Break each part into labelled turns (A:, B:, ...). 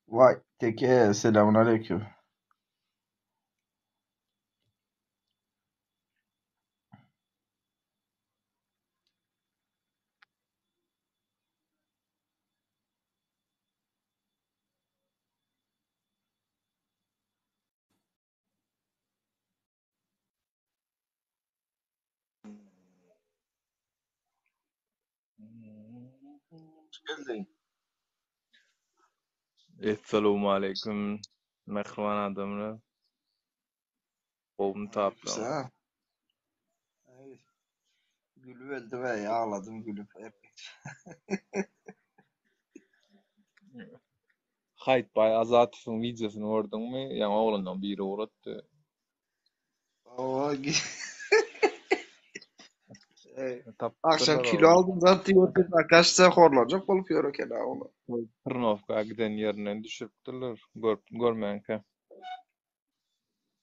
A: Waý, Teke, selamun aleýkum. Hoş geldiň.
B: Essalowmaleýkim mähriban adamlar. Gowumy taplar?
A: Aleýkumsalam. Aý, gülüp öldüm äý, agladym gülüp.
B: Haýytbaý Azatowyň wideosyny gördüňmi? Ýaňy oglanlaň biri ugratdy.
A: Owa, Eý, akşam
B: Tapypdyrlar
A: kilo
B: oglan.
A: aldym zat diýip otyryn, kaçsa horlanjak bolup ýör eken-ä olar.
B: Tyrnowka giden ýerinden düşüripdirler, görüp görmänkä.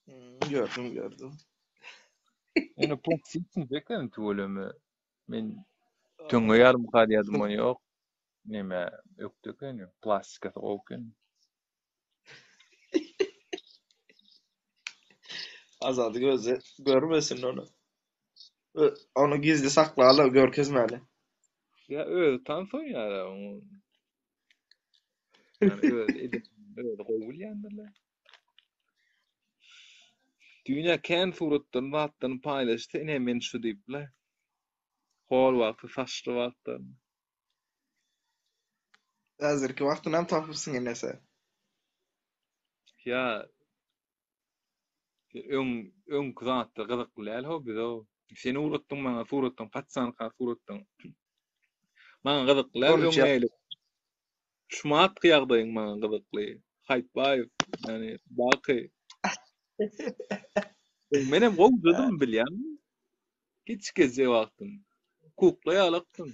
A: Hmm, gördüm, gördüm.
B: Ýöne plastikni eken tüweleme. Men töňňe ýarymka diýýärdim ony ýok. Neme ökde ekeni, plastikasy gowy eken.
A: Azady gözi görmesin ony. Ö- Ony gizli saklaly, görkezmäli.
B: Ýa özi tans oýnaýar oň. Ýani özi edip, özi gowy bilýändirler. Düýn-ä kän suratlaryny zatlaryny paýlaşdy, ine men şu diýip-le. Hol wagty, saçly wagtlaryny.
A: Häzirki wagtynam tapypsyň enese.
B: Ýa öň öňki zatlar gyzykly däl how bize. Sen ugratdyň maňa suratdan patsanka suratdan. Maňa gyzykly däl
A: 13
B: öň näle. Şumatky ýagdaýyň maňa gyzykly. Haýytbaýew, ýani Baky. Menem gowjadym bilýäňmi? Kiçikezje wagtym. Kukla ýalakdym.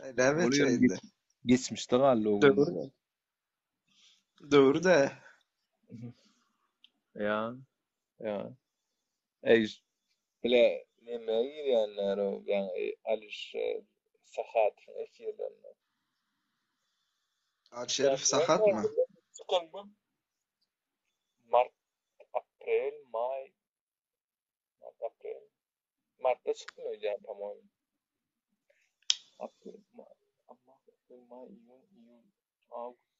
A: Aý, näme
B: Ol
A: etjek
B: ýöne
A: indi?
B: geçmişde galdy o gün.
A: Döwür. Döwür-dä.
B: Ýa, ýa. Eý, bile neme girýänler o, ýaňy Alişer Sahatowyň efirlerine.
A: Alişer Sahatmy?
B: Çykandan mart, aprel, maý, mart, aprel. Martda çykdym öýdýän, po-moýemu. Aprel, maý, mart, aprel, maý, iýun, iýul, awgust.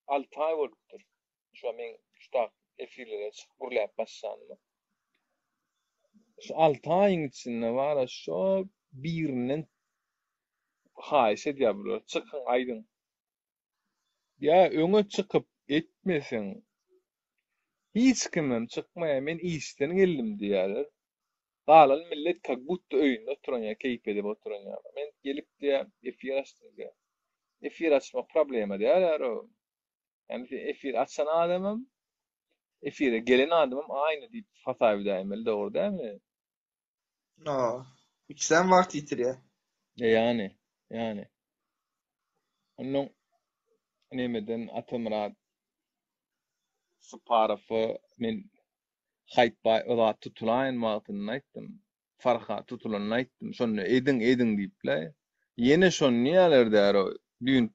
B: 6 aý bolupdyr. Şu meň şu tak efirlere çykyp gürläp başlanyma. Şu 6 aýyň içinde bara şo birinden haýyş edýär bular. Çykyň aýdyň. Ýa öňe çykyp etmeseň hiç kimem çykmaýar. Men işden geldim diýýärler. Galan millet kak budda öýünde oturan ýa keýp edip oturan ýaly. Men gelip diýýär, efir açdym diýýär. Efir açmak problema däl ýa-o. Ýani sen efir açan adamam, efire gelen adamam aýny diýip hasap edäýmeli, dogry dälmi?
A: No. Ikisem wagt ýitirýär.
B: Ýany, ýany. Ondan nemeden Atamyrat Saparowa men Haýtbaý o zat tutulaýan wagtynda aýtdym. Farhat tutulanyny aýtdym. Şonda ediň, ediň diýip-le. Ýene şony diýýärler däro. Düýn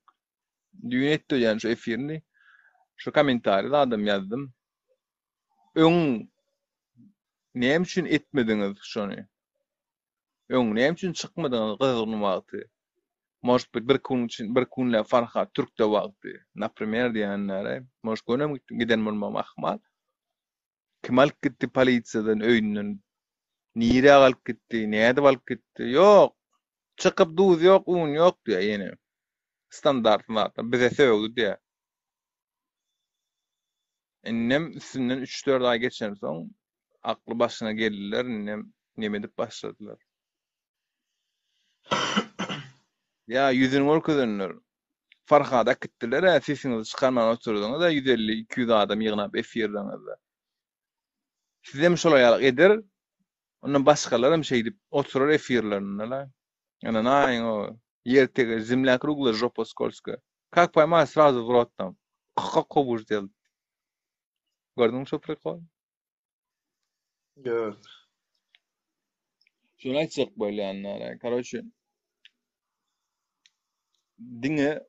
B: düýn etdi öýdýän şu efirini. Şu kommentariý zadam ýazdym. Öň näme üçin etmediňiz şony? Öň näme üçin çykmadyňyz gyzgyn wagty? Может быть bir gün üçin bir günläp Farhat türkde wagty. Naprimer diýýänlere. Может gönem giden bolmagym ahmal. Kim alyp gitdi polisiýadan öýünden? Nirä alyp gitdi? Nädip alyp gitdi? Ýok. Çykyp duz ýok, un ýok diýýär ýene. Standart zatlar. Bize sögdi diýýär. Indem üstünden üç-dört aý geçensoň akly başyna geldiler, indem neme edip başladylar. Ýa ýüzüni görkezenler. Farhady äkitdiler-ä, sesiňizi çykarman oturdyňyz-a 150, 200 adam ýygnap efirleriňizde. Sizem şolar ýaly eder, ondan başgalaram şeýdip oturar efirlerinde-le. Ynanaýyň o ýer tege zemlya kruglая žopa skolskaya. Kak poýmaýa srazu w rot tam. Kako buş delat. Gördüňmi şo prikol?
A: Ýok.
B: Şuny aýtjak bolýanlar. Karoçe diňe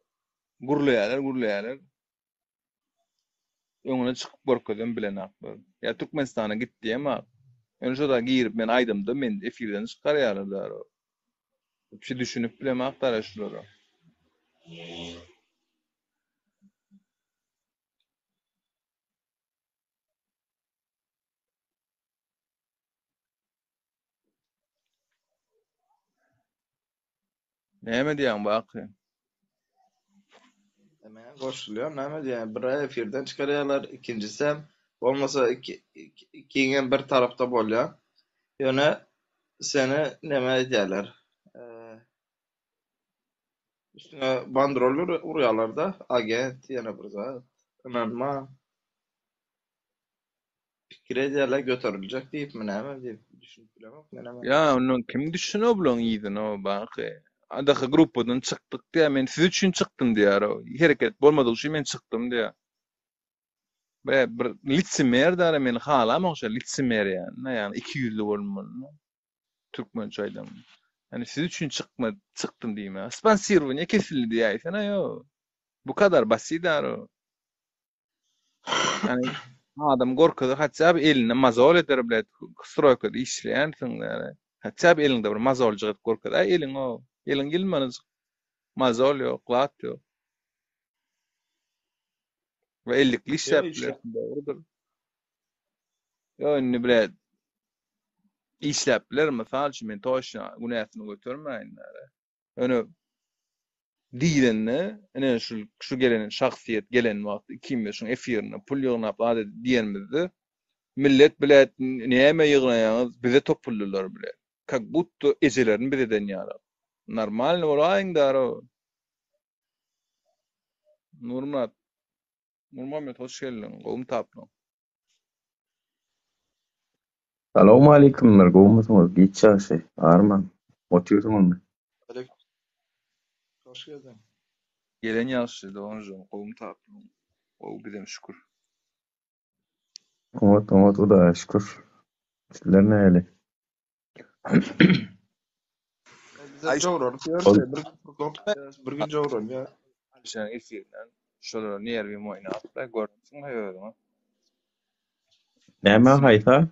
B: gürleýärler, gürleýärler. Öňüne çykyp görkezem bilenaklar. Ýa Türkmenistana git diýemok. Ýöne şo-da girip men aýdamda meni efirden çykarýarlar dara. Bir şey düşünip bilemok dara şulara. Näme diýýäň Baky?
A: Men goşulýan, näme diýýän, bir efirden çykarýarlar, ikinjisem bolmasa iki, ikiňem bir tarapda bolýar. Ýöne seni neme edýärler? Üstüňe bandrol urýarlar-da, agent, ýene bir zat. Ynanma. Pikir edýärler göteriljek diýipmi näme diýip düşünip bilemok menem.
B: Ýa ondan kim düşsün o bulaň yzyna o baky. Adaky gruppadan çykdyk diýýär men siz üçin çykdym diýýär o. Hereket bolmadygy üçin men çykdym diýýär. Bre bir litsimer dara men halamok şo litsimer ýa ýagny ikiýüzli bolmaly. Türkmençe aýdanda. Ýani siz üçin çykma çykdym diýme. Sponsirowaniýe kesildi diýäýsene ýo. Bu kadar basit dara. Ýani adam gorkuzar hatda bir elinde mazol eder bilet stroýkada işleýänsiň ýani. Hatda bir eliňde bir mazoljyk edip görkez. Aý eliň o. Eliň ýylmanyjyk. Mazol ýok, zat ýok. We ellikli işläp bilersiň dogrudyr. Ýok indi bilet işläp biler mysal üçin men toşna günäsini götermäýin. Ýöne diýlende, ine şu şu gelen şahsyýet gelen wagty ikimiz şuň efirinde pul ýygnap zat edip diýenimizde millet bilet näme ýygnaýaňyz bize topuldylar bilet. Kak budto ejelerini biz eden ýaly. Normalny bolaýyň daro. Nurmyrat Nurmuhammet hoş geldiň. Gowmy tapdyň?
C: Salowmaleýkimler, gowumysyňyz? Giç ýagşy, arman. Otyrsyňyzmy?
A: Aleyküm. Hoş geldiň.
B: Gelen ýagşy doganjygym, gowumy tapdyň? Gowy bizem şükür.
C: Oňat, oňat, Hudaýa şükür. Sizler nähili?
A: Bizem jowranyp ýörüs, bir gün prokop, bir gün jowranýar.
B: Alyşanyň efirinden şolara nerwim oýnapdy, görüpsiň-le özüňe.
C: Näme haýsa?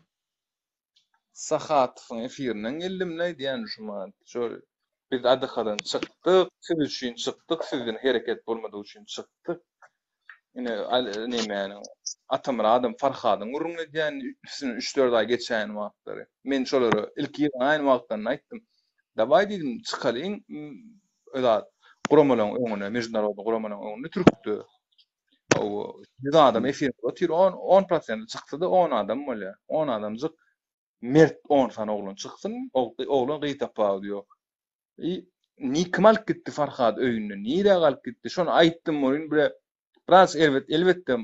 B: Sahatowyň efirinden geldim-le diýýän şu wagt. Şol biz ADH-dan çykdyk, siz üçin çykdyk, sizden hereket bolmadygy üçin çykdyk. Ine nemäniň Atamyradam Farhadyň gürrüňini edýän üstünden üç-dört aý geçäýen wagtlary. Men şolara ilki ýygnaýan wagtlarynda aýtdym. Dawaý diýdim, çykalyň zat guramalaryň öňüne, mejdunarodnyý guramalaryň öňünde türkde. Hawa, 100 adam efirde otyr, on on prosenti çyksa-da on adam bolýar. On adamjyk mert on sany oglan çyksyn, oglan gyz tapawudy ýok. I ni kim alyp gitdi Farhady öýünden, nirä alyp gitdi? Şony aýtdym welin bire biraz erbet elbetde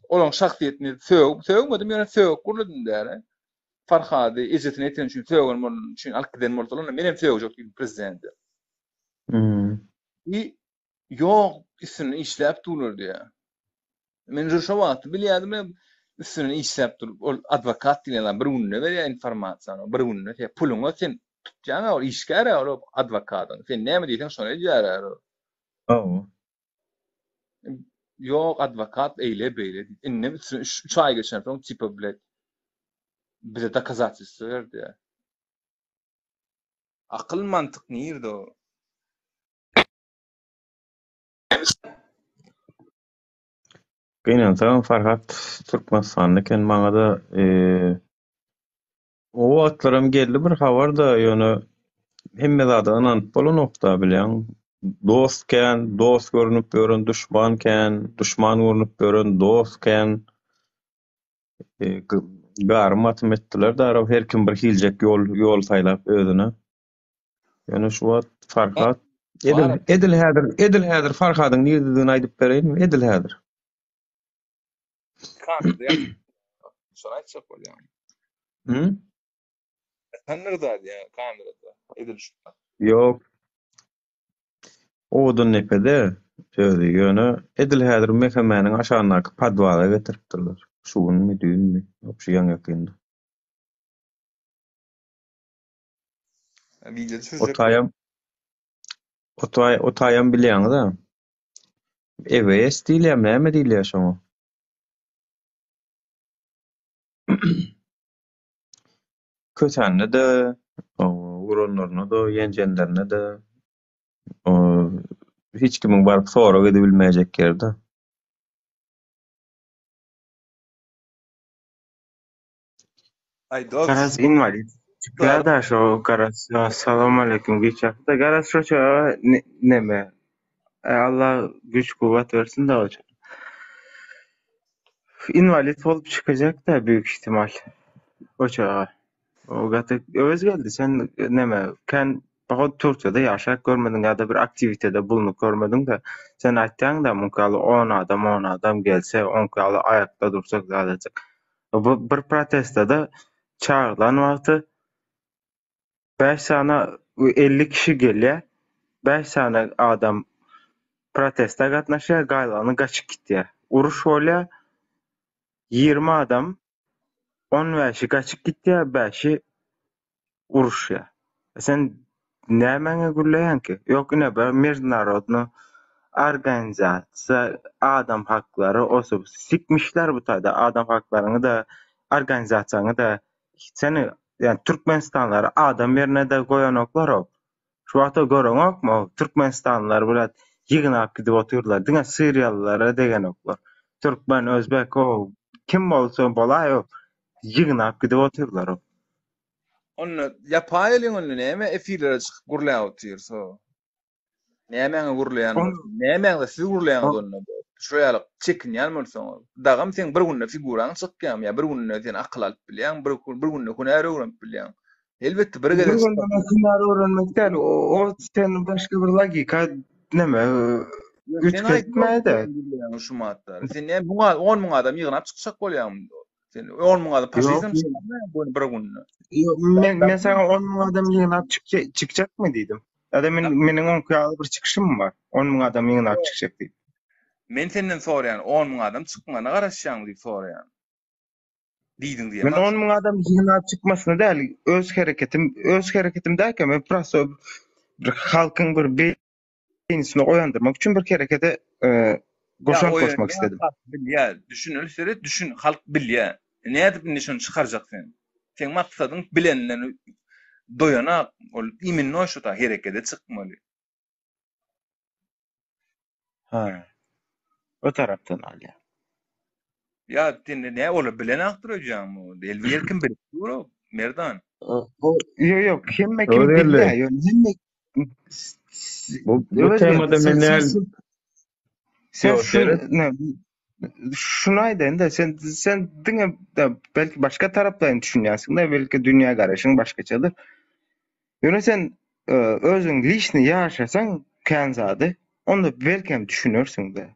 B: olaň şahsyýetini sögüp sögmedim ýöne sögüp gürledim däl. Farhady ejesini eten üçin sögen bolany üçin alyp giden bolsalar onda menem sögjek diýdim prezidente.
C: Hmm.
B: I ýok, üstünde işläp durlar diýýär. Men uje şo wagty bilýärdim, üstünde işläp dur. Ol adwokat diýlen adam bir günde berýär informasiýany, bir günde sen puluňa sen tutýaň ol işgär ol adwokatyň. Sen näme diýseň şony edýär ol.
C: Hawa.
B: Ýok, adwokat eýle beýle diýip. Indem üstüne 3 aý geçensoň tipa blet bize dokazatelstwo ber diýýär. Akyl mantyk nirde o?
C: Gynansagam Farhat Türkmenistanda eken maňada o wagtlaram geldi bir habar-da ýöne hemme zada ynanyp bolanokda bilýäň. Dost kän, dost görnüp ýören duşman kän, duşman görnüp ýören dost kän. Garym atym etdiler daraw her kim bir hiljek ýol ýol saýlap özüne. Ýöne şu wagt Farhat edil edil häzir edil häzir Farhadyň nirdedigini aýdyp bereýinmi? Edil häzir.
B: Kamerada ýatyp. Şony aýtjak bolýaň.
C: Hı?
B: Sen nirde diýýän kamerada? Edil şu.
C: Ýok. Owadandepede özi, ýöne edil häzir MHM-niň aşagyndaky podwala getiripdirler. Şu günmi, düýnmi, şu ýaňy-ýakynda.
B: Wideo düşürjek.
C: O taýam o taý o taýam bilýäňiz-ä. EWS diýilýärmi, näme diýilýär şoňa? Kösände-de, uranlaryna-da, ýenjenlerine-de hiç kimiň baryp sorag edibilmäýjek ýeri-de.
B: Aý dos.
D: Garaz inwalid çykýada şo garaz salowmaleýkim giç ýatdy garaz şo çaga neme Alla güýç kuwwat bersin da o Inwalid bolup çykacak-da büyük ihtimal o çaga. O gaty Öwezgeldi sen neme kän pohodu Türkiýede ýaşap görmediň ýa-da bir aktiwitede bulunyp görmediň-de sen aýtýaň-da muňky ýaly on adam on adam gelse oňky ýaly aýakda dursak zat etsek. Bu bir protestde çagyrylan wagty bäş sany 50 kişi gelýär. Bäş sany adam proteste gatnaşýar, galany gaçyp gitýär. Uruş bolýar. 20 adam 15-i gaçyp gitýär, 5-i uruşýar. Sen nämäňe gürleýäň ki? Ýok, ine bir межdunarодny organizasiýa, adam haklary, osu sikmişler bu taýda adam haklaryňy da, organizasiýaňy da. Seni, ýani Türkmenistanlary adam ýerine-de goýanoklar hop. Şu wagta göreňokmy, Türkmenistanlylar bilen ýygnap gidip otyrlar. Diňe siriýalylara degenoklar. Türkmen, özbek, o kim bolsa bolaý o ýygnap gidip otyrlar o.
B: Onda ýapaýalyň onda näme efirlere çykyp gürläp otyrsa. Nämäňe gürleýän bolsa, nämäňde siz gürleýäňiz onda. Şu ýaly çekinýän bolsaňyz. Dagam seň bir günde figuraň çykýarmy ýa bir günde sen akyl alyp bilýäň, bir bir günde hünär öwrenip bilýäň. Elbetde bir
D: Bir
B: gezek
D: günde hünär öwrenmek däl, o sen başga bir logika neme
B: Sen aýdyp
D: üýtgetme-de.
B: şu matlary. Sen näme müň 10 müň adam ýygnap çykjak bolýaňmy? Sen 10 müň adam faşizm çykarma bu bir günde.
D: Ýok, men men saňa 10 müň adam ýygnap çykjak çykjakmy diýdim. Ýa-da men meniň oňki ýaly bir çykyşym bar. 10 müň adam ýygnap çykjak diýip.
B: Men senden soraýan, 10 müň adam çykmagyna garaşýaňmy diýip soraýan. Diýdiň diýen.
D: Men 10 müň adam ýygnap çykmasyny däl, öz hereketim, öz hereketim dälkä men prosto bir halkyň bir beýnisini oýandyrmak üçin bir herekete e, goşant goşmak istedim.
B: Halk bilýär, düşüneli seret, düşün, halk bilýär. Nädip indi şony çykarjak sen? Seň maksadyň bilenden doýanak, ol iminno şu ta herekete çykmaly.
D: Ha. O tarapdan alýar.
B: Ýa sen ne ola bilenakdyr öýdýäňmi? Elbi her kim bilip dur o, Merdan.
D: Ýok, ýok, hemme kim bilýär, ýöne hemme
C: Bu bu temada men näl
D: Sen şu ne şuny aýdaýyn-da, sen sen diňe belki başga taraplaýyn düşünýärsiň-de, belki dünýä garaýşyň başgaçadyr. Ýöne sen özüň liçni ýaşasaň kän zady, onda belkem düşünersiň-de.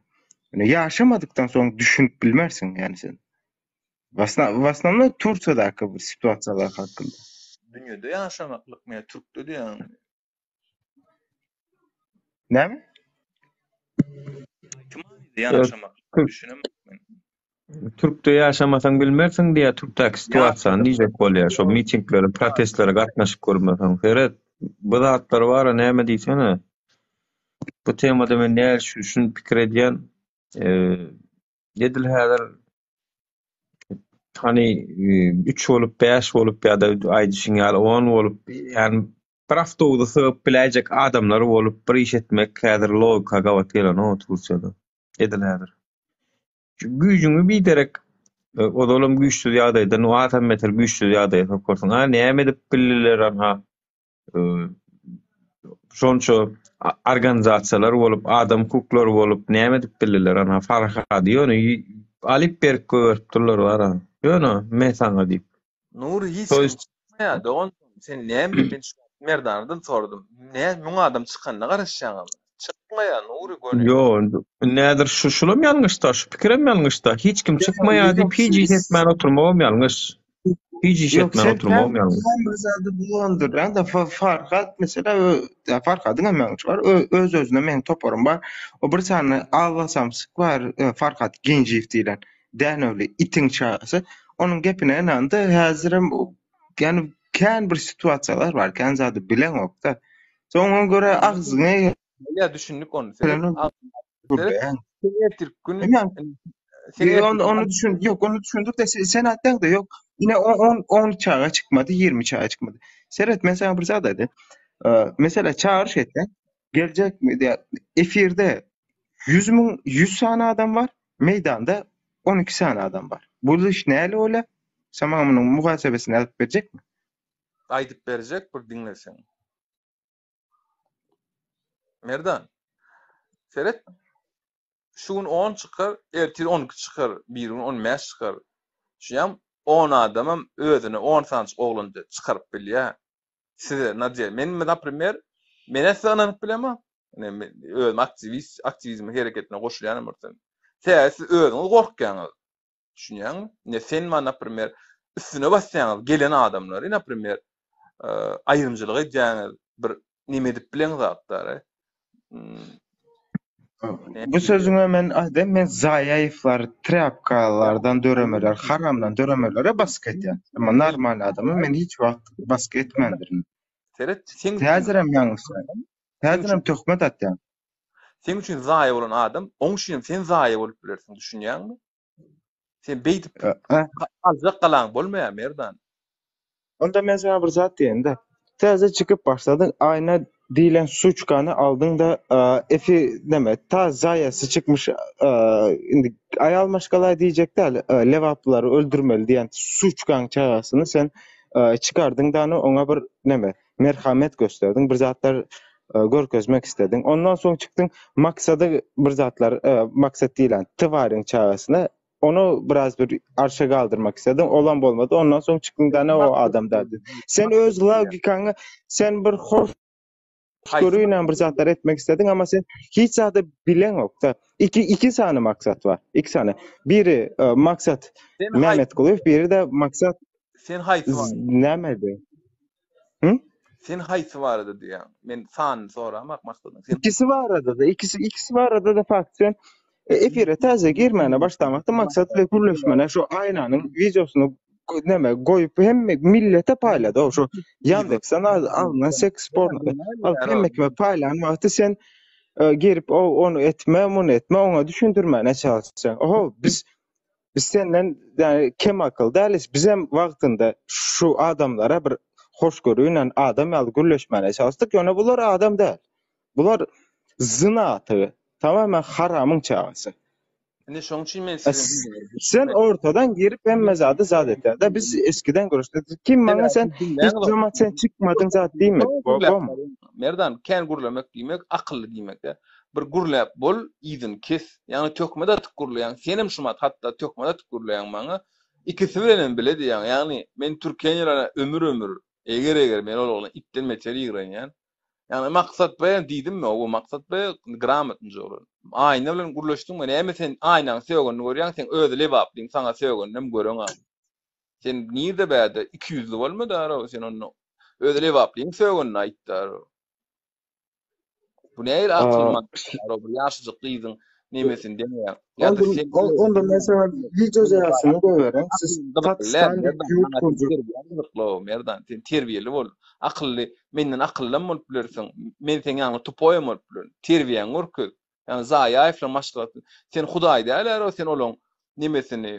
D: Ýöne ýaşamadykdan soň düşünip bilmersiň ýani sen. W osnovnom Tursiýadaky bir situasiýalar hakynda.
B: Dünýede ýaşamaklykmy ýa türkde diýýäňmi?
D: Näme?
B: Haýsy manyda ýaşamak? Düşünemok men.
C: Türkde ýaşamasaň bilmersiň diýýär türkdäki situasiýany diýjek bolýar şo mitinglere protestlere gatnaşyp görmeseň seret bu zatlar bara näme diýsene bu temada men näl şu şuny pikir edýän edil häzir hany üç bolup bäş bolup ýa-da aýdyşyň ýaly on bolup ýagny bir awtobusa sygyp biläýjek adamlar bolup bir iş etmek häzir logika gabat gelenok Türkiýede edil häzir. Güýjüňi biderek ozalam güýçsüz ýagdaýdan hasam beter güýçsüz ýagdaýa sokarsyň. A näme edip bildiler anha şonça organizasiýalar bolup, adam hukuklary bolup näme edip bildiler anha Farhady ýöne alyp berip goýberip durlar bara. Ýöne men saňa diýip.
B: Nury hiç kim çykmaýar dogan sen näme men şu Merdanadan sordum nä müň adam çykanyna garaşýaňyzmy çykmaýar Nury göni.
C: Ýo nädir şu şulam ýalňyşda şu pikirem ýalňyşda hiç kim çykmaýar diýip hiç iş etmän oturmagam ýalňyş hiç iş etmän oturmagam ýalňyş.
D: Sen bir zady bulandyrýaň-da Farhat mesela Farhadyň hem ýalňyşy bar öz özüne meniň toparym bar o bir sany Alla samsyk bar Farhat Genjiýew diýlen Dänewli itiň çagasy. Onuň gepine ynandy. Häzirem ýani kän bir situasiýalar bar, kän zady bileňok-da. Soň oňa görä agzyňy
B: Ýa düşündik ony. Seret, sen ertir gün
D: sen ony ony düşün, ýok, ony düşündik de sen aýtdyň-da, ýok. Ine on on çaga çykmady, 20 çaga çykmady. Seret, men saňa bir zat aýdaýyn. Mesela çagyryş etseň, geljekmi diýä, efirde 100 müň, 100 sany adam bar. Meýdanda 12 sany adam bar. Bu iş näli bolýar? Sen maňa munuň muhasebesini aýdyp berjekmi?
B: Aýdyp berjek bir diňleseň. Merdan. Seret. Şu gün 10 çykar, ertir 12 çykar, bir gün 15 çykar. Şuýam 10 adamam özüne 10 sanyjyk oglan çykaryp bilýär. Size nadýa, men naprimer, men size ynanyp bilemok. Ine men özüm aktiwist, aktiwizm hereketine goşulýanam bir sen. Sebäbi siz özüňiz gorkýaňyz. Düşünýäňmi? Ine sen maňa naprimer üstüne basýaňyz gelen adamlary naprimer aýrymçylyk edýäňiz, bir neme edip bileňiz zatlar.
D: Bu sözüňe men aýdaýyn, men Zaýaýewler, trýapkalardan döremeler, haramdan döremelere basyk edýän. Emma normal adama men hiç wagt basyk etmändirin.
B: Seret, seň üçin
D: Häzirem ýalňyşýan. Häzirem töhmet atýan.
B: Seň üçin zaýa bolan adam, oň üçinem sen zaýa bolup bilersiň, düşünýäňmi? Sen beýdip aljak galaň bolmaýar, Merdan.
D: Onda men saňa bir zat diýeýin-de. Täze çykyp başladyň, aýna diýlen suçkany aldyň-da, efi neme, ta zaýasy çykmyş, indi aýal maşgala diýjek däl, lebaplylary öldürmeli diýen suçkaň çagasyny sen çykardyň-da, oňa bir neme, merhamet gösterdiň, bir zatlar görkezmek islediň. Ondan soň çykdyň, maksady bir zatlar, maksat diýlen twaryň çagasyna onu biraz bir arşa galdyrmak islediň, olam bolmady. Ondan soň çykdyň da o adam da. Sen öz logikaňy, sen bir hoş görünen bir zatlar etmek istediň ama sen hiç zady bileňok-da. Iki, iki sany maksat bar. Iki sany. Biri e, maksat Mehmet Kulyýew, biri de maksat
B: Sen haýsy bar?
D: Nämedi?
B: Hı? Sen haýsy barada diýýäň? Men sanyny soramak maksadyň.
D: Sen İkisi barada da, ikisi ikisi barada da fakt. Sen e, efire täze girmäne başlamakda maksat bilen gürleşmene şu aýnanyň wideosyny neme goýup hemme millete paýlady o şu Yandex'den alnan seks porno alyp hemme kime paýlan wagty sen e, girip o onu etme, muny etme, oňa düşündirmäne çalyşsaň. Oho, biz Biz senden yani kem akyl dälis. Bizem wagtynda şu adamlara bir hoşgörüyle adam ýaly gürleşmäne çalyşdyk. Ýöne bular adam däl. Bular zyna atygy. Tamamen haramyň çagasy.
B: Indi şoň üçin men siziň
D: Sen ortadan girip hemme zady zat etýär. Biz eskiden görüşdik. Kim maňa sen hiç zaman sen çykmadyň zat diýmedi.
B: Bom. Merdan, kän gürlemek diýmek akylly diýmek däl. Bir gürläp bol, yzyny kes. Ýagny töhmet atyp gürleýäň. Senem şumat hatda töhmet atyp gürleýäň maňa. Ikisi bilenem bile diýýäň. Ýagny men Türkeniýelere ömür-ömür, eger-eger men ol oglany itden beter ýigrenýän. Ýagny Maksat beý diýdimmi, owo Maksat beý gramotnyja oglan. Aýna bilen gürleşdiňmi, näme sen Aýnaň sögenini görýäň, seň özi lebaplyň saňa sögeninem göreňok. Sen nirde bärde ikiýüzli bolma darow sen onda. Özi lebaplyň sögenini aýt darow. Bu nähili akyl mantyk bir ýaşajyk gyzyň nemesini deňeýäň. Ýa-da
D: Onda,
B: sen
D: onda men saňa wideo jaýasyny goýberin. Siz Pakistan diýip ýurt gurjak.
B: Gyzykly Merdan, sen terbiýeli bol. Akylly, menden akyllam bolup bilersiň. Men seň ýanyňda tupoýam bolup bilerin. Terbiýäňi görkez. Ýagny Zaýaýewler maşgalasy. Sen Hudaý däl-ä, sen olaň nemesini,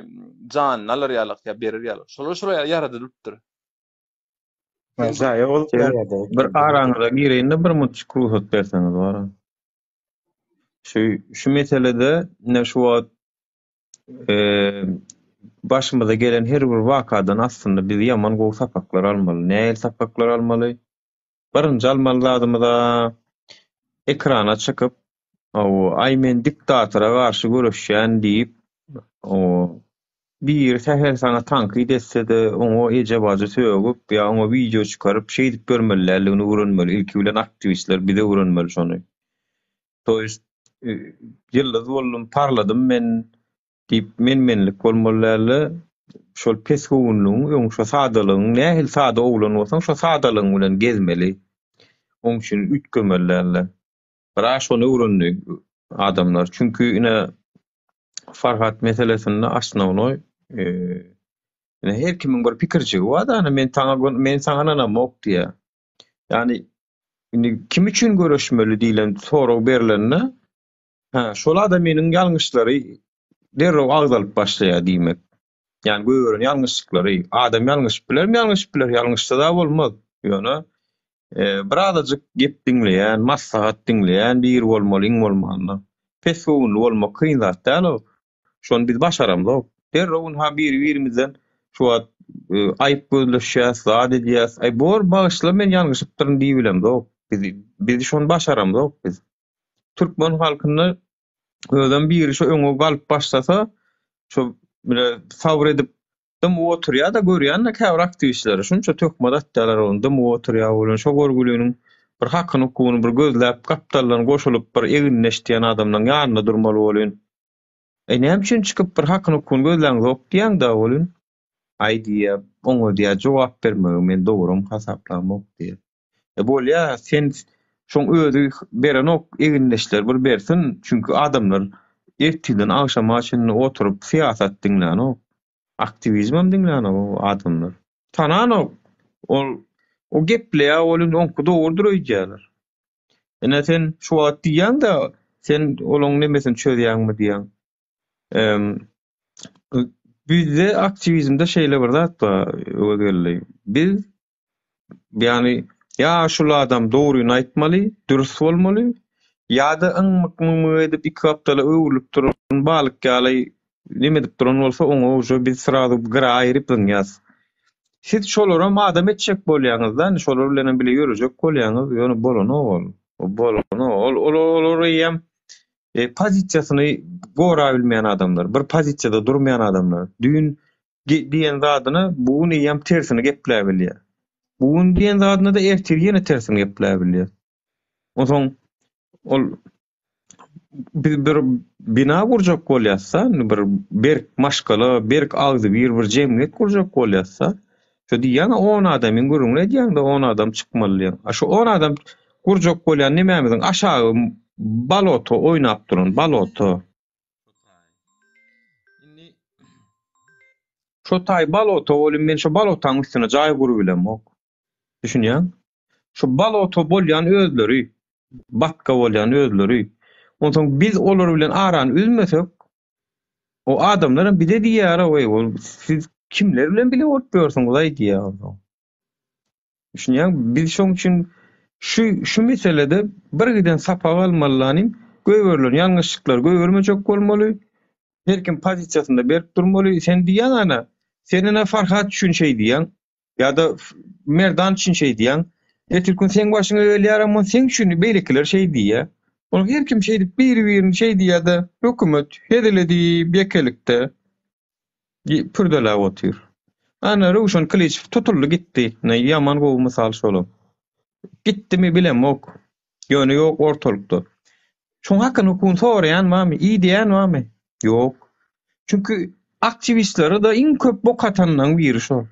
B: janyny alar ýalak ýa berer ýalak. Şolar şolar ýaly ýaradylypdyr.
D: Sen zaýa bolup barýar-da.
C: Bir araňyza gireýin-de bir mutçyk rugsat berseňiz bara. Şu şu meselede ine şu wagt başymyza gelen her bir wakadan aslynda biz ýaman gowy sapaklar almaly. Nähili sapaklar almaly? Birinji almaly zadymyz-a ekrana çykyp, aý men diktatora garşy göreşýän diýip, biri sähel saňa tankyt etse-de, oňa eje-bajy sögüp ýa oňa wideo çykaryp şeýdip ýörmeli däldigini öwrenmeli. Ilki bilen aktiwistler biz öwrenmeli şony. To ýest ýyldyz boldum, parladym men diýip men-menlik bolmaly dälde, şol pes göwünligiň, öň şo sadalygyň, nähili sada oglan bolsaň, şo sadalygyň bilen gezmeli. Oň üçin üýtgemeli dälde. Biraz şony öwrendi adamlar. Çünki ine Farhat meselesinde osnownoý ine her kimiň bir pikirjigi bar-da, ine men saňa men saňa ynanamok diýýär. Ýagny indi kim üçin göreşmeli diýlen sorag berlende, Hä, şol adamynyň ýalňyşlary derrew agzalyp başlaýar diýmek. Ýagny goýberen ýalňyşlyklary. Adam ýalňyşyp bilermi? Ýalňyşyp biler. Ýalňyşsa-da bolmaz. Ýöne birazajyk gep diňleýän, maslahat diňleýän biri bolmaly iň bolmanda. Pes göwünli bolmak kyn zat däl-ow. Şony biz başaramzok. Derrew ynha biri-birimizden şu wagt aýyp gözleşýäs, zat edýäs. Aý bor, bagyşla men ýalňyşypdyryn diýibilemzok. Biz biz şony başaramzok biz. Türkmen halkynda özem biri şu öňe galyp başlasa, şu bile sabyr edip dymyp oturýar-da, görýän-de käbir aktiwistleri şunça töhmet atýarlar ony dymyp oturýar welin şo görgüliniň bir hakyny hukugyny bir gözläp gapdaldan goşulyp bir egindeş diýen adamlaryň ýanynda durmaly welin. Eý näme üçin çykyp bir hakyny hukugyny gözläňzok diýýäň-dä welin. Aý diýýär, oňa diýýär jogap bermegi men dogrum hasaplamok diýýär. E bolýa, sen şoň özi berenok egindeşler bir bersin, çünki adamlar ertirden agşama çenli oturyp syýasat diňlänok, aktiwizmem diňlänok o adamlar. Tananok, ol o gepleýä welin oňky dogrudyr öýdýärler. Ine sen şu wagt diýýäň-de, sen olaň nemesini çözýäňmi diýýäň. Bizde aktiwizmde şeýle bir zat bar, Öwezgeldi. Biz ýagny ýaşuly adam dogryny aýtmaly, dürs bolmaly, ýa-da yňmyk-myňmyk edip iki gapdala öwrülip duran balyk ýaly neme edip duran bolsa oňa uje biz srazu gyra aýryp zyňýas. Siz şolaram adam etjek bolýaňyz-da, indi şolar bilenem bile ýörejek bolýaňyz, ýöne bolanok ol. O bolanok. Ol olar eýýäm pozisiýasyny gorabilmeýän adamlar, bir pozisiýada durmaýan adamlar. Düýn diýen zadyna bu gün eýýäm tersini gepläbilýär. Bu gün diýen zadyna-da ertir ýene tersini gepläbilýär. Onsoň ol biz bir bina gurjak bolýarsa, indi bir berk maşgala, berk agzybir bir jemgyýet gurjak bolýarsa, şo diýýäň on adamyň gürrüňini edýäň-de on adam çykmaly diýýäň. A şo on adam gurjak bolýan nemämiziň aşagy balota oýnap duran, balota. Indi şo taý balota welin men şo balotaň üstüne jaý gurubilemok. Düşünýäň? Şo balota bolýan özleri, batga bolýan özleri. Onsoň biz olar bilen arany üzmesek, o adamlaram bize diýýär-ow, eý, ol siz kimler bilen bile bolup ýörsüňiz-aý diýýär onsoň. Düşünýäňmi? Biz şoň üçin şu şu meselede bir giden sapak almaly lanym, goýberilen ýalňyşlyklary goýbermejek bolmaly. Her kim pozisiýasynda berk durmaly. Sen diýýäň ana, sen ine Farhat üçin şeý diýýäň ýa-da Merdan üçin şeý diýýäň. Ertir gün seň başyňa gelýärem, ony seň üçin beýlekiler şeý diýýär. Ony her kim şeýdip biri-birini şeý diýýär-de, hökümet hezil edip ýekelikde pürdeläp otyr. Ana Röwşen Kylyçow tutuldy gitdi. Ine ýaman gowy mysal şolam. Gitdimi bilemok. Ýöne ýok ortalykda. Şoň hakyny hukugyny soraýan barmy, ideýän barmy? Ýok. Çünki aktiwistlere-de iň köp bok atanlaryň biri şol.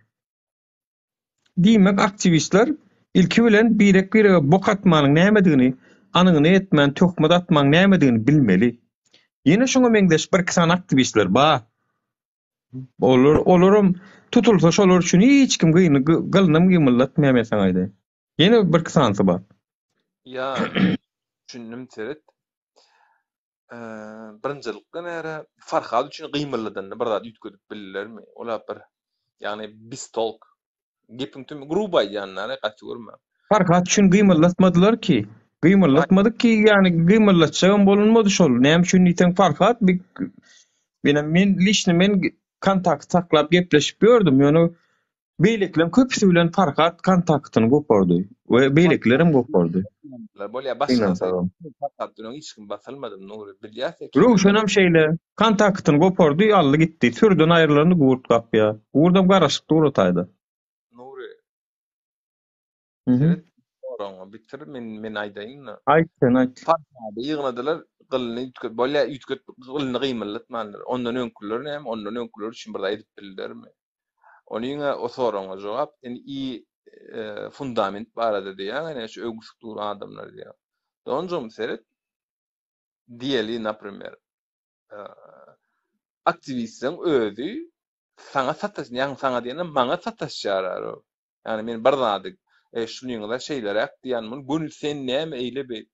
C: Diýmek, aktiwistler ilki bilen birek-birege bok atmanyň nämedigini. Anygyny etmän töhmet atmaň nämedigini bilmeli. Ýene şoňa meňzeş birki sany aktiwistler bar. Olar olaram tutulsa şolar üçin hiç kim gyny gylynam gymyldatmaýar men saňa aýdaýyn. Ýene birki sanysy bar.
B: Ýa düşündim seret. Birinjilikde näre Farhad üçin gymyldadanda bir zat üýtgedip bildilermi? Ola bir ýagny bistolk. Gepiň tümi gruby aýdýan näre gaty görme.
C: Farhad üçin gymyldatmadylar ki. Gymyldatmadyk ki ýagny gymyldatjagam bolunmady şol. Näme üçin diýseň Farhad bir menem men liçno men kontakt saklap gepleşip ýördüm ýöne Beýlekileň köpüsi bilen Farhat kontaktyny gopardy we beýlekilerem gopardy.
B: Bolýa başgasy Farhatdan öň hiç kim basylmady Nury bilýäs
C: ekeni. Röwşenem şeýle kontaktyny gopardy aldy gitdi. Sürüden aýrylany Gurt gapýa. Gurdam garaşyp dur o taýda.
B: Nury Seret soragyňy bitir men men aýdaýyn-da.
C: Aýt sen aýt.
B: Farhady ýygnadylar gylyny üýtget bolýa üýtget gylyny gymyldatmandyr. Ondan öňküler näme ondan öňküler üçin bir zat edip bildilermi? Onyňa o soragyňa jogap indi i fundament barada diýýäň ene şu öwgüsik dur adamlar diýýäň. Donjum seret diýeli naprimer aktiwistleriň özi saňa sataş ýagny saňa diýende maňa sataşýar Ýagny men bir zady, e, şunyňyza şeýleräk diýýän, muny göni sen näme eýle beý.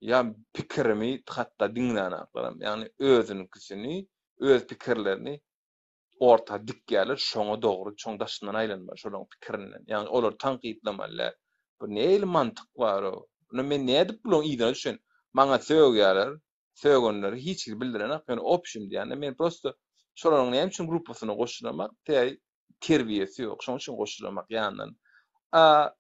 B: Ýa pikirimi hatda diňlänaklaram, ýagny özüniňkisini, öz pikirlerini orta dikýärler, şoňa dogry, şoň daşyndan aýlanmaly, şolaryň pikirinden. Ýagny olary tankytlamaly däl. Bu nähili mantyk bar-ow? Onda men nädip bularyň yzyna düşeýin? Maňa sögýärler, sögenleri hiç hili bildirenak, ýöne opşim diýýän-de, men prosto şolaryň näme üçin gruppasyna goşulamak, sebäbi terbiýesi ýok, şonuň üçin goşulamak ýanyndan. A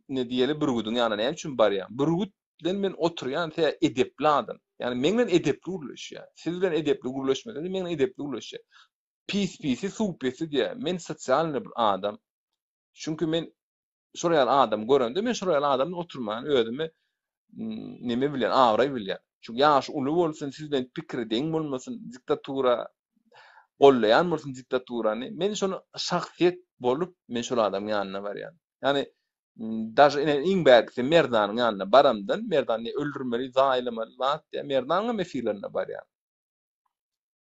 B: ne diýeli Bürgüdiň ýanyna näme üçin barýaň? Bürgüt bilen men oturýan, sebäbi edepli adam. Ýagny meň bilen edepli gürleşýär. Siz bilen edepli gürleşmese-de meň bilen edepli gürleşýär. Pis pisi, suw pesi diýýär. Men sosialnyý bir adam. Çünki men şol ýaly adam görende men şol ýaly adam bilen oturman özümi neme bilýän, abraý bilýän. Çünki ýaşy uly bolsun, siz bilen pikiri deň bolmasyn, diktatura gollaýan bolsun diktaturany, men şony şahsyýet bolup men şol adamyň ýanyna barýan. Ýagny daže ine iň bärkisi Merdanyň ýanyna baramdan, Merdany ne öldürmeli, zaýalamaly zat diýýär. Merdanyň hem efirlerine barýan.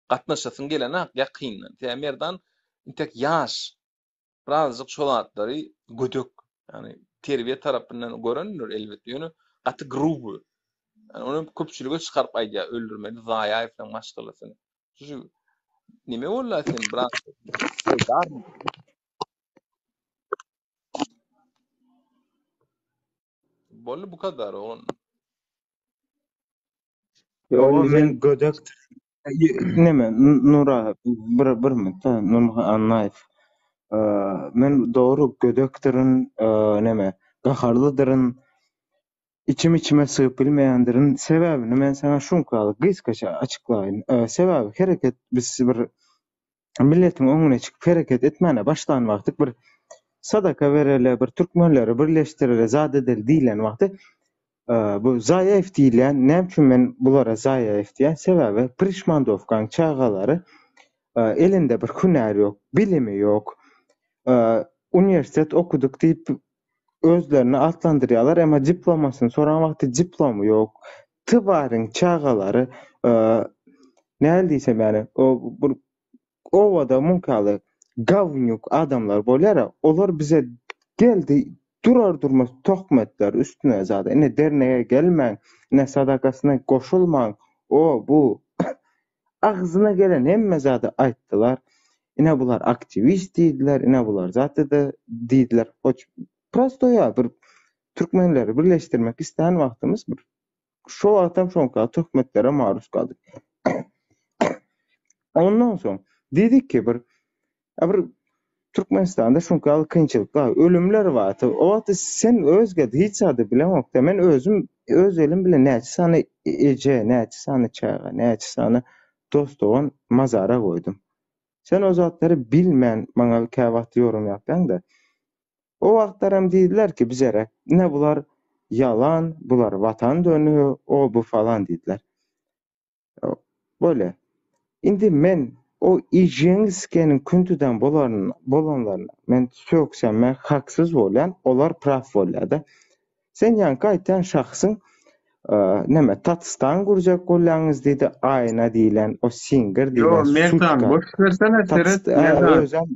B: Gatnaşasyň gelenak ýakyndan. Sebäbi Merdan intek ýaş. Birazajyk şo zatlary gödek, ýagny terbiýe tarapyndan görendir elbetde, ýöne gaty gruby. Ýagny ony köpçülige çykaryp aýdýar, öldürmeli Zaýaýewleriň maşgalasyny. Şu neme boldy sen biraz Boldy bu kadar oglan.
D: Ýok, men gödek neme Nura bir bir minut Nurmuhammet Annaýew. Men dogry gödekdirin, neme gaharlydyryn, içim içime sygyp bilmeýändirin. Sebäbini men saňa şuňky ýaly gysgaça açyklaýyn. Sebäbi hereket biz bir milletiň öňüne çykyp hereket etmäne başlan wagty bir sadaka bereli, bir türkmenleri birleşdireli, zat edeli diýlen wagty bu Zaýaýew diýilýän, näme üçin men bulara Zaýaýew diýýän, sebäbi Prişmandowkaň çagalary elinde bir hünär ýok, bilimi ýok, uniwersitet okudyk diýip özlerini atlandyrýarlar, emma diplomasyny soran wagty diplomy ýok. Tybaryň çagalary nähili diýsem ýagny bir obada muňkaly gawnýuk adamlar bolýar-a, olar bize geldi durar-durmaz töhmetler üstüne zada, ine dernege gelmäň, ine sadakasyna goşulmaň, o, bu. Agzyna gelen hemme zady aýtdylar. Ine bular aktiwist diýdiler, ine bular zat diýdiler. Hoç prostoýa bir türkmenleri birleşdirmek islän wagtymyz bir şo wagtam şoňka töhmetlere maruz galdyk. Ondan soň diýdik ki bir bir Türkmenistanda şuňka ýaly kynçylyklar, ölümler bar. O wagt sen özge hiç zady bileňokda. Men özüm öz elim bilen näçe sany eje, näçe sany çaga, näçe sany dost-dogan mazara goýdum. Sen o zatlary bilmän maňa käwagt ýorum ýapýaň-da. O wagtlaram diýdiler ki bizere, ine bular ýalan, bular watan dönügi, o bu falan diýdiler. Bolýa. Indi men o Iženskeniň küntüden bolanlaryna men söksem men haksyz bolýan, olar praw bolýada. Sen ýaňky aýtýan şahsyň. Neme Tatstan gurjak bolýaňyz diýdi Aýna diýlen o singer
C: Ýo
D: diýlen
C: Merdan
D: sutka.
C: boş bersene seret
D: Tats hä
C: Merdan.
D: özem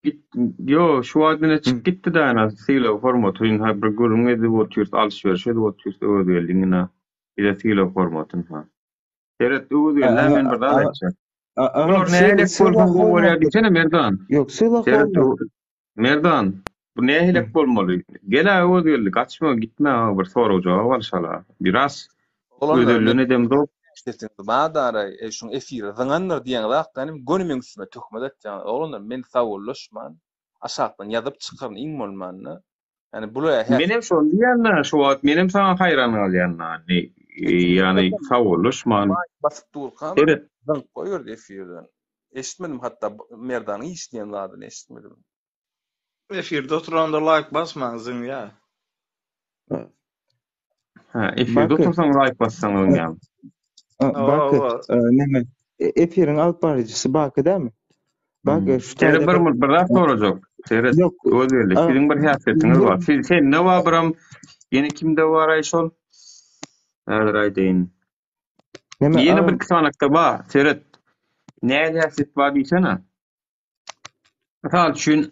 C: Git ýo şu wagt ine çyk gitdi da ina sylag hormaty ynha bir gürrüň edip otyrys alyş-beriş edip otyrys Öwezgeldiň ina bize sylag hormaty ynha. Seret Öwezgeldä men bir zat aýtjak.
D: Agam
C: Bular nähilek
D: sylag
C: bolsa gowy bolýar
D: hormatly.
C: diýsene Merdan.
D: Ýok sylag
C: Seret
D: hormatly.
C: Merdan bu nähilek bolmaly? Gel-ä Öwezgeldi gaçma gitme aga bir sorag-jogap alyşaly. Biraz
B: Oglanlar men
C: özelden edemzok.
B: sesiňiz badaraý e şuň efire zyňandyr diýen zatdan hem göni meň üstüme töhmet atýaňyz. Oglanlar men sagbollaşman aşakdan ýazyp çykaryn iň bolmanda. Ýani bular häsiýet
C: Menem şony diýýän-dä şu wagt menem saňa haýran galýan-da indi ýagny sagbollaşman.
B: Basyp durkam
C: Seret.
B: zyňyp goýberdi efirden. Eşitmedim hatda Merdanyň iş diýen zadyny eşitmedim.
A: Efirde oturanda laýk basmaň zyňýa.
C: Hä, efirde
D: Baky.
C: otursaň laýk bassaň zyňýaň.
D: Baky,
A: Hawa.
D: neme efiriň alyp baryjysy Baky dämi? Baky şu
C: Seret
D: taýda
C: bir
D: bir
C: bir zat sorajak. Seret,
D: Ýok.
C: Öwezgeldi, siziň bir häsiýetiňiz bar. Siz sende bar biram ýene kimde bar-aý şol? Häzir aýdaýyn.
D: Neme
C: Ýene
D: agam
C: bir iki sanakda bar. Seret. Nähili häsiýet bar diýsene. Mysal üçin,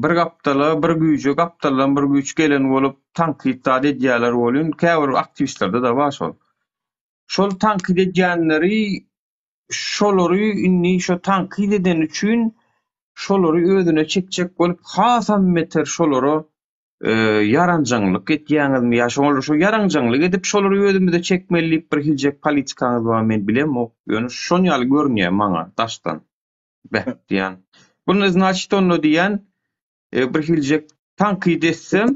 C: bir gapdala bir güýje gapdaldan bir güýç gelen bolup tankyt zat edýärler welin, käbir aktiwistlerde-de bar şol. Şol tankyt edýänleri şolary indi şo tankyt edeni üçin şolary özüne çekjek bolup hasam beter şolara ýaranjaňlyk etýäňizmi ýa şoňa şo ýaranjaňlyk edip şolary özümize çekmeli diýip bir hiljek politikaňyz bar men bilemok ýöne şon ýaly görünýär maňa daşdan beh diýýän bu znaçit onda diýýän bir hiljek tankyt etsem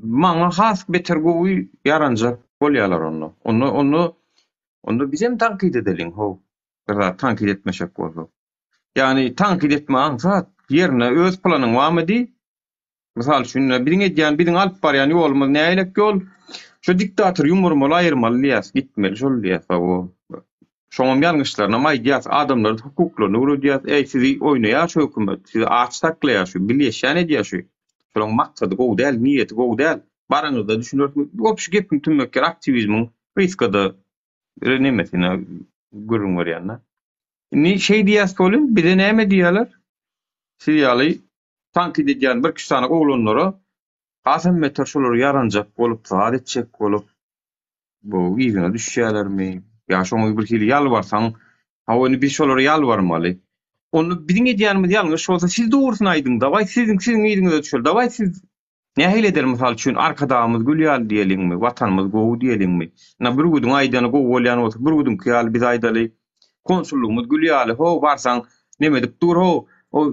C: maňa has beter gowy ýaranjak bolýarlar onda onda onda onda bizem tankyt edeliň how bir zat tankyt etmeşek bolsak ýagny tankyt etme aňsat ýerine öz planyň barmy diý Mysal üçin, biziň edýän, biziň alyp barýan ýolumyz nähilek ýol? Şu diktatory ýumurmaly, aýyrmaly diýýäs, gitmeli şol diýýäs, hawa. Şoňam ýalňyşlarynam aýdýas, adamlaryň hukuklaryny öwredýäs, eý, sizi oýnaýar şu hökümet, sizi aç saklaýar şu, bilgeşýän edýär şu. Şolaň maksady gowy däl, niýeti gowy däl. Baraňyzda düşünersiňiz. Wobşe gepiň tümmek ýeri aktiwizmiň gysgada nemesine gürrüň berýän-de. Indi şeý diýýäs welin, bize näme diýýärler? Siz ýaly Tankyt edýän birküç sany oglanlara hasam beter şolara ýaranjak bolup, zat etjek bolup, bu yzyna düşýärlermi? Ýa şoňa bir hili ýalbarsaň, hawa indi biz şolara ýalbarmaly. Onda biziň edýänimiz ýalňyş bolsa siz dogrusyny aýdyň, dawaý siziň siziň yzyňyza düşeli, dawaý siz Nähili edeli mysal üçin Arkadagymyz gül ýaly diýeliňmi, Watanymyz gowy diýeliňmi? Ynha Bürgüdiň aýdany gowy bolýan bolsa Bürgüdiňki ýaly biz aýdaly. Konsullygymyz gül ýaly how barsaň neme edip dur how o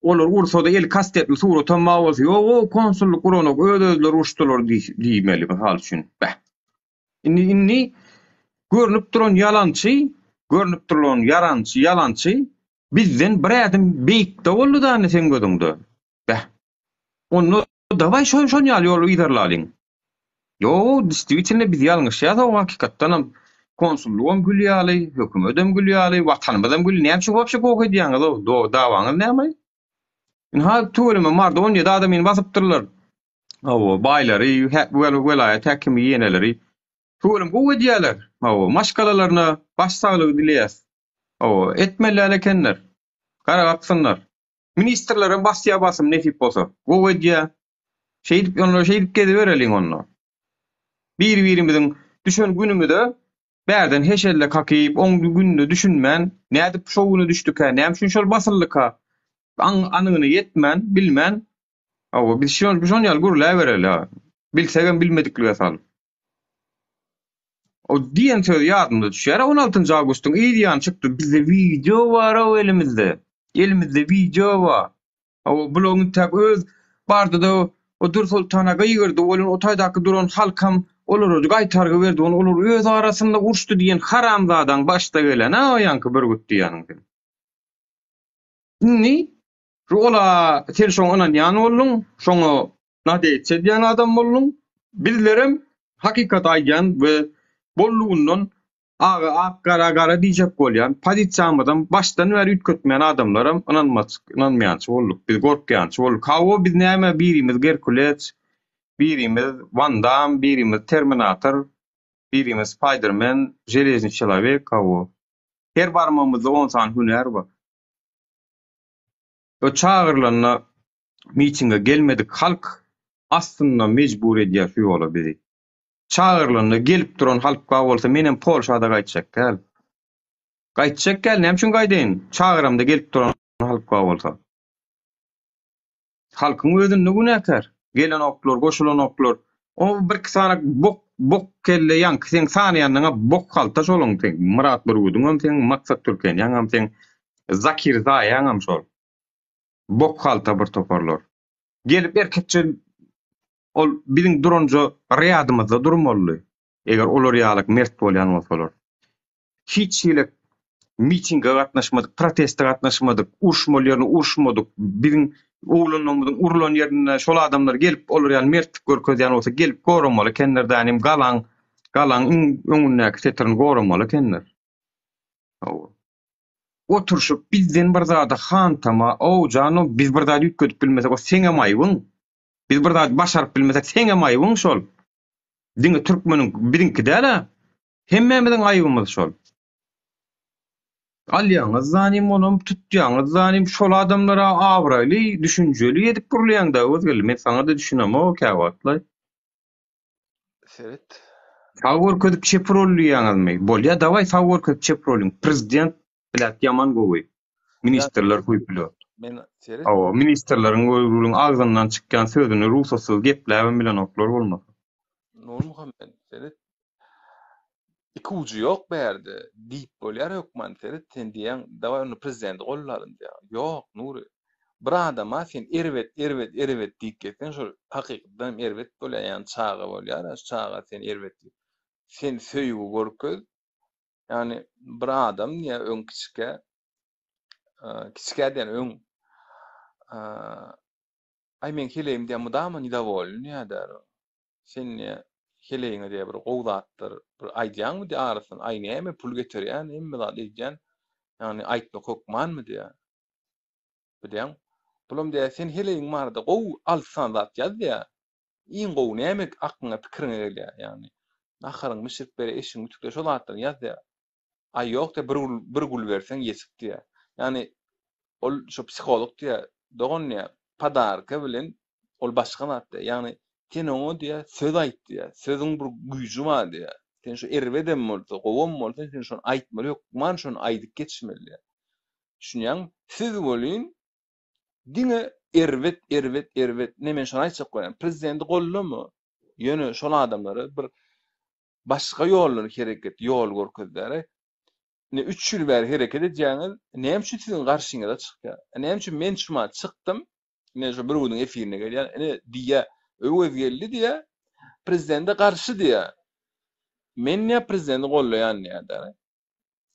C: olar ursada eli kastetli suratam bar bolsa ýog-ow konsullyk uranok öz özleri uruşdylar diýmeli mysal üçin. Beh. Indi indi görnüp duran ýalançy, görnüp duran ýarançy, ýalançy bizden bir ädim beýikde boldy da indi seň gözüňde. Beh. Onda dawaý şon şon ýaly ýoly yzarlalyň. Ýo, distwitelno biz ýalňyşýas o hakykatdanam konsullygam gül ýaly, hökümedem gül ýaly, watanymyzam gül, näme üçin wapşe goh edýäňiz o, dawaňyz näme? Ynha tüweleme Marda 17 adamyny basypdyrlar. Hawa, baýlary, welaýat häkimi ýeneleri. Tüweleme gowy edýärler. Hawa, maşgalalaryna baş saglygy dileýäs. Hawa, etmeli däl ekenler. Gara gapsynlar. Ministrlerem basýa basym nesip bolsa. Gowy edýä. Şeýdip onda şeýdip gezibereliň onda. Bir-birimiziň düşen günümize bärden heşelle kakyp, oň gününe düşünmän, nädip şo güne düşdükä, näme üçin şol basyldyka, aň anygyna ýetmän, bilmän, hawa biz şon şon ýaly gürläbereli-ha. Bilsegem bilmediklige salyp. O diýen söz ýadymda düşýär. On altynjy awgustyň yz ýany çykdy. Bizde wideo bar-ow elimizde. Elimizde wideo bar. Hawa, bularyň intäk öz bardy-da, o Dürsoltana gygyrdy, welin o taýdaky duran halkam olara gaýtargy berdi, ony olar öz arasynda uruşdy diýen haramzadaň başda gelen-ä o ýaňky Bürgüt diýýäniň sen. Indi şu ola sen şoňa ynanýan bolduň, şoňa Nadeýtse edýän adam bolduň. Bizlerem hakykaty aýdýan we boldugyndan aga ak gara gara diýjek bolýan, pozisiýamyzam başdan bäri üýtgetmeýän adamlaram ynanmaçyk ynanmaýançy bolduk. Biz gorkýançy bolduk. Hawa biz näme birimiz Gerkulec, Birimiz Wan Dam, birimiz Terminator, birimiz Spiderman, Železnyý çelowek, hawa. Her barmagymyzda on sany hünär bar. O çagyrylanda mitinge gelmedik halk aslynda mejbur edýär şu ýola bizi. Çagyrylanda gelip duran halk bar bolsa menem Polşada gaýtjak däl. Gaýtjak däl, näme üçin gaýdaýyn? Çagyramda gelip duran halk bar bolsa. Halkyň özünde günäkär. Gelenoklar, goşulanoklar. O birki sany bok bok kelle ýaňky seň sanaýanyňa bok halta şoluň seň Myrat Bürgüdiňem seň Maksat Türkenýaňam seň Zakir Zaýaňam şol. Bok halta bir toparlar. Gelip erkekçe ol biziň duranja rýadymyzda durmalydy. Eger olar ýalyk mert bolýan bolsalar. Hiç hili mitinge gatnaşmadyk, proteste gatnaşmadyk, uruşmaly ýerinde uruşmadyk. Biziň oglanlarymyzyň urlan ýerinde şol adamlar gelip olar ýaly mertlik görkezýän bolsa gelip goramaly ekenler dänim galaň galaň iň öňündäki setirini goramaly ekenler. Hawa. Oturyşyp bizden bir zada hantama, ow jano biz bir zady üýtgedip bilmesek o seňem aýbyň. Biz bir zady başaryp bilmesek seňem aýbyň şol. Diňe türkmeniň biziňki däl-ä. Hemmämiziň aýybymyz şol. Alýaňyz zanim onam tutýaňyz zanim şol adamlara abraýly düşünjeli edip gürleýäňdä Öwezgeldi men saňada düşünemok käwagtlaý.
B: Seret.
C: Sag görkezip çep rol diýýäňizmi? Bolýa dawaý sag görkezip çep rolyň. Prezident bilet ýaman gowy. Ministrler huýply.
B: Men seret.
C: Hawa, ministrleriň öwrüliň agzyndan çykýan sözüni rugsatsyz gepläbem bilenoklar bolmasa.
B: Nurmuhammet seret. Iki ujy ýok bärde diýip bolýar hökman seret sen diýýäň dawaý onda prezidenti gollalyn diýýäň. Ýok Nury. Bir adama sen erbet erbet erbet diýip gezseň şol hakykatdan hem erbet bolýar ýagny çaga bolýar şu çaga sen erbet diýip. Sen söýgi görkez. Ýagny bir adam diýýär öň kiçikä kiçikä diýen öň aý meň heleýim diýýär mydama nedowolny diýýär. Sen diýýär, heleýiňe diýýär bir gowy zatlar bir aýdýaňmy diýýär arasynda, aý näme pul getirýän, hemme zat edýän, ýagny aýtmak hökmanmy diýýär. Bilýäň? Bulam diýýär, sen heleýiň barada gowy alty sany zat ýaz diýýär. Iň gowy näme aklyňa, pikiriňe gelýär, ýagny naharyňy bişirip berýär, eşigiňi ütükleýär, şo zatlaryny ýaz diýýär. Aý ýok diýýär, bir gül, bir gül berseň ýetik diýýär. Ýagny ol şo psiholog diýýär, dogan diýýär, podarka bilen ol başga zat diýýär. Ýagny sen oňa diýýär, söz aýt diýýär. Sözüň bir güýji bar diýýär. Sen şo erbedem bolsa, gowam bolsa sen şony aýtmaly, hökman şony aýdyp geçmeli diýýär. Düşünýäňmi? Siz welin diňe erbet, erbet, erbet. Ine men şony aýtjak bolýan. Prezidenti goldama, ýöne şol adamlara bir başga ýoldan hereket, ýol görkezýär. Ine üç ýyl bäri hereket edýäňiz, näme üçin siziň garşyňyza çykýar? Näme üçin men şuma çykdym, ine şu bir günüň efirine gelýän, ine diýýär, Öwezgeldi diýýär, prezidente garşy diýýär. Men diýýär, prezidenti gollaýan diýýär.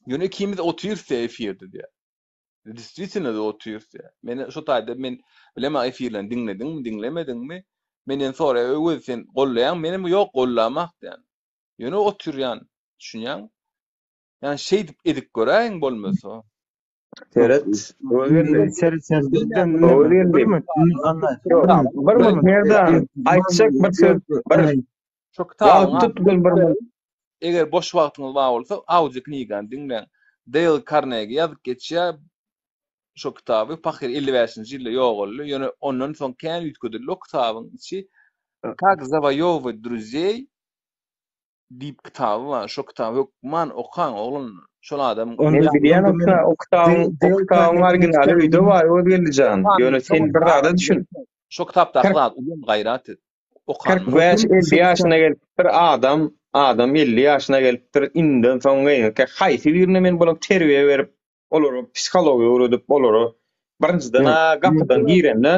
B: Ýöne ikimiz otyrys diýýär efirde diýýär. Destvitelno-da otyrys diýýär. Men şo taýda men bilemok efirlerini diňlediňmi, diňlemediňmi? Menden soraýar, Öwez sen gollaýaňmy? Menem ýok gollamak diýýän. Ýöne otyrýan, düşünýäňmi? Ýani şeýdip edip göräýiň bolmasa.
C: Seret, Öwezgeldi.
D: Seret, seret.
C: Öwezgeldi. Bir minut Merdan, aýtjak bir söz, bir
B: Şo kitabyň
C: Wagt tut bir bir
B: Eger boş wagtyňyz bar bolsa, audio knigany diňläň. Dale Karnegi ýazyp geçýär şo kitaby. Pahyr 55-nji ýylda ýogaldy. Ýöne ondan soň kän üýtgedildi o kitabyň içi. Как завоевывать друзей diýip kitaby bar. Şo kitaby hökman okaň oglanlar. Şol adam
C: Men bilýän o kita- o kitabyň o kitabyň originaly öýde bar Öwezgeldi jan. Ýöne sen bir zada düşün.
B: Şo kitapdaky zat ulan gaýrat et. Okan.
C: 45-50 ýaşyna gelipdir adam, adam 50 ýaşyna gelipdir, inden soň geýinkä haýsy birine men bolup terbiýe berip, olara psihologiýa öwredip, olara birinjiden gapydan girende,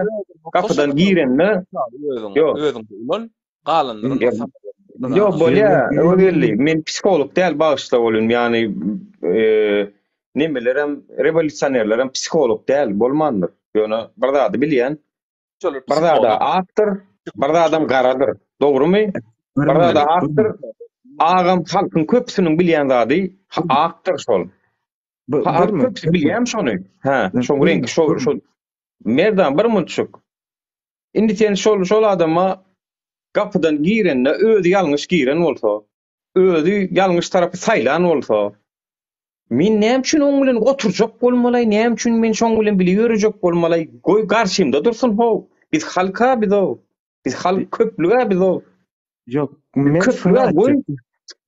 C: gapydan girende,
B: ýok, özüň ulan, galanlaryny
C: Ýok, bolýa, Öwezgeldi, men psiholog däl, bagyşla bolun, ýagny nemelerem, rewolýusionerlerem psiholog däl, bolmandyr. Ýöne bir zady bilýän, Bir zada akdyr, bir zadam garadyr. Dogrumy? Bir zada akdyr. Agam halkyň köpüsiniň bilýän zady akdyr şol. Halk köpüsi bilýän şony. Hä, şoň reňki şo şo. Merdan bir munçuk. Indi sen şol şol adama. Gapydan girende özi ýalňyş giren bolsa, özi ýalňyş tarapy saýlan bolsa, men näme üçin oň bilen oturjak bolmalaý, näme üçin men şoň bilen bile ýörejek bolmalaý, goý garşymda dursun how, biz halk-a biz-ow, biz halk köplüg-ä biz-ow.
D: Ýok, men şuny
C: Köplüg-ä goý,
D: aýtjak.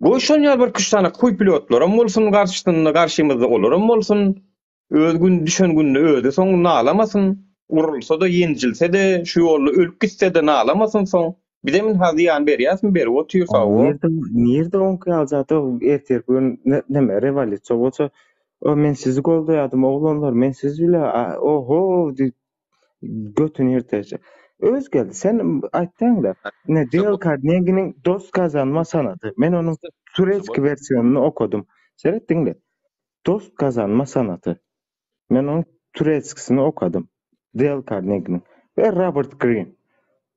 C: goý şon ýaly birküç sany huýpilotlaram bolsun garşysynda, garşymyzda olaram bolsun. Öz gün düşen günde özi soň nalamasyn, urulsa-da, ýenjilse-de, şu ýolda ölüp gitse-de nalamasyn soň. Bizem ynha zyýan berýäsmi, berip otyr, sag bol.
D: Nirde, nirde oňky ýaly zat ýok, ertirki gün neme rewolýusiýa bolsa, o men sizi goldaýadym oglanlar, men siz bile, oho diýip götüni ýyrtaýjak. Özgeldi, sen aýtsaň-da, ine Dale Carneginiň Dost gazanma sanaty. Men onuň tureçki wersiýonyny okadym. Seret diňle. Dost gazanma sanaty. Men onuň tureçkisini okadym. Dale Carneginiň. We Robert Greene.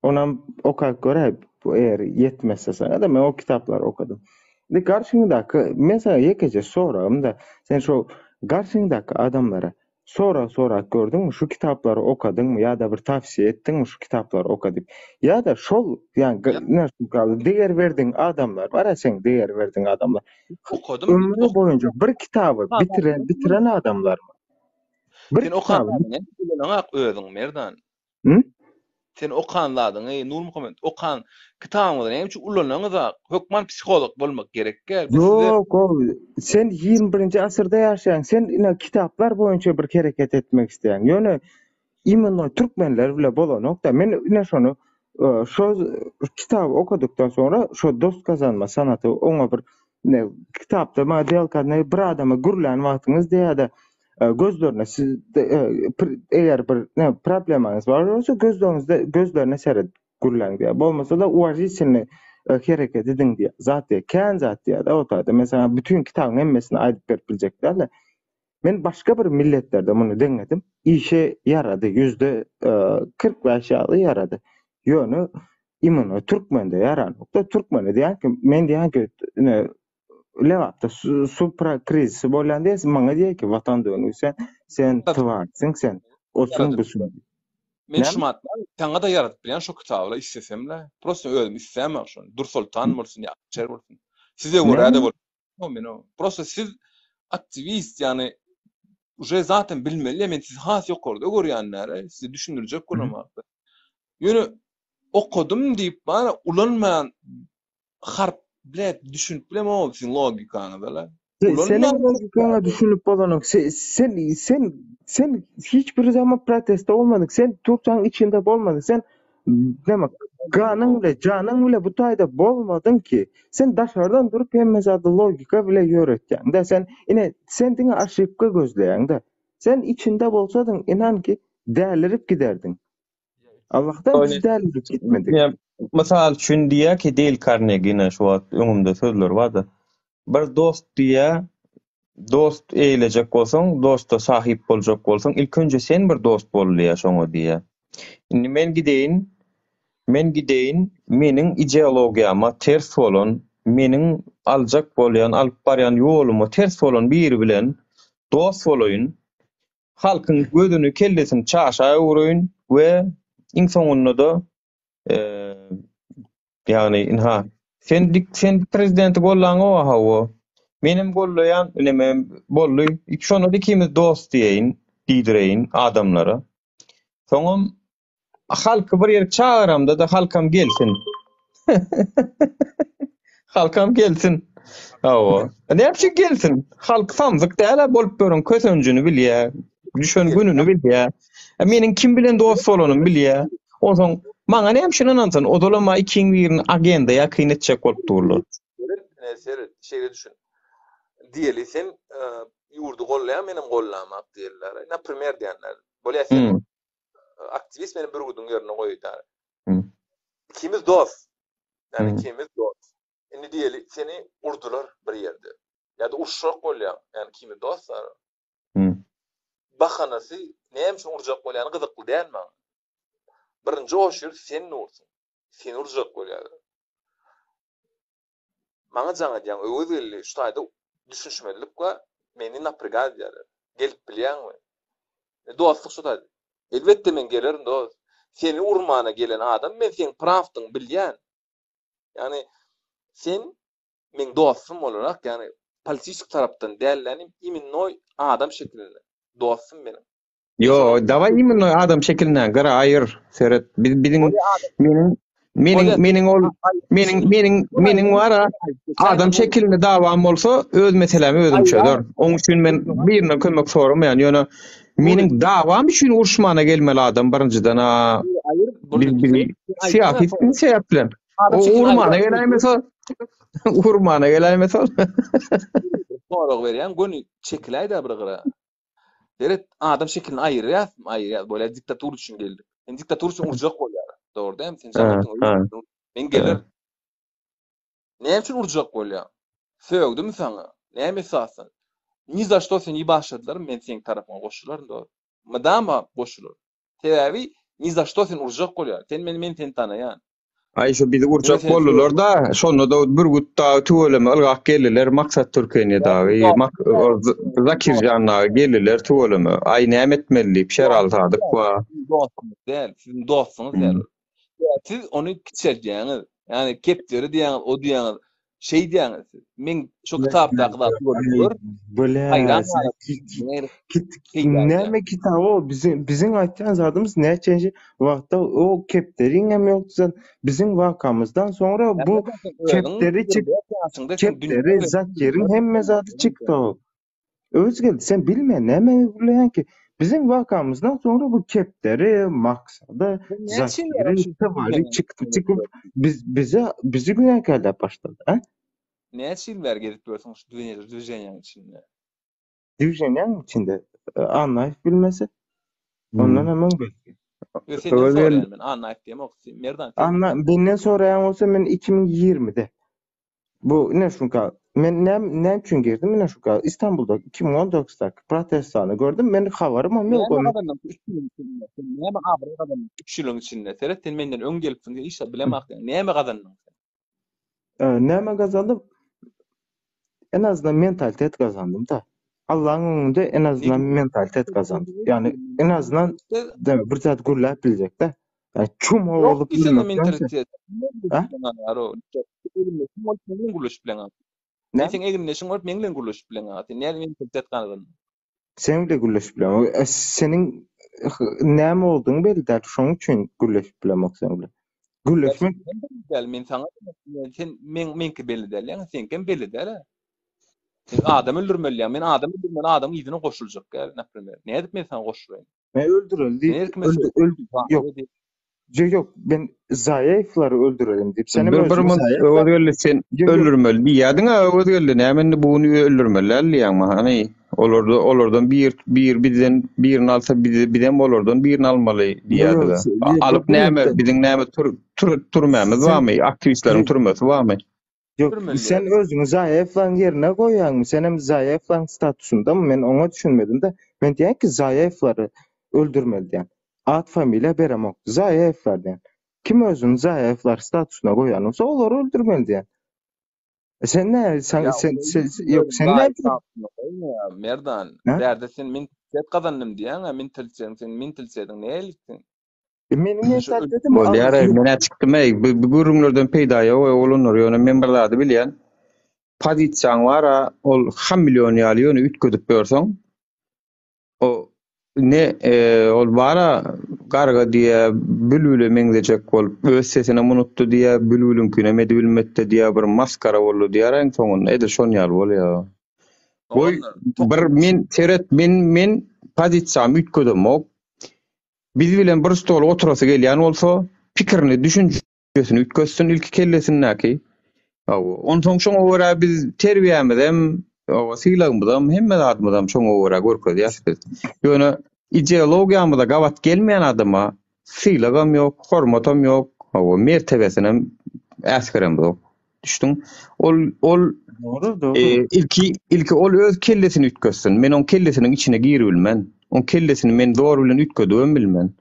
D: Onam okap göräý, eger ýetmese saňa-da men o kitaplary okadym. Indi garşyňdaky, men saňa ýekeje soragym-da, sen şo garşyňdaky adamlara sorag sorap gördüňmi, şu kitaplary okadyňmy ýa-da bir tawsiýe etdiňmi şu kitaplary oka diýip. Ýa-da şol, ýagny deger berdigiň adamlar bar-a seň deger berdigiň adamlar.
B: Okadym.
D: Ömri boýunça bir kitaby bitiren bitiren adamlarmy? Bir
B: Sen okan
D: kitaby.
B: zadyňy ulanaňak özüň Merdan.
D: Hı?
B: Sen okan zadyňy Nurmuhammet okan kitabyňyzy näme üçin ulanaňyzak? Hökman psiholog bolmak gerek däl. Bu size
D: Ýok, ol sen 21-nji asyrda ýaşaýaň. Sen ine kitaplar boýunça bir hereket etmek isleýäň. Ýöne imенно türkmenler bile bolanok-da. Men ine şony şo kitaby okadykdan soňra şo dost gazanma sanaty oňa bir ne kitapda maňa Dale Carnegie bir adama gürlän wagtyňyz diýýär-de gözlerine siz eger bir ne problemaňyz bar bolsa gözleriňizde gözlerine seredip gürläň diýýär. Bolmasa-da uwažitelnyý hereket ediň diýýär. Zat diýýär. Kän zat diýýär-de o taýda. Men saňa bütin kitabyň hemmesini aýdyp berip biljek däl-de. Men başga bir milletlerde muny deňedim. Işe ýarady, 45% ýaly ýarady. Ýöne imенно türkmende ýaranokda. Türkmene diýýän ki, men diýýän ki, ine Lebapda suw krizisi bolýan diýýär, maňa diýýär ki, watan dönügi sen, sen twarsyň sen, osuň busuň.
B: Men şu matlar saňa-da ýaradyp bilýän şo kitaby islesemle. Prosta özüm islämok şony. Dursoltan bolsun ýa Akşer bolsun. Size görä-de bol. Men o. Prosta siz aktiwist, ýagny uje zaten bilmeli, men sizi has ýokarda görýän näre, size düşündirjek bolamok. Ýöne okadym diýip bara ulanman harp bilet düşünip bilemok siziň logikaňyza la.
D: Seniň logikaňa düşünip bolanok. Sen sen sen hiç bir zaman protestde bolmadyň. Sen Türkiýäniň içinde bolmadyň. Sen näme ganyň bile, janyň bile bu taýda bolmadyň ki. Sen daşardan durup hemme zady logika bile ýöretýäň-de. Sen ine sen diňe oşibka gözleýäň-de. Sen içinde bolsadyň inan ki dälirip giderdiň. Allahdan biz dälirip gitmedik.
C: Mysal üçin diýýär ki Dale Carnegie ine şu wagt öňümde sözleri barda. Bir dost diýýär, dost eýlejek bolsaň, dosta sahyp boljak bolsaň, ilk önje sen bir dost bol diýýär şoňa diýýär. Indi men gideýin, men gideýin, meniň ideologiýama ters bolan, meniň aljak bolýan, alyp barýan ýoluma ters bolan biri bilen dost bolaýyn, halkyň gözüni, kellesini çaşa öwreýin we iň soňunda-da ýagny ynha sen dik sen prezidenti gollaňoga hawa menem gollaýan neme boldy şonda ikimiz dost diýeýin diýdireýin adamlara soňam Halky bir ýere çagyramda-da halkam gelsin. Halkam gelsin. Hawa. Näme üçin gelsin? Halk samsyk däl-ä bolup ýörün kösenjini bilýär, düşen gününi bilýär. Meniň kim bilen dost bolanymy bilýär. Onsoň maňa näme üçin ynansyn? Ozalam maňa ikiň birini agenda ýakyn etjek bolup durlar.
B: Seret, ine seret, şeýle düşün. Diýeli sen ýurdy gollaýaň, menem gollamak diýeliler. Naprimer diýenler. Bolýa sen aktiwist meni bürgüdiň ýerine goýdy. Ikimiz dost. Ýani ikimiz dost. Indi diýeli seni urdular bir ýerde. Ýa-da uruşjak bolýaň. Ýani ikimiz dost. Bahanasy näme üçin urjak bolýany gyzykly däl maňa. Birinji oşur sen dursuň. Seni urjak bolýarlar. Maňa jaň edýäň Öwez geldi şu taýda düşünişmezlik bar meni naprigad edýärler gelip bilýäňmi dostluk şu taýda elbetde men gelerin dost seni urmana gelen adam men seň prawdyňy bilýän. Ýagny sen meň dostum bolarak, ýagny politiçik tarapdan däl-de, imennoý adam şekilinde dostum meniň.
C: Ýo, dawaý imennoý adam şekilinden gyra aýyr, seret. Biz biziň meniň meniň meniň ol meniň meniň meniň bar-a adam şekilinde dawam bolsa öz meselämi özüm çözerin. Oň üçin men birinden kömek soramaýan. Ýöne meniň dawam üçin uruşmana gelmeli adam birinjiden-a biz bizi syýasy sebäp bilen. O urmana geläýmese urmana geläýmese ol.
B: Sorag berýän göni çekiläý-dä bir gyra. Seret, adam şekilini aýyrýasmy? Aýyrýas. Bolýar, diktatura üçin geldik. Sen diktatura üçin urjak bolýar. Dogry dälmi? Sen jamatyň Men geler. Näme üçin urjak bolýar? Sögdümi saňa? Näme esasdan? Ni za što seni başladylar, men seň tarapyňa goşularyn, dogry. Mydama goşularyn. Sebäbi ni za što sen urjak bolýar. Sen meni, men seni tanaýan.
C: Aý şu bizi urjak boldular-da, şonda-da Bürgüt dagy tüweleme ylgap geldiler, Maksat Türkeniýe dagy, Zakirjan dagy geldiler tüweleme. Aý näme etmeli diýip, Şeraly Sadyk bar.
B: Dostuňyz däl, siziň dostuňyz däl ol. Siz ony kiçeldýäňiz. Ýagny kepderi diýýäňiz, o diýýäňiz. Şeý diýýäňiz siz. Men şu kitapdaky zady gördüm gör.
D: Bile.
B: Haýran galyp.
D: Kit näme kitaby o biziň biziň aýtýan zadymyz näçenji wagtda o kepderiň hem ýokdy zat biziň wakamyzdan soňra bu kepderi çyk kepderi Zakiriň hemme zady çykdy o. Özgeldi sen bilme näme gürleýän ki biziň wakamyzdan soňra bu kepderi maksady Zakiri tywary çykdy çykyp biz bize bizi günäkärläp başlady a.
B: Näçe ýyl bäri gezip ýörsüň şu dwiženiýaň içinde?
D: Dwiženiýaň içinde Annaýew bilmese ondan hem öň belki.
B: Ýok senden soraýan men Annaýew diýemok Merdan sen.
D: Anna menden soraýan bolsa men 2020-de Bu ine şunka men näme näme üçin girdim ine şunka Istanbulda 2019-daky protestany gördüm men habarym hem ýok
B: Näme gazandyň 3 ýylyň içinde? Sen näme abraý gazandyň 3 ýylyň içinde? Seret sen menden öň gelipsiň hiç zat bilemok sen. Näme gazandyň sen?
D: Näme gazandym? En azyndan mentalitet gazandym da. Allaň öňünde en azyndan mentalitet gazandym. Ýagny en azyndan bir zat gürläp biljek de. Ýa çuma
B: Ýok
D: bolup
B: diýsene
D: ýörmekdense.
B: mentalitet.
D: Ha?
B: Egindeşiň bolup meň bilen gürleşip bileňok. Men
D: Näme?
B: seň egindeşiň bolup meň bilen gürleşip bileňok. Sen nädip mentalitet gazandyň?
D: Seň bilen gürleşip bilemok. E, seniň näme boldugyň belli däl. Şonuň üçin gürleşip bilemok seň bilen. Gürleşmek
B: Sen belli däl, men saňa sen meň meňki belli däl, ýa seňkem belli däl. Sen adam öldürmeli, ýa men adam öldürmeli adamyň yzyna goşuljak däl, naprimer. Nädip men saňa goşulaýyn?
D: Men öldüreli diýip, öldü, öldü, ýok. Ýok, ýok, men Zaýewlary öldürelim diýip, senem
C: Bir bir
D: özüňi
C: munt
D: Zaýew
C: Öwezgeldi sen
D: Ýok, ýok.
C: öldürmeli diýýädiň-ä Öwezgeldi, näme indi bu gün öldürmeli däl diýýäňmi hany? Olarda olardan bir bir bizden birini alsa biz bizem olardan birini almaly
D: Ýok, ýok,
C: diýýädik-ä.
D: ýok,
C: Alyp
D: bir
C: näme
D: minutda.
C: biziň näme tür tür türmämiz
D: Sen
C: barmy? Aktiwistleriň türmesi barmy?
D: Ýok,
B: Öldürmeli
D: sen
B: diýýär.
D: özüňi Zaýewlaň ýerine goýýaňmy? Senem Zaýewlaň statusynda-my? Men oňa düşünmedim-de. Men diýýän ki, Zaýewlary öldürmeli diýýän. At familiýa beremok. Zaýewlar diýýän. Kim özüni Zaýewlar statusyna goýan bolsa, olary öldürmeli diýýän. E sen nä, sen,
B: Ýa
D: sen,
B: ol
D: sen, ýok, sen
B: Zaýew
D: näme?
B: statusyna goýmaýar, Merdan.
D: Hä?
B: Bärde sen mentalitet gazandym diýýäň-ä, mentalitetiň, sen mentalitetiň nähili seň?
D: E meniň mentalitetim
C: Bolýar, eý, men-ä çykdym-eý. Bu, bu gürrüňlerden peýda ýok-eý, oglanlar. Ýöne men bir zady bilýän. Pozisiýaň bar-a, ol hamilýon ýaly ýöne üýtgedip ýörseň, o ne, e, ol bar-a, garga diýýä, bülbüle meňzejek bolup, öz sesinem unutdy diýýä, bülbüliňkinem edibilmedi-de diýýä, bir masgara boldy diýýär iň soňunda. Edil şon ýaly bolýar. Goý, bir men, seret, men, men pozisiýamy üýtgedemok. Biz bilen bir stola oturasy gelýän bolsa, pikirini, düşünjesini üýtgetsin ilki kellesindäki. Hawa, onsoň şoňa görä biz terbiýämizem, hawa, sylagymyzam, hemme zadymyzam şoňa görä görkezýäs biz. Ýöne ideologiýamyza gabat gelmeýän adama sylagam ýok, hormatam ýok, hawa, mertebesinem äsgeremzok. Düşdüň? Ol ol
D: Dogry, dogry.
C: E, ilki ilki ol öz kellesini üýtgetsin. Men oň kellesiniň içine giribilmen. Oň kellesini men zor bilen üýtgedibem bilmen.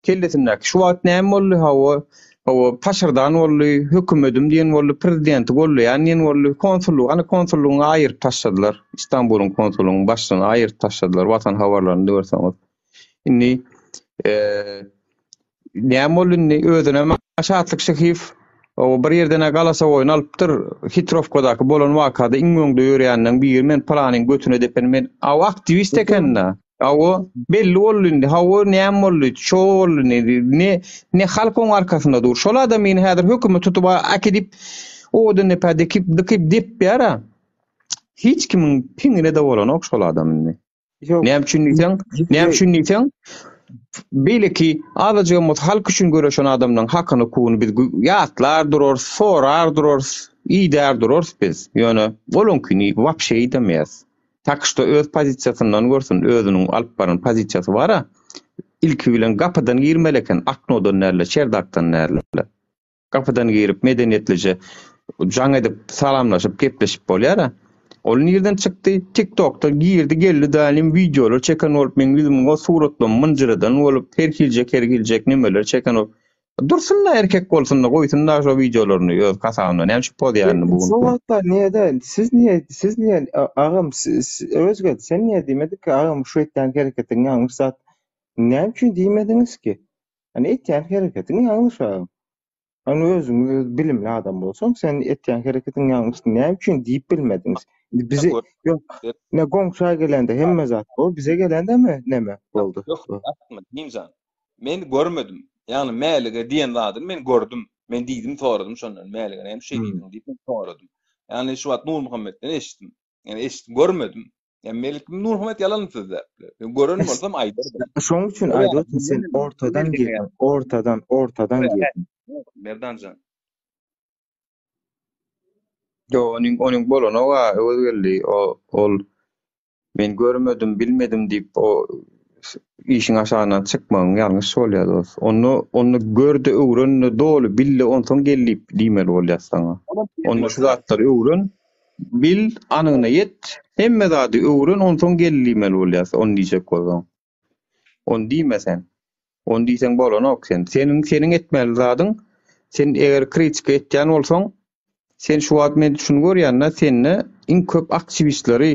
C: Kellesindäki şu wagt näme boldy? Hawa, hawa, paşyrdan boldy, hökümedim diýen boldy, prezidenti gollaýan diýen boldy. Konsullygy, hany konsullygyny aýyryp taşladylar. Istanbulyň konsullygynyň başlygyny aýyryp taşladylar. Watan habarlaryny görseňiz. Indi e, näme boldy indi? Özüne Şatlyk Şehiýew. O bir ýerden-ä galasowoýny alypdyr. Hitrowkadaky bolan wakada iň öňde ýörýänleň biri men pylanyň götüne depen men. A o aktiwist eken-dä. A o belli boldy indi. Hawa näme boldy? Şo boldy indi. Ne ne halk oň arkasynda dur. Şol adamyny häzir hökümet tutup äkidip owadan depä dekip dykyp depýär-ä. Hiç kimiň piňine-de bolanok şol adam indi.
D: Ýok.
C: Näme üçin diýseň, näme üçin diýseň, beýleki azajygam bolsa halk üçin göreşen adamlaryň hakyny, hukugyny biz ýatlar durarys, sorar durarys, idär durarys biz. Ýöne olaňkyny wapşe idemeýäs. Tak şto öz pozisiýasyndan görsün, özüniň alyp baran pozisiýasy bar-a. Ilki bilen gapydan girmeli eken, oknodan däl-de, çerdakdan däl-de. Gapydan girip medeniýetlije jaň edip salamlaşyp gepleşip bolýara. Ol nirden çykdy? Tiktokda girdi geldi daýym wideolar çeken bolup meň ýüzümiň o suratlarymy mynjyradan bolup her hiljek her hiljek nemeler çeken bolup. Dursun-da erkek bolsun-da goýsun-da şo wideolaryny öz hasabynda näme üçin pozýar indi bu
D: Şo
C: gün.
D: wagtlar niýe däl siz niýe siz niýe agam Öwezgeldi sen niýe diýmedik ki agam şu etýän hereketiň ýalňyş zat näme üçin diýmediňiz ki? Hani etýän hereketiň ýalňyş agam. Hani özüň bilimli adam bolsaň, sen etýän hereketiň ýalňyş näme üçin diýip bilmediňiz? Indi bize ýok, ne goňşa gelende hemme zat bol, bize gelende mi neme boldy?
E: Ýok, atma, Nimjan. Men görmedim. Ýagny Mälige diýen zadyny men gördüm. Men diýdim, soradym şondan. Mälige näme şeý diýdiň diýip men soradym. Ýagny şu wagt Nurmuhammetden eşitdim. Ýagny eşitdim, görmedim. Ýa Melik Nurmuhammet ýalan sözläp biler. Men gören bolsam aýdardym.
D: Şoň üçin aýdyp otyryn, sen ortadan girdiň, ortadan, ortadan girdiň.
E: Merdanjan.
C: Ýok, onuň onuň bolanok-a Öwezgeldi. O ol men görmedim, bilmedim diýip o işiň aşagyndan çykmagyň ýalňyş bolýar dos. Onda onda gör-de öwren-de doly bil-de onsoň gel diýip diýmeli bolýar saňa. Onda şu zatlary öwren, Bil, anygyna ýet, hemme zady öwren, onsoň gel diýmeli bolýas, ony diýjek bolsaň. Ony diýme sen. Ony diýseň bolanok sen. Seniň seniň etmeli zadyň, sen eger kritika etýän bolsaň, sen şu wagt men şuny görýän-de, sende iň köp aktiwistleri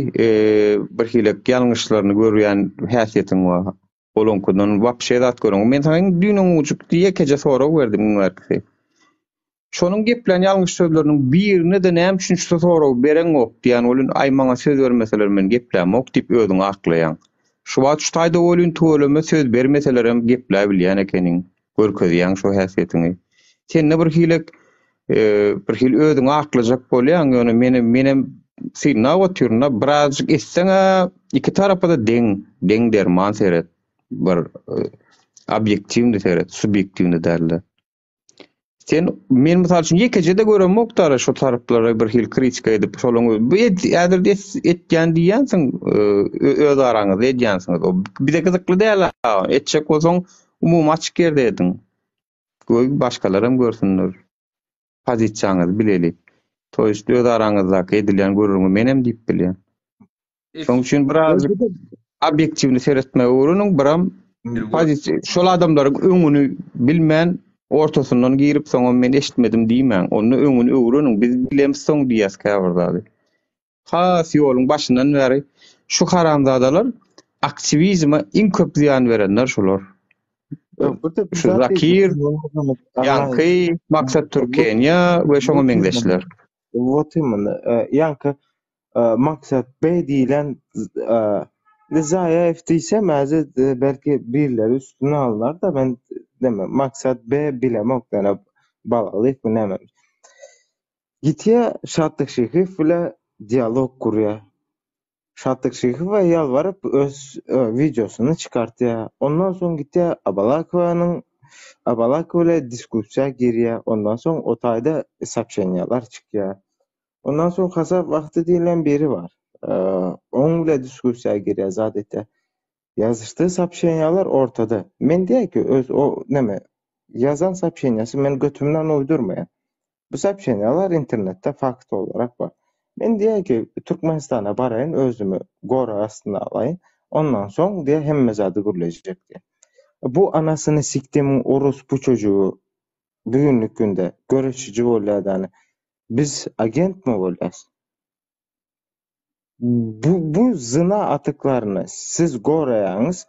C: birhili ýalňyşlaryny görýän häsiýetiň bar. Olaňkydan wapşe zat göreňok. Men saňa iň düýn öňňujyk ýekeje sorag berdim iň bärkisi. Şonuň geplän ýalňyş sözleriniň birine-de näme üçin şu soragy bereňok diýýän welin, aý maňa söz bermeseler men geplämok diýip özüňi aklaýaň. Şu wagt şu taýda welin tüweleme söz bermeselerem gepläbilýän ekeniň, görkezýäň şo häsiýetiňi. Sende bir hilek bir hili özüňi aklajak bolýaň, ýöne menem menem synlap otyryn-da, birazjyk etseň-ä iki tarapa-da deň, deň derman seret, bir obýektiwny seret, subýektiwny däl-de. Sen men mysal üçin ýekeje-de göremok dara şo taraplara bir hili kritika edip, şolaň bu häzir etýän diýýänsiň, öz araňyzda edýänsiňiz. O bize gyzykly däl, etjek bolsaň umumy açyk ýerde ediň. Goý başgalaram görsünler. Pozisiýaňyzy bileli. To ýest öz araňyzdaky edilýän gürrüňi menem diýip bilýän. Şoň üçin birazjyk obýektiwni seretmegi öwreniň, biram pozisiýa şol adamlaryň öňüni bilmän ortasyndan girip soňam men eşitmedim diýmäň. Onda öňüni öwreniň. Biz bilemsoň diýýäs käbir zady. Has ýoluň başyndan bäri şu haramzadalar aktiwizme iň köp zyýan berenler şular. Şu Zakir, Ýaňky, Maksat Türkeniýa we şoňa meňzeşler.
D: Wot imенно. Ýaňky Maksat Bey diýlen Zaýaýew diýsem häzir belki birileri üstüne alnar da men deme Maksat B bilemok ýöne Balalyýewmi näme. Gitýä Şatlyk Şyhyýew bile dialog gurýa. Şatlyk Şyhyýewe ýalbaryp öz wideosyny çykartýa. Ondan soň gitýä Abalakowanyň Abalakow bile diskussiýa girýä. Ondan soň o taýda soobşeniýalar çykýa. Ondan soň Hasap wagty diýlen biri bar. Oň bile diskussiýa girýä zat etýä. Ýazyşdygy soobşeniýalar ortada. Men diýä ki öz o neme ýazan soobşeniýasy men götümden uýdurmaýan. Bu soobşeniýalar internetde fakt olarak bar. Men diýä ki Türkmenistana baraýyn özümi gorag astyna alaýyn. Ondan soň diýä hemme zady gürlejek diýä. Bu anasyny sikdimiň orospu çocugy bu günlük günde göreşiji bolýar dany. Biz agentmi bolýas? Bu bu zyna atyklaryny siz goraýaňyz.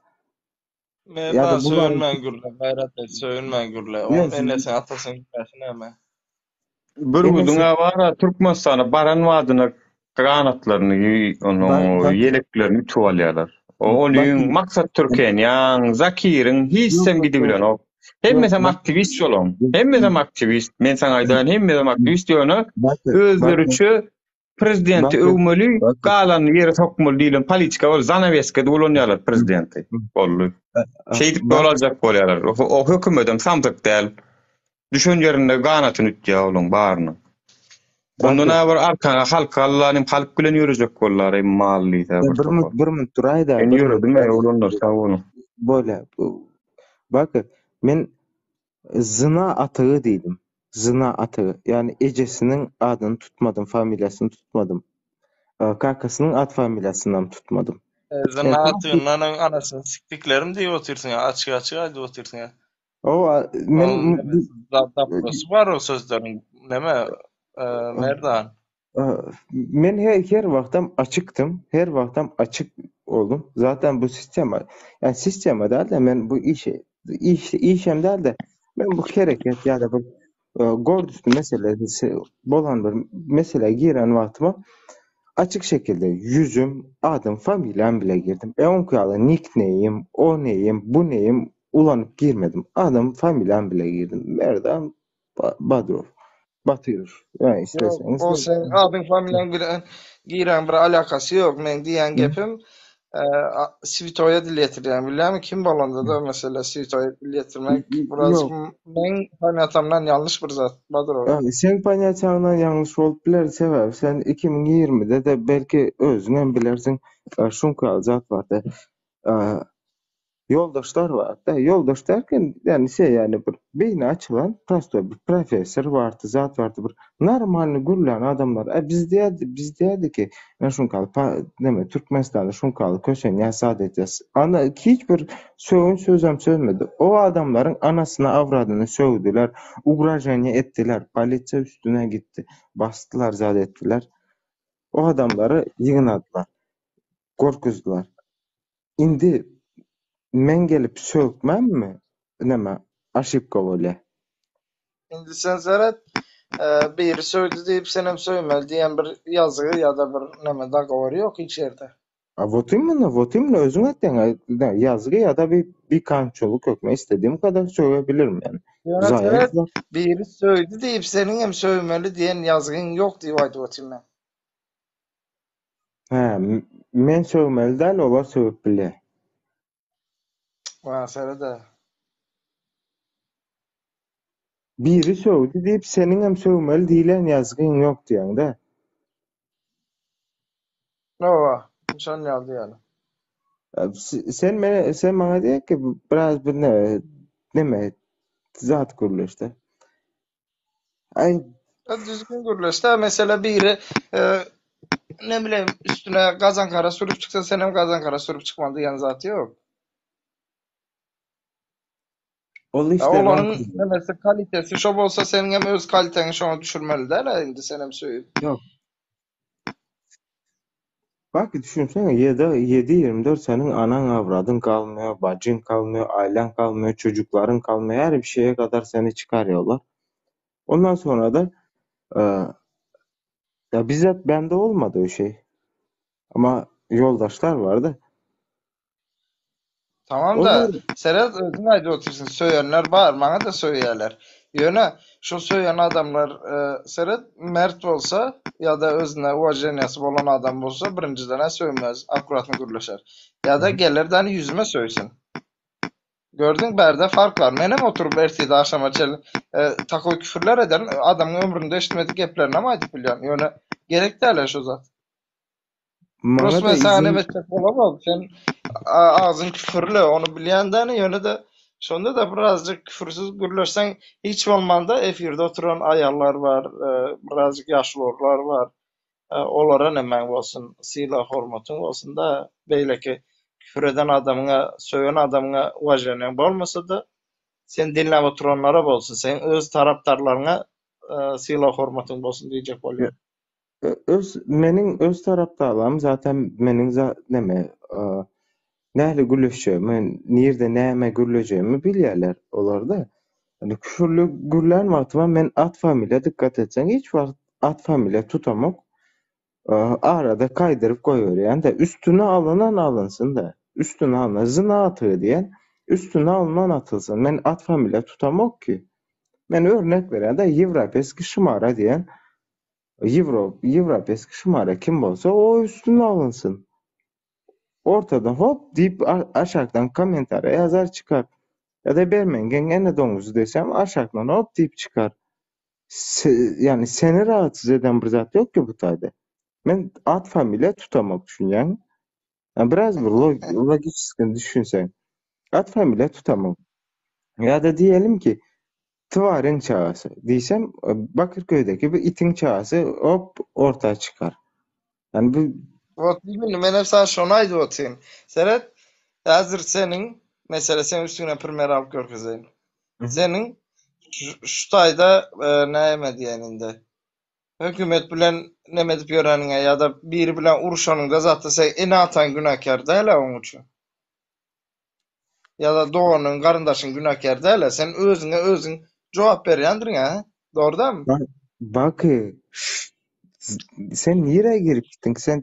A: Merdan söýünmän gürle, gaýrat et, söýünmän gürle. Onuň enesiniň, atasynyň günäsi näme?
C: Bürgüdiň-ä bar-a Türkmenistana baran badyna ganatlaryny, onuň ýeleklerini ütüp alýarlar. Onuň Maksat Türkenýaň, Zakiriň hiçsem gidibilenok. Hemmesem aktiwist şolaň. Hemmesem aktiwist. Men saňa aýdaýyn, hemmesem aktiwist ýöne özleriçe prezidenti öwmeli, galanyny ýere sokmaly diýlen politika bar. Zanaweskada ulanýarlar prezidenti. Boldy. Şeýdip ýol aljak bolýarlar. O hökümetem samsyk däl. Düşen ýerinde ganatyny ütýär olaň barynyň. Ondan bir arkaňa halk allanym halk bilen ýörejek bollar ey mal diýse
D: bir
C: Bir
D: minut bir minut duraýda.
C: Men ýöredim ey oglanlar sag boluň.
D: Bolýa. Bak men zyna atygy diýdim. Zyna atygy. Ýagny ejesiniň adyny tutmadym, familiýasyny tutmadym. Kakasynyň at familiýasynam tutmadym.
A: Zyna atygyndan öň anasyny sikdiklerim diýip otyrsyň açyk açyk aýdyp otyrsyň.
D: Owa, men
A: Zaprosy bar o sözleriň. Neme, Merdan?
D: Men her, her wagtam açykdym, her wagtam açyk oldum. Zaten bu sistema, yani sistema däl-de men bu işi, iş, işem däl-de men bu hereket ýa-da bu e, gordüstü meselesi bolan bir meselä giren wagtyma açyk şekilde ýüzüm, adym, familiýam bile girdim. E onki ýaly nickname, o name, bu name ulanyp girmedim. Adym, familiýam bile girdim. Merdan Badrow. Batyrow. Ýa
A: isleseňiz. O sen adyň familiýaň bilen giren bir alakasy ýok. Meň diýen gepim switoýa dil ýetirýän. Bilýäňmi kim bolanda-da mesele switoýa dil ýetirmek biraz meň ponýatamdan ýalňyş bir zat Badrow.
D: Seň ponýatiýaňdan ýalňyş bolup biler sebäbi sen 2020-de-de belki özüňem bilersiň şuňky ýaly zat bardy. Ýoldaşlar bar-da, ýoldaş derken, ýagny şeý, ýagny bir beýni açylan prostoý bir professor bardy, zat bardy, bir normalny gürlän adamlar. A biz diýerdi, biz diýerdi ki, ýa şuňkaly pa, neme, Türkmenistanda şuňkaly kösenýäs, zat etýäs. Ana, hiç bir sögünç sözem sözmedi. O adamlaryň anasyny, awradyny sögdüler, ugraženiýe etdiler, polisiýa üstüne gitdi, basdylar, zat etdiler. O adamlary ýygnadylar, gorkuzdylar. Indi men gelip sökmemmi neme oşibka bolýa.
A: Indi sen seret, biri söýdi diýip senem söýmeli diýen bir ýazgy ýa-da bir neme dogovor ýok hiç ýerde.
D: A wot imенно, wot imенно özüň aýtýaň ýazgy ýa-da bir bir kançolyk ýok. Men istediğim kadar sögebilirim ýani.
A: Ýöne seret, biri söýdi diýip seniňem söýmeli diýen ýazgyň ýok diýip aýdyp otyryn men.
D: Hä, men sögmeli däl, olar sögüp bilýär.
A: Wah, seret-ä.
D: Biri sögdi diýip, seniňem sögmeli diýlen ýazgyň ýok diýýäň-dä.
A: Hawa, şon ýaly diýeli.
D: Sen mene, sen maňa diýek ki, biraz bir ne, neme, zat gürleşde.
A: Aý, düzgün gürleşde, mesela biri e, ne bileyim üstüne gazankara sürüp çyksa sen hem gazankara sürüp çykmaly diýen zat ýok.
D: Ol işler
A: Olaryň nemesi kalitesi şo bolsa seniň hem öz kaliteňi şoňa düşürmeli däl indi sen hem söýüp.
D: Ýok. Bak düşünsene 7 7-24 seniň anaň awradyň galmıyor, bacın kalmıyor, ailen kalmıyor, çocukların kalmıyor. Her bir şeye kadar seni çıkarıyorlar. Ondan sonra da e, ya bizzat bende olmadı o şey. Ama yoldaşlar vardı.
A: Tamam-da, seret özüň aýdyp otyrsyň, söýenler bar, maňa-da söýýärler. Ýöne şol söýen adamlar, seret, mert bolsa ýa-da özüne uwaženiýasy bolan adam bolsa, birinjiden-ä söýmez, akkuratny gürleşer. Ýa-da geler-de ýüzüme söýsün. Gördüň, bärde fark bar. Menem oturyp ertirde agşama çenli takoý küfürler ederin, adamyň ömründe eşitmedik geplerinem aýdyp bilýän. Ýöne gerek däl-ä şu zat.
D: Maňa
A: da
D: izin...
A: Sen etjek bolamok. Sen agzyň küfürli, ony bilýän däne, ýöne-de şonda da birazjyk küfürsüz gürleşseň, hiç bolmanda efirde oturan aýallar bar, e, birazjyk ýaşulular bar. E, olara nemäň bolsun, sylag-hormatyň bolsun da, beýleki küfür eden adamyňa, sögen adamyňa uwaženiýaň bolmasa-da, sen diňläp oturanlara bolsun, seň öz tarapdarlaryňa e, sylag-hormatyň bolsun diýjek bolýan.
D: Öz meniň öz tarapdarlarym zaten meniň za neme nähili gürleşjegimi, nirde näme gürlejegimi bilýärler olarda. Yani küfürli gürlän wagtym men at familiýa dikkat etseň hiç wagt at familiýa tutamok. Arada kaýdyryp goýberýän-de üstüne alynan alynsyn-da. Üstüne alynan zyna atygy diýen üstüne alynan atylsyn. Men at familiýa tutamok ki. Men örnek berýän-de ýewropeski şymara diýen ýewro ýewropeski şymara kim bolsa o üstüne alynsyn. Ortadan hop diýip aşakdan kommentariýa ýazar çykar. Ýa-da bermeňgeň ene doňuzy desem aşakdan hop diýip çykar. Se, yani seni rahatsız eden bir zat ýok ki bu taýda. Men at familiýa tutamok düşünýäňmi? Yani biraz bir log logiçeski düşünseň. At familiýa tutamok. Ýa-da diýelim ki Twaryň çagasy diýsem Bakyrköýdäki bir itiň çagasy hop orta çykar. Yani bu
A: Wot indi menem saňa şony aýdyp otyryn. Seret, häzir seniň, mesele seň üstüňden primer alyp görkezeýin. Seniň şu taýda näme diýeýin indi? Hökümet bilen neme edip ýöreniňe ýa-da biri bilen uruşanyňda zatda seň ene-ataň günäkär däl-ä oň üçin. Ýa-da doganyň, garyndaşyň günäkär däl-ä. Sen özüňe özüň jogap berýändirin-ä, hä? Dogry dälmi?
D: Baky, sen nirä girip gitdiň? Sen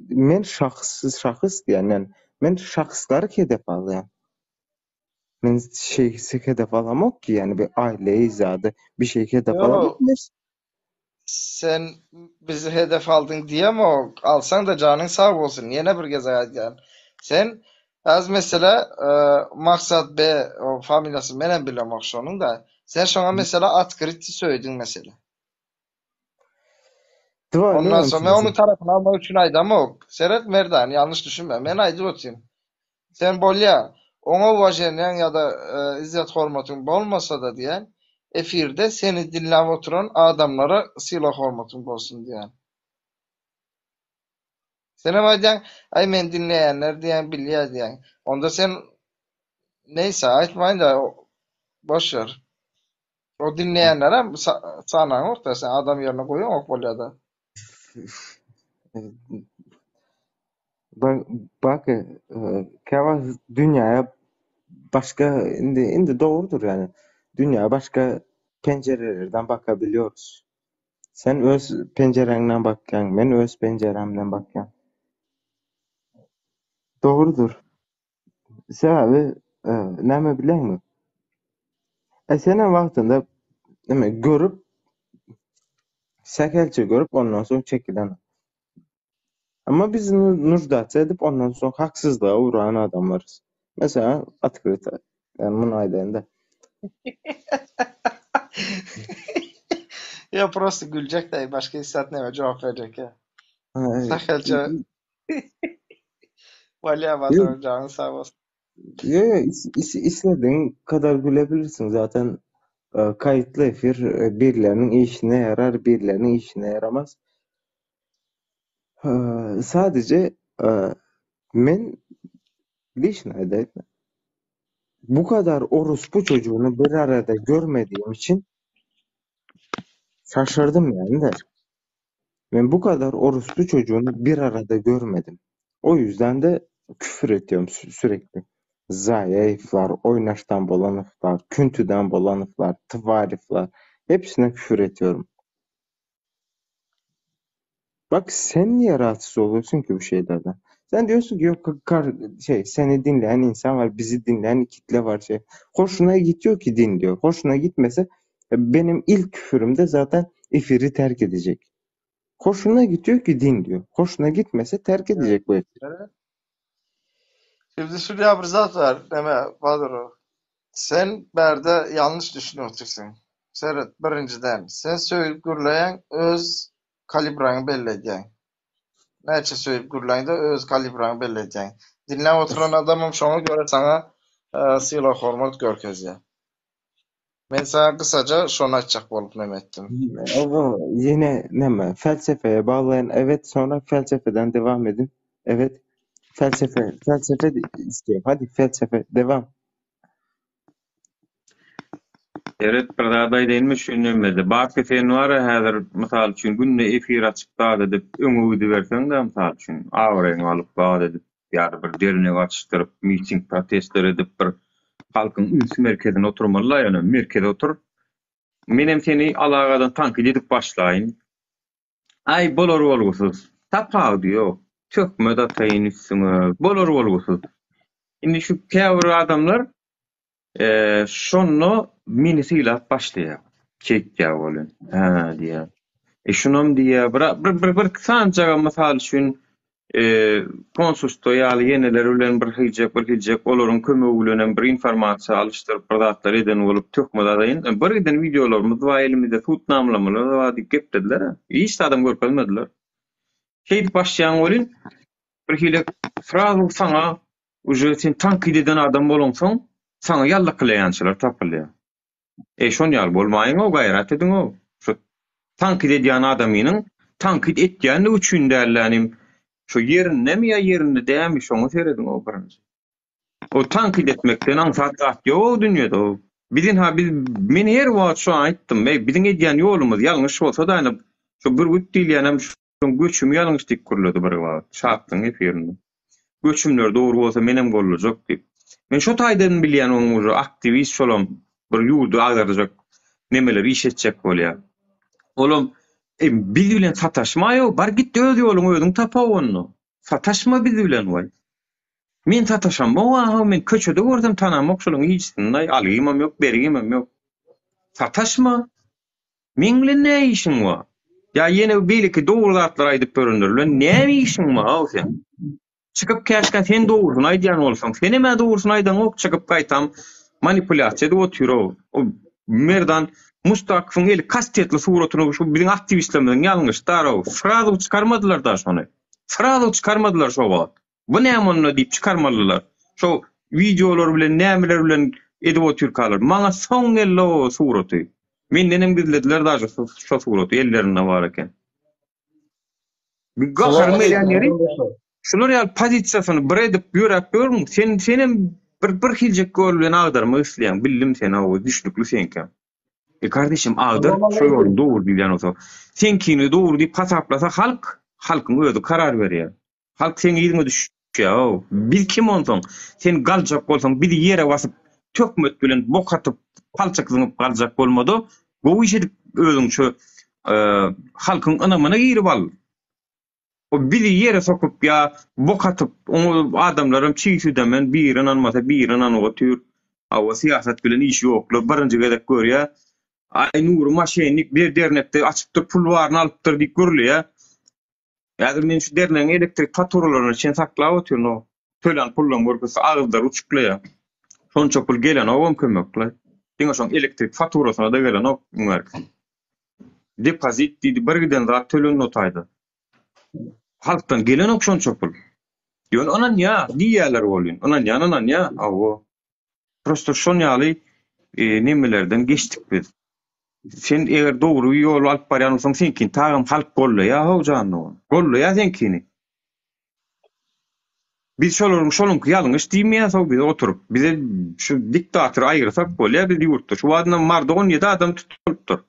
D: men şahs şahs diýen, men men şahslary hedef alýan. Men şeýhsi hedef alamok ki, ýani bir aileyi zady bir şey hedef alamok.
A: Sen bizi hedef aldyň diýemok, alsaň-da janyň sag bolsun, ýene bir gezek aýdýan. Sen az mesele Maksat B o familiýasyny menem bilemok şonuň-da. Sen şoňa mesele otkryty söýdüň mesele. Ondan soň men onuň tarapyny almak üçin aýdamok. Seret Merdan, ýalňyş düşünme. Men aýdyp otyryn. Sen bolýa, oňa uwaženiýaň ýa-da yzzet-hormatyň bolmasa-da diýýän, efirde seni diňläp oturan adamlara sylag-hormatyň bolsun diýýän. Senem aýdýaň, aý meni diňleýänler diýýäň, bilýär diýýäň. Onda sen neýse aýtmaýyn-da, boş ber. O diňleýänlerem sanaňok-da, sen adam ýerine goýaňok bolýa-da.
D: Bak, käwagt dünýäge başga indi indi dogrudyr ýani dünýä başga penjirelerden bakabiliýorys. Sen öz penjiräňden bakýaň, men öz penjirämden bakýan. Dogrudyr. Sebäbi näme bilýäňmi? E senem wagtynda neme görüp sähelçe görüp ondan soň çekilen. Emma biz nuždаться edip ondan soň haksyzlyga uran adamlarys. Mesela otkryto yani muny aýdaýyn-da.
A: Ýa prosta güljek daýy başga hiç zat neme jogap berjek ýa. Sähelçe Bolýa Batyr janyň sag bolsun.
D: Ýo ýo isledigiň kadar gülebilirsiň zaten kaýytly efir birleriniň işine ýarar birleriniň işine ýaramaz. Sadece men lişni aýdaýyn bu kadar orospu çocuğunu bir arada görmediğim için şaşırdym yani de. Men bu kadar orospu çocuğunu bir arada görmedim. O yüzden de küfür ediyorum sürekli. Zaýaýewler, Oýnaşdan Bolanowlar, Küntüden Bolanowlar, Twarewler hepsine küfür ediyorum. Bak sen niye rahatsız oluyorsun ki bu şeylerden? Sen diyorsun ki yok kar, şey seni dinleyen insan var, bizi dinleyen kitle var şey. Hoşuna gidiyor ki dinliyor. Hoşuna gitmese e, benim ilk küfürümde zaten efiri terk edecek. Hoşuna gidiyor ki dinliyor. Hoşuna gitmese terk edecek bu efiri.
A: Evet. Şimdi şuraya bir zat var deme Baduro. Sen bärde ýalňyş düşünip otyrsyň. Seret, birinjiden, sen söýüp gürleýäň, öz kalibraňy belli edýäň. Näçe söýüp gürläňde öz kalibraňy belli edýäň. Diňläp oturan adamam şoňa görä saňa sylag-hormat görkezýär. Men saňa gysaja şony aýtjak bolup neme etdim.
D: Ýene neme, felsefeye baglaýyn. Evet, sonra felsefeden devam edin. Evet. Felsefe, felsefe istiyorum. Hadi felsefe, devam.
C: Seret bir zat aýdaýynmy şu nemede Baky sen bara häzir mysal üçin günde efir açyp zat edip öňe gidiberseňde mysal üçin abraýyňy alyp zat edip ýa-da bir dernek açdyryp miting protestler edip bir. Halkyň üns merkezinde oturmaly-la ýöne, merkezde otur. Menem seni alagadan tankyt edip başlaýyn. Aý, bolar-bolgusyz. Tapawudy ýok. Töhmet ataýyn üstüňe. Bolar-bolgusyz. Indi şu käbir adamlar şonda meni sylap başlaýar. Şeýtýär welin. Hä diýýär. E şunam diýýär. Bir bir bir sanjaga mysal üçin konsulstwo ýaly ýeneler bilen bir hiljek bir hiljek olaryň kömegi bilenem bir informasiýa alyşdyryp bir zatlar eden bolup töhmet ataýyn. Bir giden wideolarymyz bar elimizde sudnamlamalar bar diýip geplediler. Hiç zadam görkezmediler. Şeýdip başlaýaň welin bir hili srazu saňa Uje sen tankyt eden adam bolaňsoň saňa ýallakylaýançylar tapylýar. Eý şon ýaly bolmaýyňow gaýrat ediňow. Şu tankyt edýän adamynyň tankyt etýänligi üçin dällänim şu ýerindemi ýa ýerinde dämi şoňa serediňow birinji. O tankyt etmekden aňsat zat ýogow dünýede o. Biz ynha biz men her wagt şo aýtdym eý biziň edýän ýolumyz ýalňyş bolsada ynha şu bürgüt diýilýänem Soň göçümi ýalňyş diýip gürledi bir wagt, Şatlygyň efirinde. Göçümler dogry bolsa menem gollajak diýip. Men şo taýdan bilýän onuň uje aktiwist şolam bir ýurdy agdarjak nemeler iş etjek bolýar. Olam e biz bilen sataşmaýow bar git öz ýoluňy özüň tapaw onda. Sataşma biz bilen waý. Men sataşamok ahow men köçede görsem tanamok şolaň hiçisini algymam ýok bergimem ýok. Sataşma. Meň bilen nä işiň bar? Ýa ýene beýleki dogry zatlar aýdyp ýörenler bilen näme işiň bar-ow seň? Çykyp käşgä sen dogrusyny aýdýan bolsaň, senem-ä dogrusyny aýdaňok, çykyp gaýtam manipulýasiýa edip otyr-ow. O Merdan Mustakowyň eli kastetli suratyny şu biziň aktiwistlerimiziň ýalňyşdar-ow. Srazu çykarmadylar-da şony. Srazu çykarmadylar şo wagt. Bu näme onda diýip çykarmalylar. Şo wideolar bilen nämeler bilen edip otyrkalar. Maňa soň geldi o suraty. Mendenem gizlediler daže şo suraty ellerinde bar eken. Bir gaharym gelýän ýeri şular ýaly pozisiýasyny bir edip ýöräp ýörüň. Sen senem bir bir hiljek ýol bilen agdarmak isleýäň. Bildim seni hawa düşnükli seňkem. E kardeşim agdar şo ýoluň dogry diýilýän bolsa. Seňkini dogry diýip hasaplasa halk, halkyň özi karar berýär. Halk seň yzyňa düşýär-ow. Biz kim onsoň? Sen galjak bolsaň, bizi ýere basyp, töhmet bilen bok atyp, palçyk zyňyp galjak bolma-da, gowy iş edip özüň şu halkyň ynamyna girip al. O bizi ýere sokup ýa bok atyp, oňa adamlaram çig süýdemen, biri ynanmasa biri ynanyp otyr. Hawa, syýasat bilen işi ýoklar, birinji gezek görýär. Aý, Nury moşennik bir dernekde açypdyr, pul baryny alypdyr diýip gürleýär. Häzir men şu dernegiň elektrik faturalaryny çen saklap otyryn o tölän pullaryň görkezse agyzlary uçuklaýar. Şonça pul gelenogam kömekle. Diňe şoň elektrik faturasyna-da gelenok iň bärkisi. Depozit diýdi bir giden zat tölendi o taýda. Halkdan gelenok şonça pul. Ýöne ynanýa diýýärler welin. Ynanýan ynanýa. Hawa. Prosto şon ýaly nemelerden geçdik biz. Sen eger dogry ýol alyp barýan bolsaň seňkini tagam halk gollaýa how jan dogan. Gollaýa seňkini. Biz şolaryň şoluňky ýalňyş diýmeýäs how biz oturyp. Bize şu diktatory aýyrsak bolýa biz ýurtda. Şu wagtynda Marda 17 adam tutulypdyr.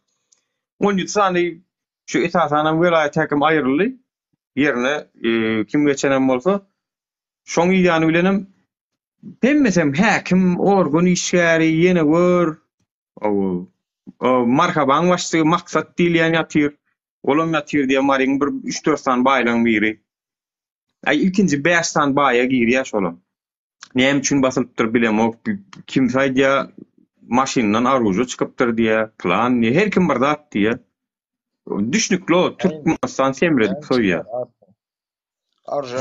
C: 17 sany şu esasanam welaýat häkimi aýryldy. Ýerine kim geçenem bolsa şoň ýany bilenem hemmesem häkim, organ işgäri ýene gör Marhabaň başlygy Maksat diýilýän ýatyr. Olam ýatyr diýýär, Maryň bir üç-dört sany baýlaň biri. Aý, ilkinji bäş sany baýa girýär şolam. Näme üçin basylypdyr bilemok. Kimsi aýdýar, maşyndan oružýa çykypdyr diýýär, pylan diýýär. Her kim bir zat diýýär. Düşnükli o, Türkmenistan semredip soýýar.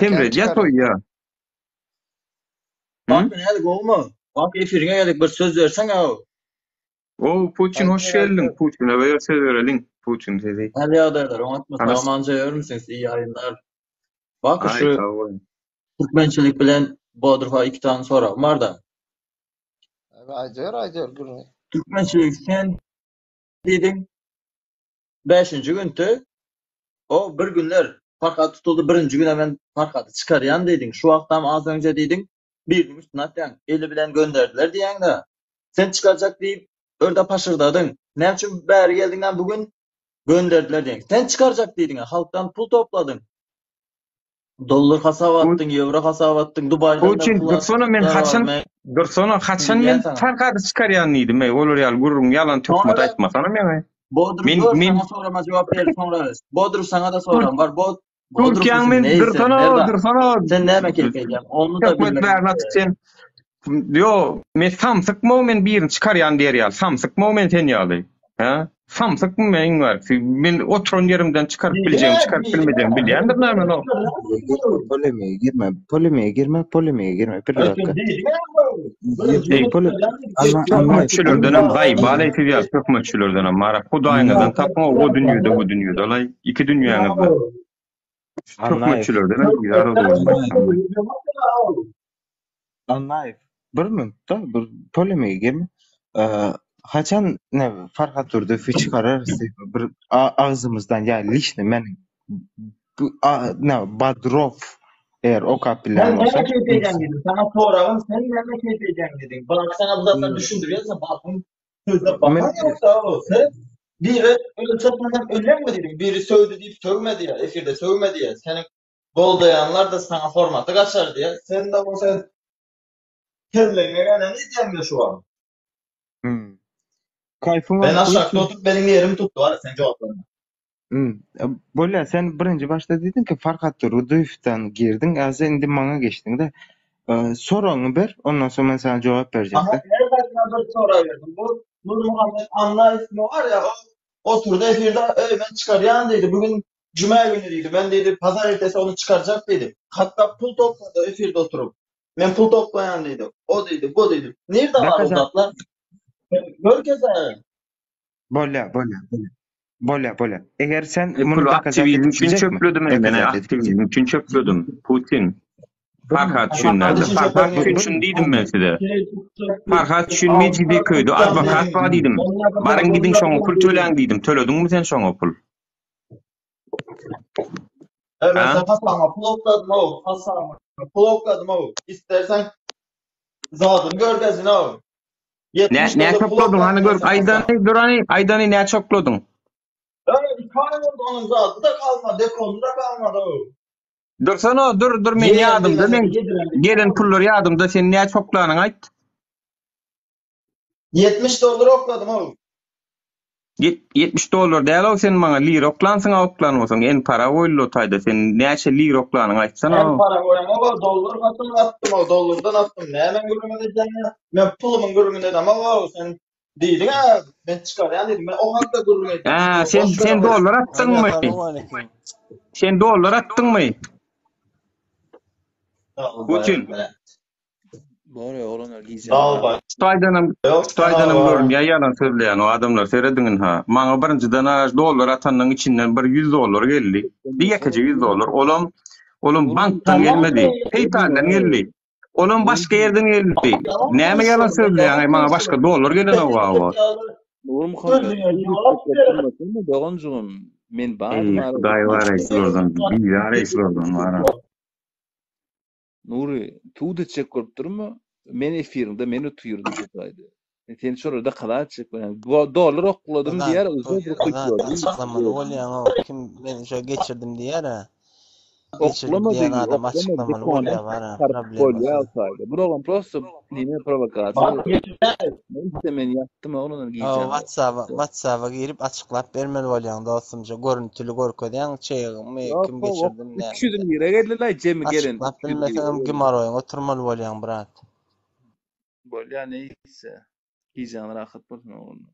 C: Semredýär soýýar.
F: Bak näli gowmy? Bak efiriňe geldik bir söz berseň aw.
C: Ow Putin hoş geldiň Putine ber söz bereliň Putin sesi.
F: Näli ýagdaýlar oňatmy sag-aman ýörmüsiňiz iyi ýaýynlar. Bak şu türkmençilik bilen Bodrowa iki sany soragym barda.
A: Aýdyber aýdyber gürrüň.
F: Türkmençilik sen diýdiň bäşinji günde O bir günler Farhat tutuldy birinji güne men Farhady çykarýan diýdiň şu wagtam az öňje diýdiň biriniň üstüne atýaň eli bilen gönderdiler diýýäňdä sen çykarjak diýip örde paşyrdadyň näme üçin bäri geldiňem bu gün gönderdiler diýýäň sen çykarjak diýdiňä halkdan pul topladyň. Dollar hasap atdyň, ýewro hasap atdyň, Dubaýdan da
C: Putin
F: pul
C: dursana men
F: atdylar bar,
C: haçan
F: men
C: dursana haçan men
F: bilýän saňa.
C: Farhady çykarýan diýdim eý olar ýaly gürrüň ýalan töhmet
F: Soňra
C: aýtmasana meňe.
F: Bodrum
C: Men
F: gör
C: men
F: saňa sorama jogap ber soňra. Bodrum saňa da soram bar. Bod Bodrum
C: Türkiýäň
F: sen
C: men
F: neý sen
C: dursana
F: Merdan?
C: dursana
F: Sen näme keýp edýäň? Ony da
C: töhmet
F: bilmek
C: bärini atyp
F: isleýän.
C: sen Ýo men samsykmy men birini çykarýan diýer ýaly samsykmy men sen ýaly. Hä? Samsykmy men iň bärkisi? Men oturan ýerimden çykaryp biljegimi çykaryp bilmejegimi bilýändir näme men o.
D: Polemiýa girme, polemiýa girme, polemiýa girme. Bir dakika.
C: Eý,
D: Pole Anna Anna
C: töhmetçilerdenem zaýbal eý siz ýaly töhmetçilerdenem mara hudaýyňyzdan tapyň o dünýede bu dünýede laý iki dünýäňizde. Şu
D: Annaýew.
C: töhmetçilerdenem bizar dogrumy aýtsam.
D: Annaýew, bir minutda bir polemiýa girme. Ee, haçan ne Farhat Durdyýewi çykararys diýip bir agzymyzdan ýa liçni men bu a, ne Badrow eger okap
F: Sen
D: bilýän
F: näme
D: bolsaň
F: keýp edýäň diýdim. Saňa soragym sen näme keýp edýäň diýdim. Bak saňa bu zatlar düşündirýän sen bakyň sözüne
D: men
F: bakan ýokda o. Sen biri ölse senem ölýäňmi diýdim. Biri sögdi diýip sögme diýýär. Efirde sögme diýýär. Seniň goldaýanlar da saňa hormaty gaçar diýýär. Sen de bolsa kelleňe geleni edýäň şu wagt.
D: hmm. Kaýfyň
F: Ben
D: bar
F: aşakda
D: Putin.
F: oturyp benim ýerimi tutdy var sen jogaplaryňa.
D: Hmm. Bolýa sen birinji başda diýdiň ki Farhat Durdyýewden girdiň, ýa indi maňa geçdiň de. Ee, soragyňy ber, ondan soň men sana jogap
F: Aha,
D: berjek-de.
F: her başına bir soru verdim. Bu Nur Muhammed Anna ismi var ya o oturdu efirde "Ey, ben çıkaryan dedi. Bugün Cuma günü dedi. Ben dedi pazar ertesi onu çıkaracak dedi. Hatta pul topladı efirde oturup. Ben pul toplayan dedi. O dedi, bu dedi. Nerede var o
D: Dakika
F: zatlar? Görkez
D: Bolýa, bolýa, bolýa. Bolýa, bolýa. Eger sen
C: E,
D: muny
C: pul
D: dokazat
C: aktiwizm
D: edip
C: üçin
D: biljekmi?
C: çöpledim men
D: Dokazat edip
C: aktiwizm
D: biljek.
C: üçin çöpledim. Putin.
D: Bir
C: Farhat üçin
D: bir
C: näde?
F: için
C: Farhat
F: çöpledim.
C: üçin
D: bir
C: şunu diýdim men size. Farhat üçin Mecidiyeköýde adwokat bar diýdim. Baryň gidiň şoňa pul töläň diýdim. Tölediňmi sen şoňa pul?
F: Evet,
C: Ha?
F: sen hasama pul okladım o. Hasama pul okladım o. İstersen zatını görkezin o.
C: Ne
F: 70
C: ne
F: dolar pul
C: çöpledin? Hani
F: okladım
C: gör
F: ben sen
C: Aydany
F: hasama.
C: dur hani Aydany ne çöpledin?
F: Öyle bir tane oldu onun zatı da kalmadı, dekonu da kalmadı o.
C: Dursana dur dur men
F: Yeğendim
C: ýadymda
F: mesela
C: men
F: yediren.
C: gelen pullar ýadymda sen ne çoklanyň aýt.
F: 70 dolar okladım o.
C: 70 dollar däl o sen maňa lira oklansyň oklan bolsaň en para goýuldy taýda sen näçe lira oklanyň aýtsana.
F: En para koyan o dolar katını attım o dolardan attım. Ne hemen gürrüňe edeceğim ya. Ben pulumun gürrüňe edemem o sen diydin ha ben çıkaryan dedim. Ben o hakta gürrüň ettim.
C: Ha
F: Şimdi
C: sen
F: boş ver
C: sen
F: o.
C: dollar
G: Alo,
C: atdyňmy?
G: salowmaleýkim.
C: Sen dollar atdyňmy?
F: Dal
C: Putin.
F: bayak be.
B: Bor oglanlar gijäňiz
F: Dal
B: rahat.
F: bayak.
C: Taýdanam
F: Yok sen
C: taýdanam
F: al.
C: görünýär ýalan sözleýän o adamlar serediňin ha. Maňa birinjiden ha dollar atanyň içinden bir 100 dollar geldi. Bir ýekeje 100 dollar. Olam olam bankdan
F: Tamam
C: gelmedi.
F: mı?
C: PayPal'den geldi. Olam başga ýerden geldi.
F: Tamam
C: Näme ýalan
F: konuşalım.
C: sözleýän
F: Tamam
C: maňa başga
F: konuşalım.
C: dollar gelen o wa.
B: Nur Muhammed
F: Sözüne cevap ver.
B: doganjygym men bardym
C: Ey
B: ara
C: Hudaý bar ey şulardan, bizar ey şulardan bar.
B: Nuri tuğ etjek bolup durma. Men efirimde men oturýardym şu taýda. Sen şurada kaza etjek bolýan. Dollar okladym
G: Azat,
B: diýer, uzun bir
G: Azat
B: kuytu.
G: açyklamaly bolýaň o kim men şo geçirdim diýer ha. Geçirdim
B: Oklama
G: diýen
B: diýdi,
G: adam
B: oklama
G: açyklamaly
B: dekona
G: bolýar bar ha
B: çykaryp bolýar
G: problemasy.
B: taýda. Bu oğlan prosto nime provokasiýa.
F: Bak geçirler.
B: Neyse men ýatdym oglanlar
G: O
B: gijäňiz.
G: WhatsApp WhatsApp'a girip açyklap bermeli bolýaň dostumça görüntüli görkezýäň çeýegimi
B: Yok,
G: kim
B: yok.
G: geçirdim näme
B: 300
G: diýip.
B: lira geldiler, jemi gelen
G: Açyklap
B: 300 lira
G: bilmeseňem
B: geldi.
G: gimaroýuň oturmaly bolýaň brat.
B: Bolýar neyse. Gijäňiz rahat bolsun oglanlar.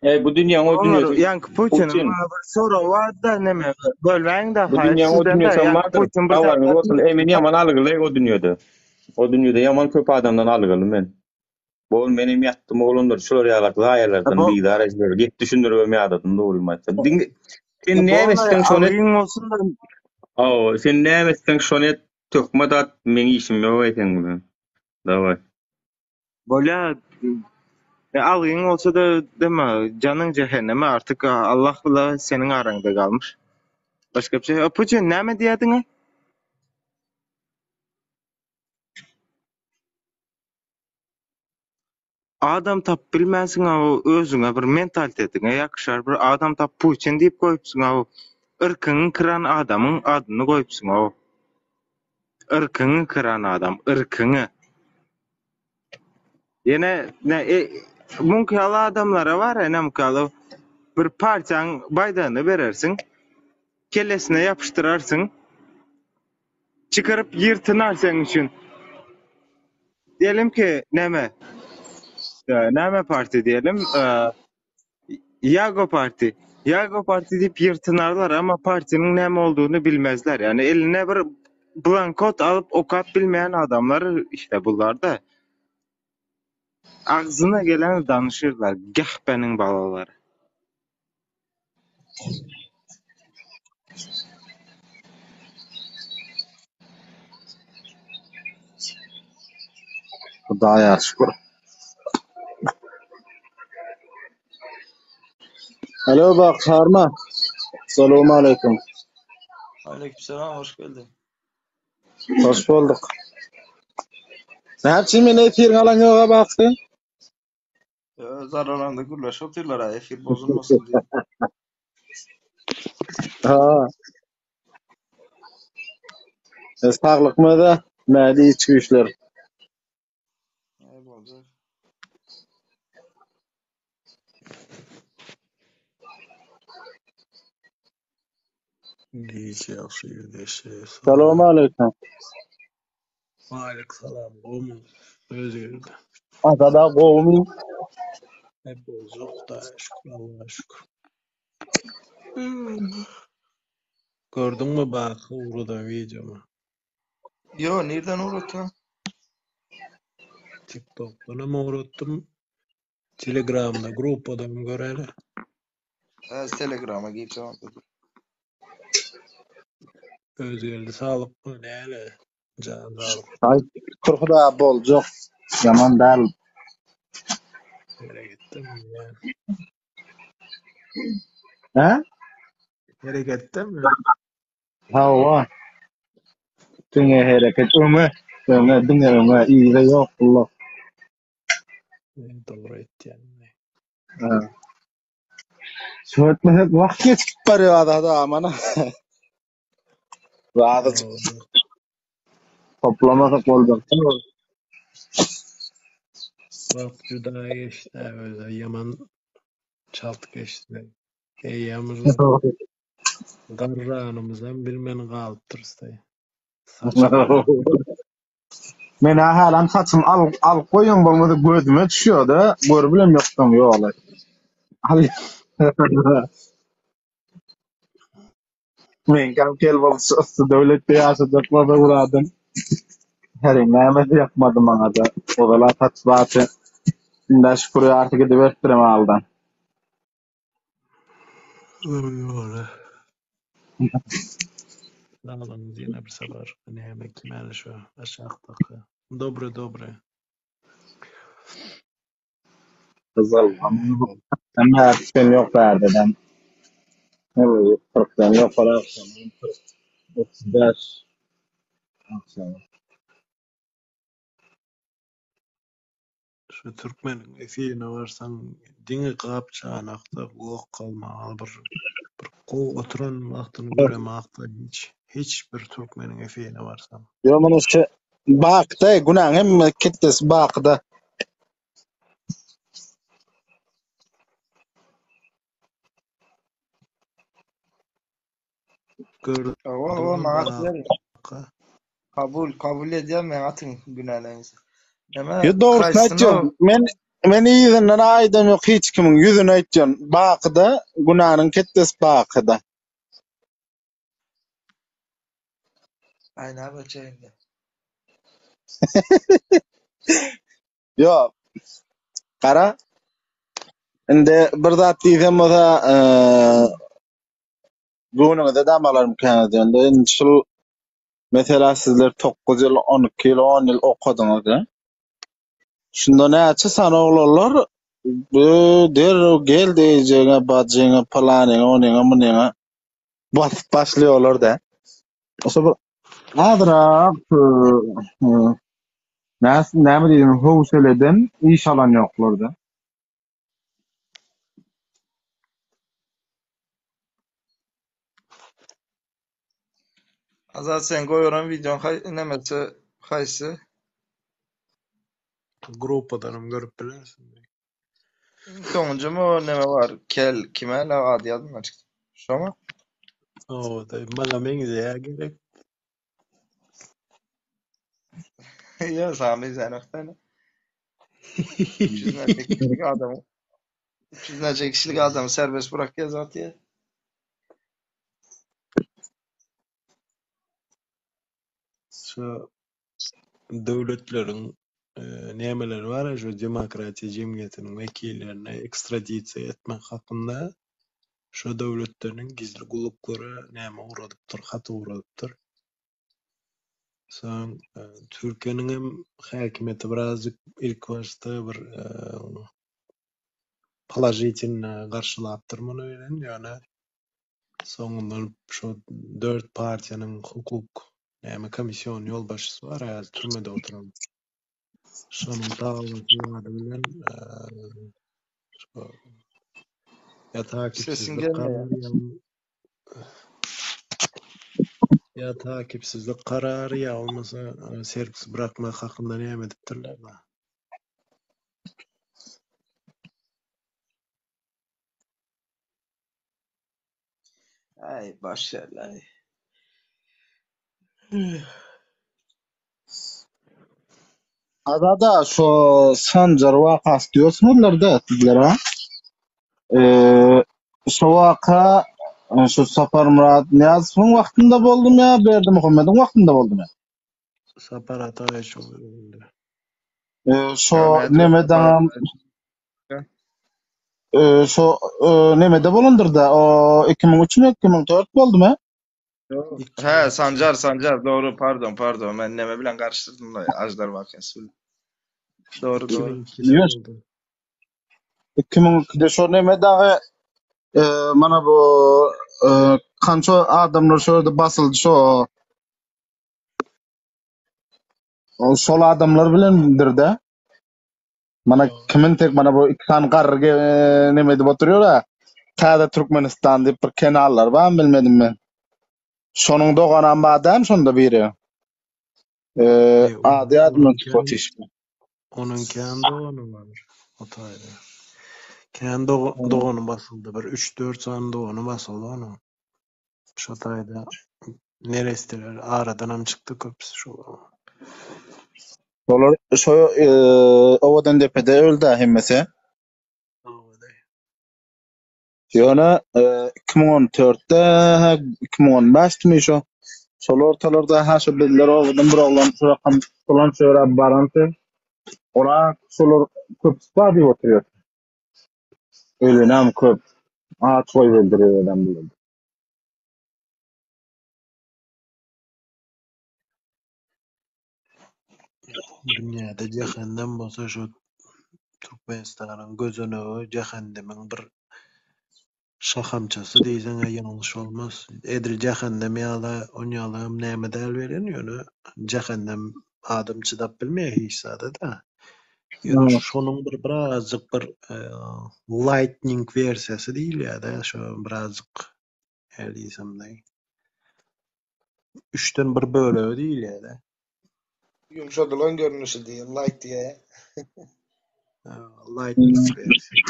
C: Ey bu dünýäň o
D: Olar
C: dünýesi
D: ýanky Putin'in
C: Putin.
D: maňa bir soragy bar da neme bölmäň da
C: Bu
D: haýyş
C: dünýäň o
D: sizden de
C: dünýesi
D: ýanky
C: bardyr.
D: Putin bir
C: Habaryňyz
D: zatlar
C: bolsun. Ey men ýaman algyly o dünýede. O dünýede ýaman köp adamdan algyly men. Bol menem ýatdym oglanlar şular ýalak zaýalardan
D: Bu
C: bizar etdiler. Gep düşündirip ýadadym dogrymy aýtsam. Diňe sen
D: bu
C: näme
D: onlar
C: etseň şony et.
D: algyň bolsun da
C: Aw, sen näme etseň şony et. Töhmet at, meň işim ýok eý seň bilen. Daway.
D: Bolýa e, algyň bolsa da deme janyň cehenneme artık Allah bila seniň araňda galmyş. Başga bir şey. Putin näme diýediň? Adam tapyp bilmänsiň-ow özüňe bir mentalitetiňe ýakyşar bir adam tap Putin diýip goýupsyň-ow. Yrkyňy kyran adamyň adyny goýupsyň-ow. Yrkyňy kyran adam, yrkyňy. Ýene ne e, muňky ýaly adamlara bar ene muňky ýaly bir partiýaň baýdagyny berersiň, kellesine ýapyşdyrarsyň. Çykaryp ýyrtynar seň üçin. Diýelim ki, näme? Näme parti diýelim? Ýago parti. Ýago parti diýip ýyrtynarlar, amma partiniň näme olduğunu bilmezler. Ýani eline bir blankot alyp okap bilmeýän adamlar işte bular da. Agzyna geleni danyşyrlar, gähbeniň balalary.
H: Hudaýa şükür. Alo bak Harma. Salowmaleýkim.
F: Aleykümselam, hoş geldin.
H: Hoş bulduk. Näme üçin meni efiriňe alan ýoga baksy?
A: Öz aralarynda gürleşip otyrlar-a, efir bozulmasyn diýip.
H: Ha. E, saglykmy özi? Nädi iç güýçler?
A: Näme boljak?
I: Giç ýagşy ýüzleşe.
H: Salowmaleýkim.
I: Waleýk salam gowmy öz geldi.
H: Azada gowmy?
I: Hep boljak Hudaýa şükür Allaha şükür. Gördüňmi Baky ugradan wideomy?
A: Ýo, nirden ugratdyň?
I: Tiktokdanam ugratdym. Telegramda gruppadam göräli.
A: Häzir telegrama girjek onda dur.
I: Özgeldi saglykmy näle jan saglyk.
H: Aý şükür Hudaýa boljak. Ýaman däl.
I: Hereketdemi ýa?
H: Hä?
I: Hereketdemi?
H: Hawa. Diňe hereket öňe, öňe, diňe öňe, yza ýok gulak.
I: Dogry aýtýaň.
H: Ha. Şöýtmesek wagt geçip barýar azada amana. Azajyk toplamasak boljak.
I: Wagt juda geçdi özi ýaman çalt geçdi. Eýýäm garranymyzam bilmän galypdyrys-daý. Saç
H: Men-ä hälem saçymy alyp alyp goýaň bolmasa gözüme düşýär-de, görübilem ýokduň ýoly. Meňkäm kel bolsa yssy döwletde ýaşajak bolsa bir adam. Heriň nämesi ýakmady maňa-da. Ozal-a saç bardy. Indi-ä şükür ýarty gidiberipdirem aldan.
I: Ýola. Saglygyňyz ýene bir sapar. Näme kimäli şu aşakdaky. Dobre dobre.
H: Gyzyl. Hemme sen ýok bärdeden. Ne bu 40-dan ýokary akşam 40 35 akşam.
I: Şu türkmeniň efirine barsaň diňe gap çanakda goh galmagal bir bir gowy oturan wagtyny göremakda hiç hiç bir türkmeniň efirine barsaň.
H: Ýo muny şu bakda günäň hemme ketdesi bakyda.
A: Hawa, hawa,
I: Gördüňmi
A: maňa atyber.
I: baka?
A: Kabul, kabul edýän men atyň günäleňizi. Näme,
H: Ýo dogrusyny
A: haýsyny
H: aýtýan. Men men yzyndan aýdam ýok hiç kimiň ýüzüne aýtýan. Bakyda günäniň ketdesi bakyda.
A: Aý, näme etjek indi?
H: Ýo. Gara. Indi bir zat diýsem bolsa, eee Göwnüňize damalarmykäňiz diýende, indi şul mesela sizler 9 ýyl, 12 ýyl, 10 ýyl okadyňyz da. Şunda näçe sany oglanlar bu derrew gel diýjegiňe, bajyňa, pylanyňa, onyňa, munyňa basyp başlaýarlar da. Şo bir azrak. Näs näme diýdim, howseleden iş alan ýoklarda.
A: Azat sen goýberan wideoň haý nemesi haýsy?
I: Gruppadanam görüp bilersiň.
A: Soňunjymy o neme bar? Kel kime la ady ýadymdan çykdy. Şomy?
I: O-da maňa meňzeýär gerek.
A: Ýok, saňa meňzänok däne. 300 näçe kişilik adamy 300 näçe kişilik adamy serbest bırakýar zat diýýär.
I: Şu döwletleriň nämeleri bar şu demokratiýa jemgyýetiniň wekillerini ekstradisiýa etmek hakynda şu döwletleriniň gizli gulluklary näme ugradypdyr, hat ugradypdyr. Soň Türkiýäniň hem häkimiýeti birazjyk ilk başda bir položitelno garşylapdyr muny bilen, ýöne soňundan şu dört partiýanyň hukuk näme komissiýonyň ýolbaşçysy bar häzir türmede oturan. Şonuň tagallasy ady bilen şu ýa
A: Sesiň
I: takipsizlik
A: gelmeýär.
I: karary ýa Ýa takipsizlik karary ýa bolmasa serbsiz bırakmak hakynda näme edipdirler da.
A: Aý baş ýerler.
H: Azada şo Sanjar wakasy diýorsuňyzlar-da sizler ha? Eee şo waka şu Saparmyrat Nyýazowyň wagtynda boldumy ýa Berdimuhamediň wagtynda boldumy?
I: Sapar Ataýewiç boldy.
H: Eee şo
A: Ýa nädip
H: neme
A: Sapar
H: daňam eee şo eee, nemede bolandyr-da o 2003 mi 2004 boldumy?
A: He Sanjar Sanjar doğru pardon pardon ben neme bilen karıştırdım da Ajdar vakası bilen. Doğru doğru.
I: 2002'de
H: Ýok.
I: boldy.
H: 2002'de şo neme dagy eee mana bu eee kança adamlar şo ýerde basyldy şo o şol adamlar bilendir-de. Mana kimin tek mana bu iki sany garry ge- neme edip oturyyor ha. Täze Türkmenistan diýip bir kenarlar bar bilmedim men. Şonuň doganam bar dämi şonda biri. Eee
I: E,
H: ady ýadymdan
I: onuň
H: çykyp
I: kän
H: otyr.
I: onuň kän dogany bar o taýda. Kän dogany basyldy. Bir 3-4 sany dogany basyldy onuň. Şo taýda neresteler aradanam çykdy köpüsi şo.
H: Olar şo eee Owadan depede öldi hemmesi.
I: Owaday.
H: Ýöne eee 2014-de 2015-mi şo şol ortalarda ha şo bizler owadan bir oglan şu rakam şolan şöra baranty. Ola şolar köpüsi bar diýip oturyyor. Ölenem köp. Aç goýup öldürýär adam bular.
I: Dünýäde jähennem bolsa şu Türkmenistanyň gözenegi jähennemiň bir şahamçasy diýseň ýalňyş bolmaz. Edil jähennem ýaly, on ýalam näme däl welin, ýöne jähennem adam çydap bilmeýär hiç zada-da. Ýöne şonuň bir birazjyk bir lightning wersiýasy diýilýär-de, şo birazjyk her diýsem üçden bir bölegi diýilýär-de.
A: Yumşadylan görnüşi diýýär, light diýýär.
I: Lightning wersiýa.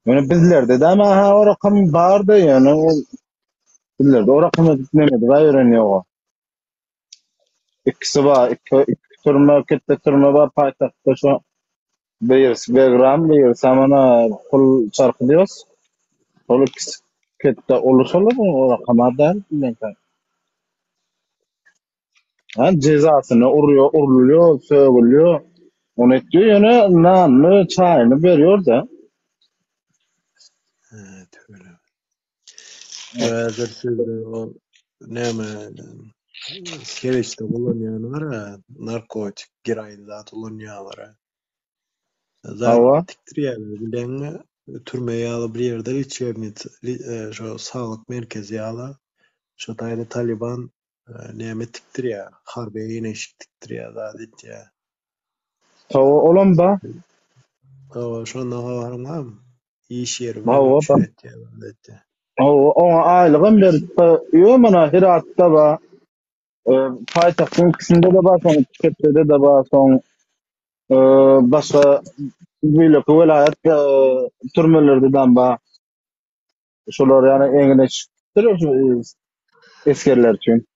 H: Ýöne bizlerde de ha o rakam bardy ýöne ol bizlerde o rakam edip nemedi bar ýören ýok. Ikisi bar, iki, iki türme, ketde türme bar paýtagtda şo birisi Begram, birisi mana pul çarpy diýos. Şol ikisi ketde uly şolar o rakam däl bilen. Ha cezasyny urýar, urulýar, sögülýär. Onu etdiyor ýöne nanyny, çaýyny berýär da.
I: Evet öyle. Häzir sizde o näme serişde ulanýanlar ha, narkotik, geroin zat ulanýanlar ha. Zat
H: Hawa.
I: tikdirýärler bileňmi? Türme ýaly bir ýerde liçebnit, şo saglyk merkezi ýaly. Şo taýda Taliban Näme tikdirýär? Harby egin-eşik tikdirýär, zat etýär.
H: Hawa, olam ba.
I: Hawa, şondan habaryň barmy? Iş ýeri bilen
H: Hawa, ba.
I: üpjün etýär, zat etýär.
H: Hawa, oňa aýlygam berip, ýö mana Hyratda ba. E, paýtagtyň ikisinde-de bar, soň Kepbede-de bar, soň e, başga beýleki welaýat e, türmelerde-de bar. Şolar ýany egin-eşikdir şu esgerler üçin.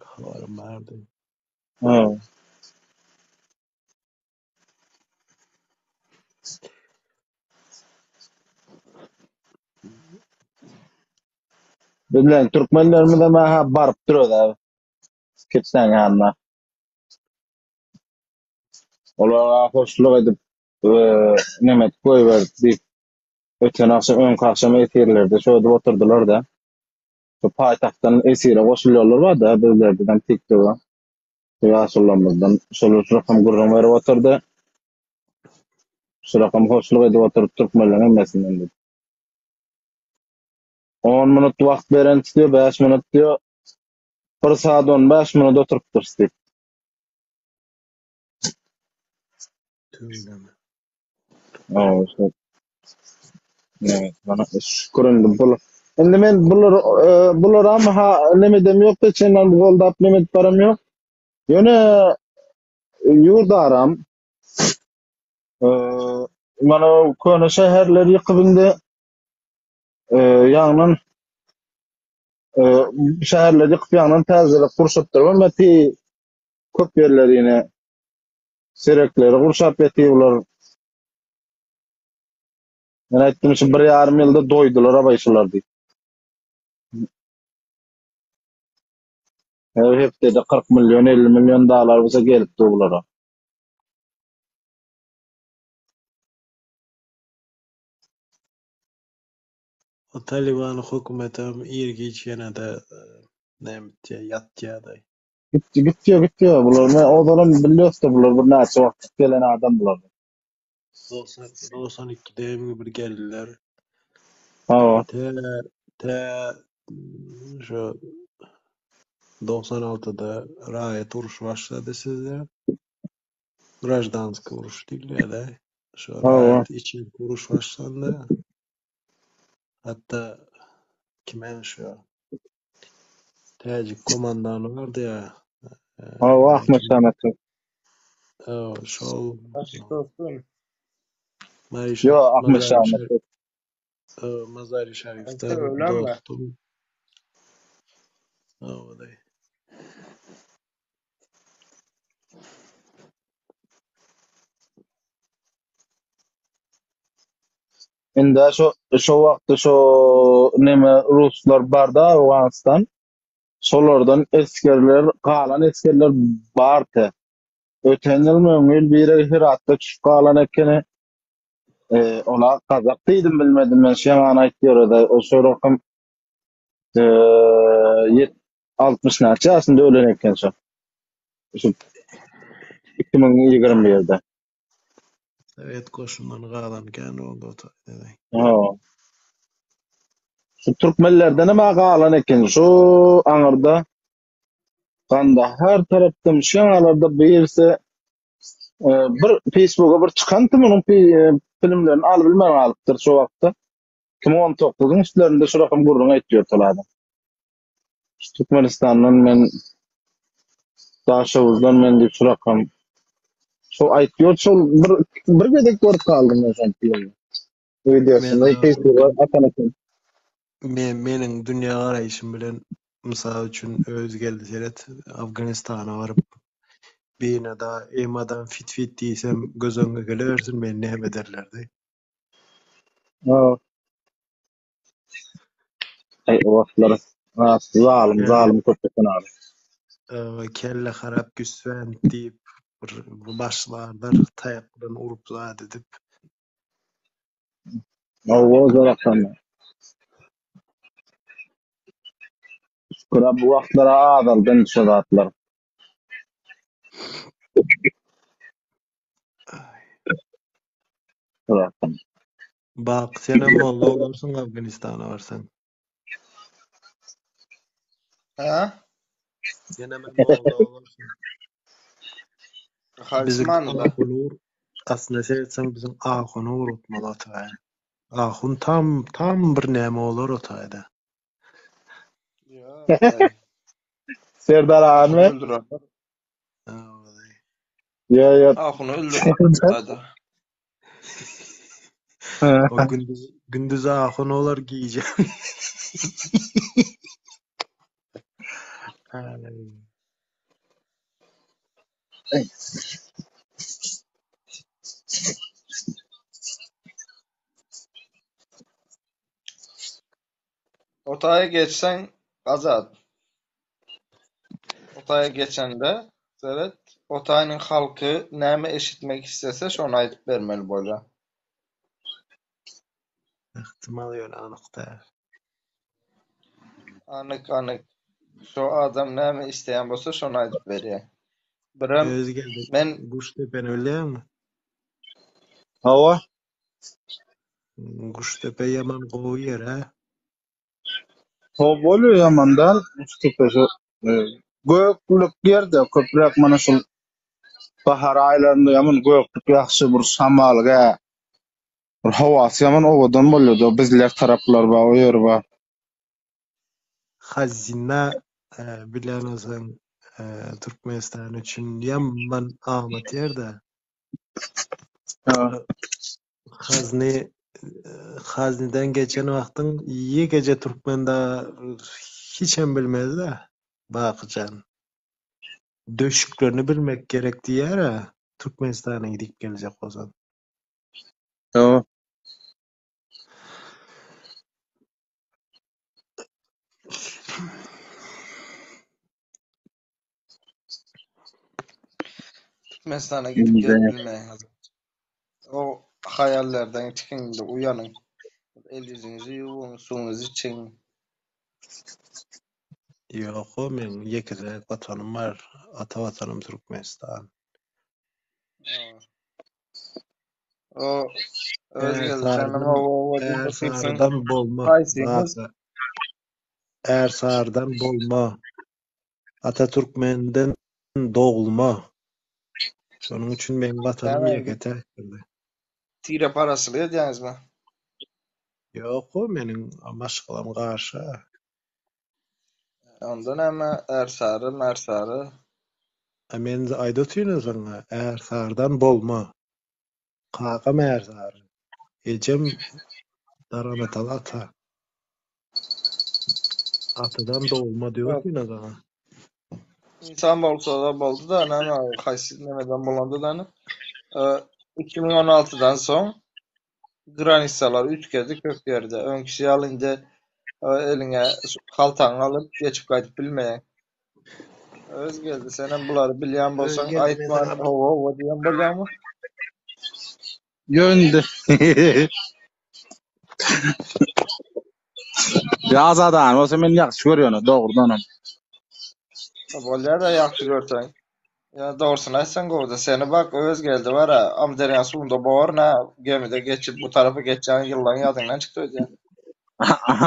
I: Habarym bardy.
H: Ha. Bilen türkmenlerimiz hem ha baryp duruyor abi. Kepsen ýanyna. Olara hoşluk edip e, nemet goýber diýip öten akşam öňki akşam esirlerde şo edip oturdylar da. Şu paýtagtdan esire goşulýarlar bar da bizlerden TikTok'a. Ýaşulamyzdan şolar şu rakam gürrüň berip oturdy. Şu rakam hoşluk edip oturyp türkmenleriň hemmesinden diýip. 10 minut wagt beren diýip, 5 minut diýip, 1 saat 15 minut oturypdyr diýip.
I: Tüweleme.
H: Aa, şu- Evet, bana şükür indi bul. Indi men bular e, bular ama ha nemedem yok da çenden goldap nemet param yok. Ýöne ýurt aram e, mana köne şäherler ýykyp indi e, ýagnan e, şäherler ýykyp ýagnan täzelik gurşapdyr. Meti köp ýerler ýene serekleri gurşap ýatyr bular. Men aýtdym şu bir ýarym ýylda doýdular abaý şular diýip. Her hepdede 40 milyon 50 milyon dalar bolsa gelip dur bulara.
I: O Taliban hökümetem ir giç ýene-de näme etýär, ýatýar-da.
H: Gitdi, gitýär, gitýär. Bular men ozalam bilýäs-de bular bir näçe wagt gelen adam bular.
I: 90 92-de mi bir geldiler.
H: Hawa.
I: Tä tä şu 96-da raýat uruşy başlady sizde. Grajdanski uruş diýilýär-de. Şu
H: Hawa.
I: raýat içerki uruş başlandy. Hatda kime şu Täjik komandany bardy ýa.
H: Hawa, Ahmet
I: Kim?
H: Şametov.
I: Şol
A: Aşk olsun.
I: Mary
H: Yo, Ahmet
I: Mazary
H: Şametov.
I: Mazary
A: Ente
I: Şarifden
A: ölenme.
I: dostum. Hawa daýy.
H: Indi şo şo wagtda şo neme ruslar barda Owganystan. Şolardan esgerler, galan esgerler bardy. Öten ýylmy öňňi ýyl biri Hyratda düşüp galan ekeni. E, ola gazak diýdim bilmedim men şu ýaňany aýtýar da o şo rakam e, ýet 60 näçe ýaşynda ölen eken şo. Şu 2021-de.
I: Sowet goşundan galan kän oldy o taýda.
H: Ha. Şu türkmenlerden hem galan eken şu aňyrda Gandahar tarapdan şu ýaňalarda birisi e, bir Facebooka bir çykan munuň e, filmlerini alyp bilmän galypdyr şu wagtda. 2019-yň üstlerinde şu rakam gürrüň aýtýar tolada. Şu Türkmenistandan men Daşoguzdan men diýip şu rakam şu aýtýar şol bir bir gezek görüp galdym men şol filmi.
I: Men
H: Wideosyny Facebooka atan eken.
I: men meniň dünýä garaýşym bilen mysal üçin öz geldi seret Afganistana baryp birine da ey madam fit fit diýsem göz öňüňe gelewersin meni näme ederlerdi.
H: Ha. Ay o wagtlar ah, zalym
I: Kelle
H: zalym köp eken abi.
I: e, kelle harap güsven diýip bir başlarlar taýak bilen urup zat edip
H: Hawa, zarakdan. Şükür bu wagtlara azaldy şu zatlar. Zarakdan.
I: Bak senem molla bolarsyň Afganistana barsaň.
A: Hä?
I: Ýene bir molla bolarsyň.
A: Haýsy
I: Biziň
A: manyda?
I: Ahun aslynda seretseň biziň Ahuny ugratmaly otaýa. Ahun tam tam bir näme bolar otaýda.
A: Ýok, aý.
H: Serdar
A: Ahuny
H: agamy?
A: öldürerler.
I: Awazy.
H: Ýo ýo.
A: Ahuny öldürerler otaýda.
I: O gündüz gündüz ahun bolar gije. Aý.
A: Otaýa geçseň Azat. Otaýa geçende seret, otaýynyň halky näme eşitmek islese şony aýdyp bermeli bolýar.
I: Ähtimal ýöne anyk däl.
A: Anyk anyk. Şo adam näme isleýän bolsa şony aýdyp berýär. Birem
I: Özi geldi.
A: men
I: Guşdepeni bilýäňmi?
H: Hawa.
I: Guşdepe ýaman gowy ýer hä?
H: Ho bolýar ýaman däl. Guşdepe şu e, göklük ýerde köpräk mana şul bahar aýlarynda ýaman göklük ýagşy bir şamal gä. Bir howasy ýaman owadan bolýar-da bizler taraplar bar, o ýer bar.
I: Hazyna e, bilýän bolsaň e, Türkmenistan üçin ýaman amat ýerde.
H: Ha.
I: Hazyny hazynydan geçen wagtyň ýekeje türkmen da hiçem bilmez-de Bakyjan. Döşüklerini bilmek gerek diýýär-ä Türkmenistana gidip geljek bolsaň.
H: Hawa.
A: Türkmenistana gidip gelip bilmeýän Azat. O haýallardan çykyň-da uýanyň. El ýüzüňizi ýuwuň, suwuňyzy içiň.
I: Ýok-o, meň ýekeje watanym bar, ata watanym Türkmenistan.
A: O öz geldi senem
I: Ärsarydan,
A: owa owa diýip otyrsyň.
I: Ärsarydan bolma,
A: Haýsyňyz?
I: Baka. Ärsarydan bolma. Atatürkmenden dogulma. Şonuň üçin meň watanym
A: Näme
I: ýeke-täkdir.
A: Tireparazçylyk edýäňizmi?
I: Ýok-o, meniň maşgalam garşy.
A: Onda näme ärsary, märsary?
I: A men aýda otyryn saňa, Ärsarydan bolma. Kakam ärsary, ejem Darganataly ata. Atadan dogulma diýip otyryn saňa.
A: Insan bolsa-da boldy-da, näme haýsy nemeden bolanda-da 2016-dan soň granisalar üýtgedi köp ýerde. Öňküsi ýaly indi eliňe haltaňy alyp geçip gaýdyp bilmeýäň. Öz geldi, senem bulary bilýän bolsaň
I: Öz geldi, men
A: aýtman
I: saňa bir
A: hawa hawa diýen bolýaňmy?
H: Ýöndi. Ýa Azadany bolsa men ýagşy görýän, dogrudanam.
A: Bolýar-da ýagşy görseň. Ýa dogrusyny aýtsaň gowuda. Seni bak Öwez geldi bar-a, Amyderýaň suwunda bogaryn-a, gemide geçip bu tarapa geçýän ýyllaň ýadyňdan çykdy öýdýän.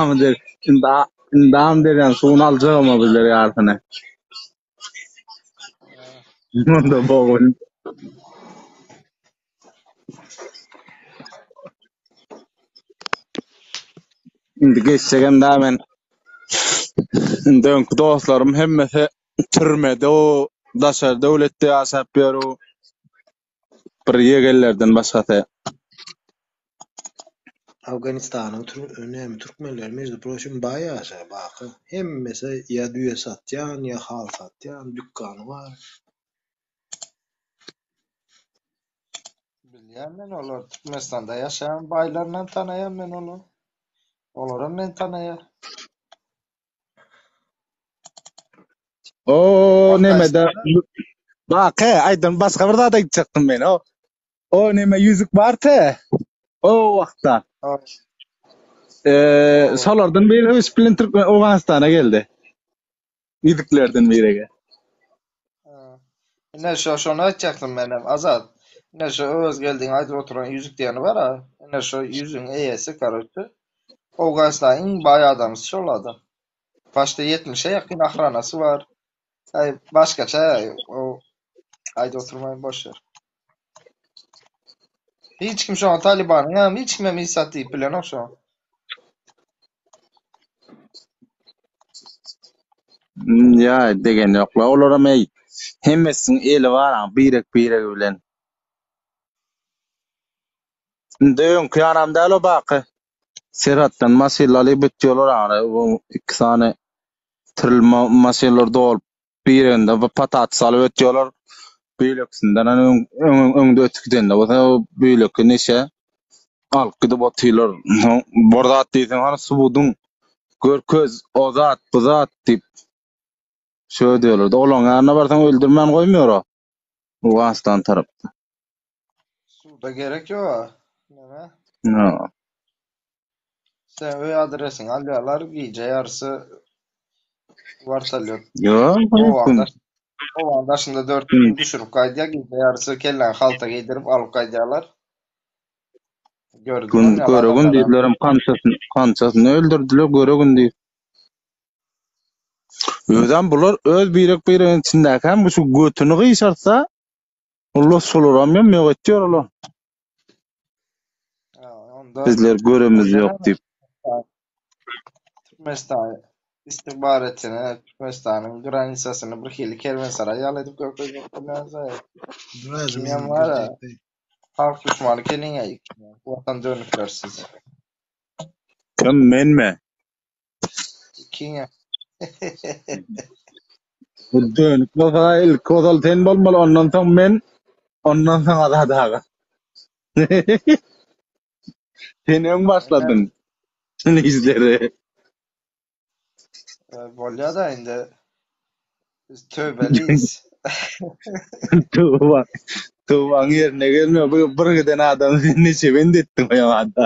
H: Amyder, indi indi Amyderýaň suwuny aljagam-a bizler ýarysyny. Munda bogun. Indi geçjegem dä men. Indi öňki dostlarym hemmesi türmede o, daşary döwletde ýaşap ýör o. Bir ýegenlerden başgasy.
I: Afganistanyň näme türkmenleri mejde proçim baý ýaşaýar baky. Hemmesi ýa düýe satýan, ýa haly satýan, dükany bar.
A: Bilýän men olary Türkmenistanda ýaşaýan baýlarynam tanaýan men olary. Olaram meni tanaýar.
H: O nemede Bak he aýdan başga bir zat aýtjakdym men. O o neme ýüzük bar te. O wagtda. Eee şolardan biri üç bilen Türkmen Owganystana geldi. Ýüzüklerden birege.
A: Ine şo şony aýtjakdym menem Azat. Ine şo Öwezgeldiň aýdyp oturan ýüzük diýeni bar-a. Ine şo ýüzügiň eýesi karoçe. Owganystanyň iň baý adamsy şol adam. Başda 70-e ýakyn ahranasy bar. Aý başgaça o aýdyp oturmaýyn boş wer. Hiç kim şoňa Talibanyň hem hiç kim hem hiç zat diýip bilenok şoňa.
H: Ýa degen ýokla olaram eý hemmesiniň eli bar aň birek biregi bilen. Indi öňki ýanam däl o baky. Serhatdan maşynlar alyp ötýärler aňry bu iki sany tirli maşynlar dolup birinde bir patates alyp ötýärler. Beýlekisinden öň öňde ötüp gidende bolsa beýleki neşe alyp gidip otyrlar. Soň bir zat diýseň hany subudyň görkez o zat bu zat diýip şöý diýerler. Olaň ýanyna barsaň öldürmän goýmaýar o. Owganystan tarapda.
A: Suda gerek ýok. Näme?
H: No.
A: Sen öý adresiňi alýarlar, gije ýarysy wertolýot
H: Ýok,
A: obaň daş obaň daşynda dört gün düşürip gaýdýar, gije ýarysy kelläňi halta geýdirip alyp gaýdýarlar. Gördüm
H: Gün
A: ony ýaly
H: göregin
A: adamlaram.
H: diýdilerem kançasyny kançasyny öldürdüler göregin diýip. Özem bular öz birek biregiň içindäkäm şu götüni gyşartsa Allah şolaram ýam ýok etýär olar.
A: Ha, onda
H: Bizler göremiz
A: onda
H: ýok
A: näme?
H: diýip.
A: Türkmenistan istihbaratyny, Türkmenistanyň granisasyny bir hili kerwensaraý ýaly edip görkezmek bolýar.
I: Biraz
A: Kim
I: men
A: var
I: girjekde.
A: halk düşmany keliň aý. Watan dönükler siz.
H: Kim menmi?
A: Ikiňe.
H: Bu dönük bolsa ilk ozal sen bolmaly, ondan soň men, ondan soň Azat aga. Sen öň başladyň şuny işleri.
A: Bolýar da indi biz töbeliyiz.
H: Tuba, tubaň ýerine gelme. Bu bir giden adamy sen neçe bend etdiň o ýamanda.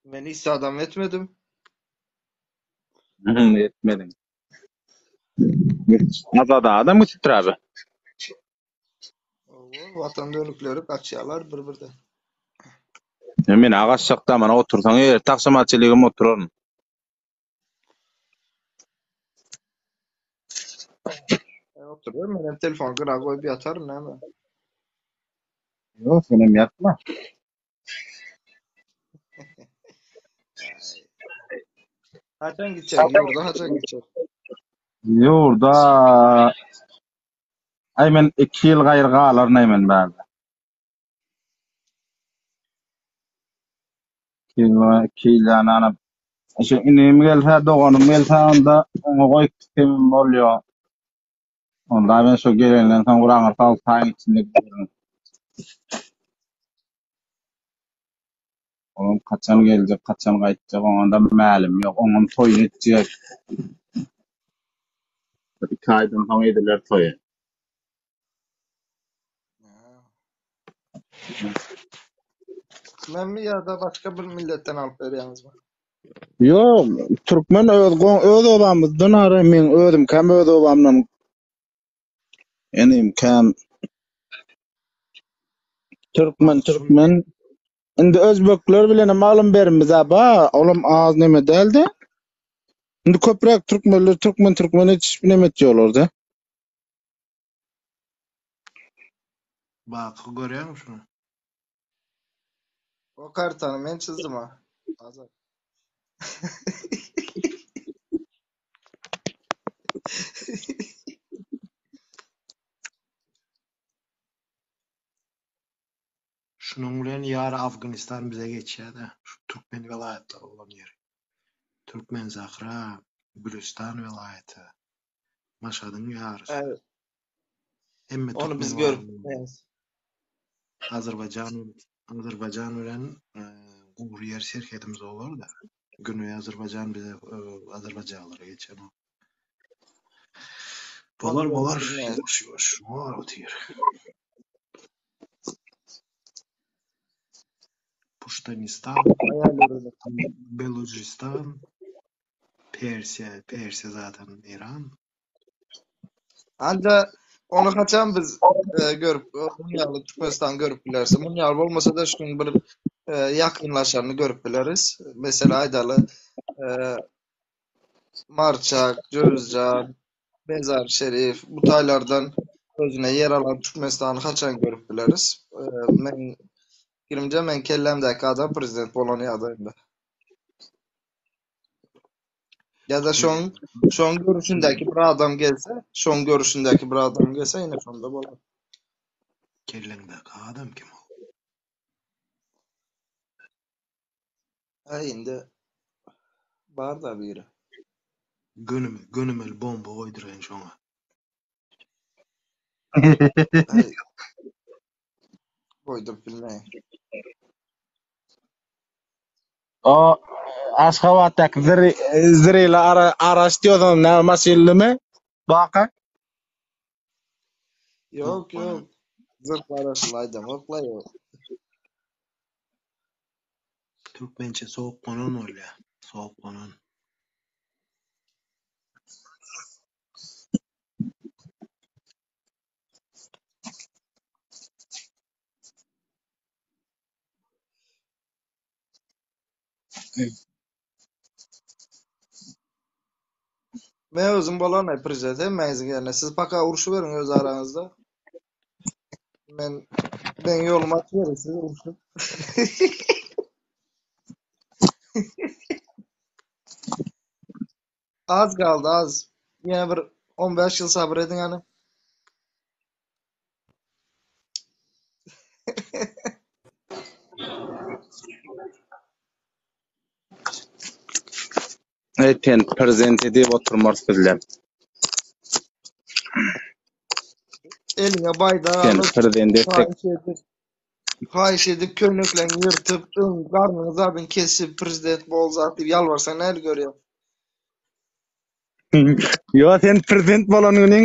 A: Men hiç adam etmedim.
H: Etmediň. Azat adam gitipdir abi.
A: Owo, watan dönükleri gaçýarlar bir-birden.
H: Men agaçjakda mana otursaň erte agşama çenligem oturaryn.
A: E, oturuyorum men hem telefon gyra goýup ýataryn näme.
H: Ýok, senem ýatma.
A: Ay. Haçan gitjek? Ýurda haçan gitjek?
H: Ýurda aý men 2 ýyl gaýry galaryn aý men bärde. 2 ýyl, 2 ýyl ýany ana şu inim gelse, doganym gelse onda oňa goýup gitsem bolýar. Onda men şu gelenden soň bir aňyrsy 6 aýyň içinde giderin. Olam kaçan geljek, kaçan gaýtjak, oňa da mälim ýok. Oňam toýuny etjek. Bir iki aýdan soň ediler toýy.
A: Türkmenmi ýa-da başga bir milletden alyp berýäňizmi?
H: Ýok, türkmen öz öz obamyzdan ara men özüm käm öz obamdan enim käm türkmen türkmen Indi özbekler bilen hem alym berimiz ba, olam az neme däldi. Indi köpräk türkmenler türkmen türkmen etişip neme etýärler-de.
I: Baky görýäňmi şuny?
A: O kartany men çyzdym ha. Azat.
I: Şunuň bilen ýary Afganistan bize geçýär-de, şu türkmen welaýatlary bolan ýeri. Türkmensahra, Gülüstan welaýaty, Maşadyň ýarysy.
A: Evet.
I: Hemme
A: Ony
I: türkmen
A: biz görüp
I: bolan
A: bilmeýäris.
I: Azerbaýjan Azerbaýjan bilen e, gury ýer serhedimiz bolar-da. Güneý Azerbaýjan bize e, Azerbaýjanlara geçen.
A: Ony
I: Bolar
A: görüp
I: bolar.
A: bilmeýäris.
I: Ýuwaş ýuwaş. Bar otyr. Puştanistan,
A: Hayal ürünü.
I: Belujistan, Persiýa, Persiýa zaten İran.
A: Anca onu haçan biz e, görüp, mun ýaly Türkmenistan görüp bilerse. Mun ýaly bolmasa da şuň bir ýakynlaşanyny görüp bileris. Meselä aýdaly, Marçak, Jöwüzjan, Mezar Şerif bu taýlardan özüne ýer alan Türkmenistany haçan görüp bileris? Meň pikirimçe, meň kellämdäki adam prezident bolan ýagdaýynda. Ýa-da şoň şoň görüşindäki bir adam gelse, şoň görüşindäki bir adam gelse ýene şonda bolar.
I: Kelläňdäki adam kim ol?
A: Aý indi bar-da biri.
I: Gönümel, gönümel bomba goýduraýyn şoňa.
A: Aý goýduryp bilmeýän.
H: O Aşgabatdaky ziri, zirili ara, araç diýosan näme maşynlymy? Baka.
A: Ýok, ýok. Zyrh araçly aýdamok-la ýok.
I: Türkmençe sowuklanan bolýar. Sowuklanan.
A: Men özüm bolanay prezident hemmäňiziň ýerine. Siz paka urşuberiň öz araňyzda. Men meň ýolumy açyberiň siz urşup. Az galdy az. Ýene bir 15 ýyl sabyr ediň hany.
H: Eý sen prezident edip oturmarys bizler.
A: Eliňe baýdak
H: Seni
A: alyp,
H: prezident etsek.
A: haýyş edip, haýyş edip köýnekleňi ýyrtyp, öň garnyňy zadyň kesip prezident bol zat diýip ýalbarsaň nähili görýäň?
H: Ýo sen prezident bolan günüň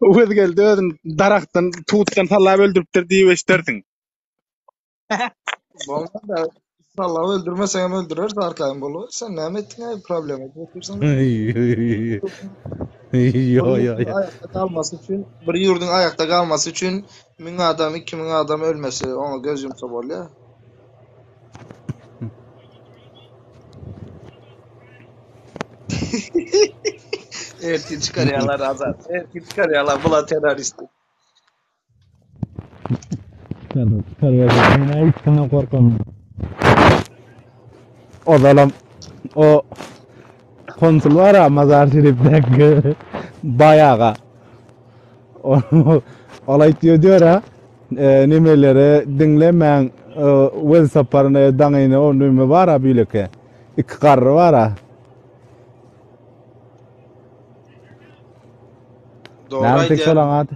H: Öwezgeldi özüni daragtdan, tutdan sallap öldüripdir diýip eşidersiň.
A: Bolmaz-da, sallap öldürmeseň hem öldüreris arkaýyn boluber. Sen näme etdiň-aý problema edip otyrsyň?
J: Ýo
A: Bir
J: ýo
A: ýurduň
J: ýo.
A: aýakda galmasy üçin, bir ýurduň aýakda galmasy üçin 1000 adam, 2000 adam ölmesi oňa göz ýumsa bolýar. Ertir çykarýarlar Azat. Ertir çykarýarlar bula terrorist.
J: Çıkar Men hiç kimden korkamam. Ozalam o konsul var ya Mazar Şerif'deki bayağı. Ol aýtýar diýär ha. E, nemeleri diňlemäň. E, Welsaparyny daňyny o neme bar ha beýleki. Iki garry bar ha.
A: Dogry
J: Näme tek
A: aýdýar.
J: şolaň ady?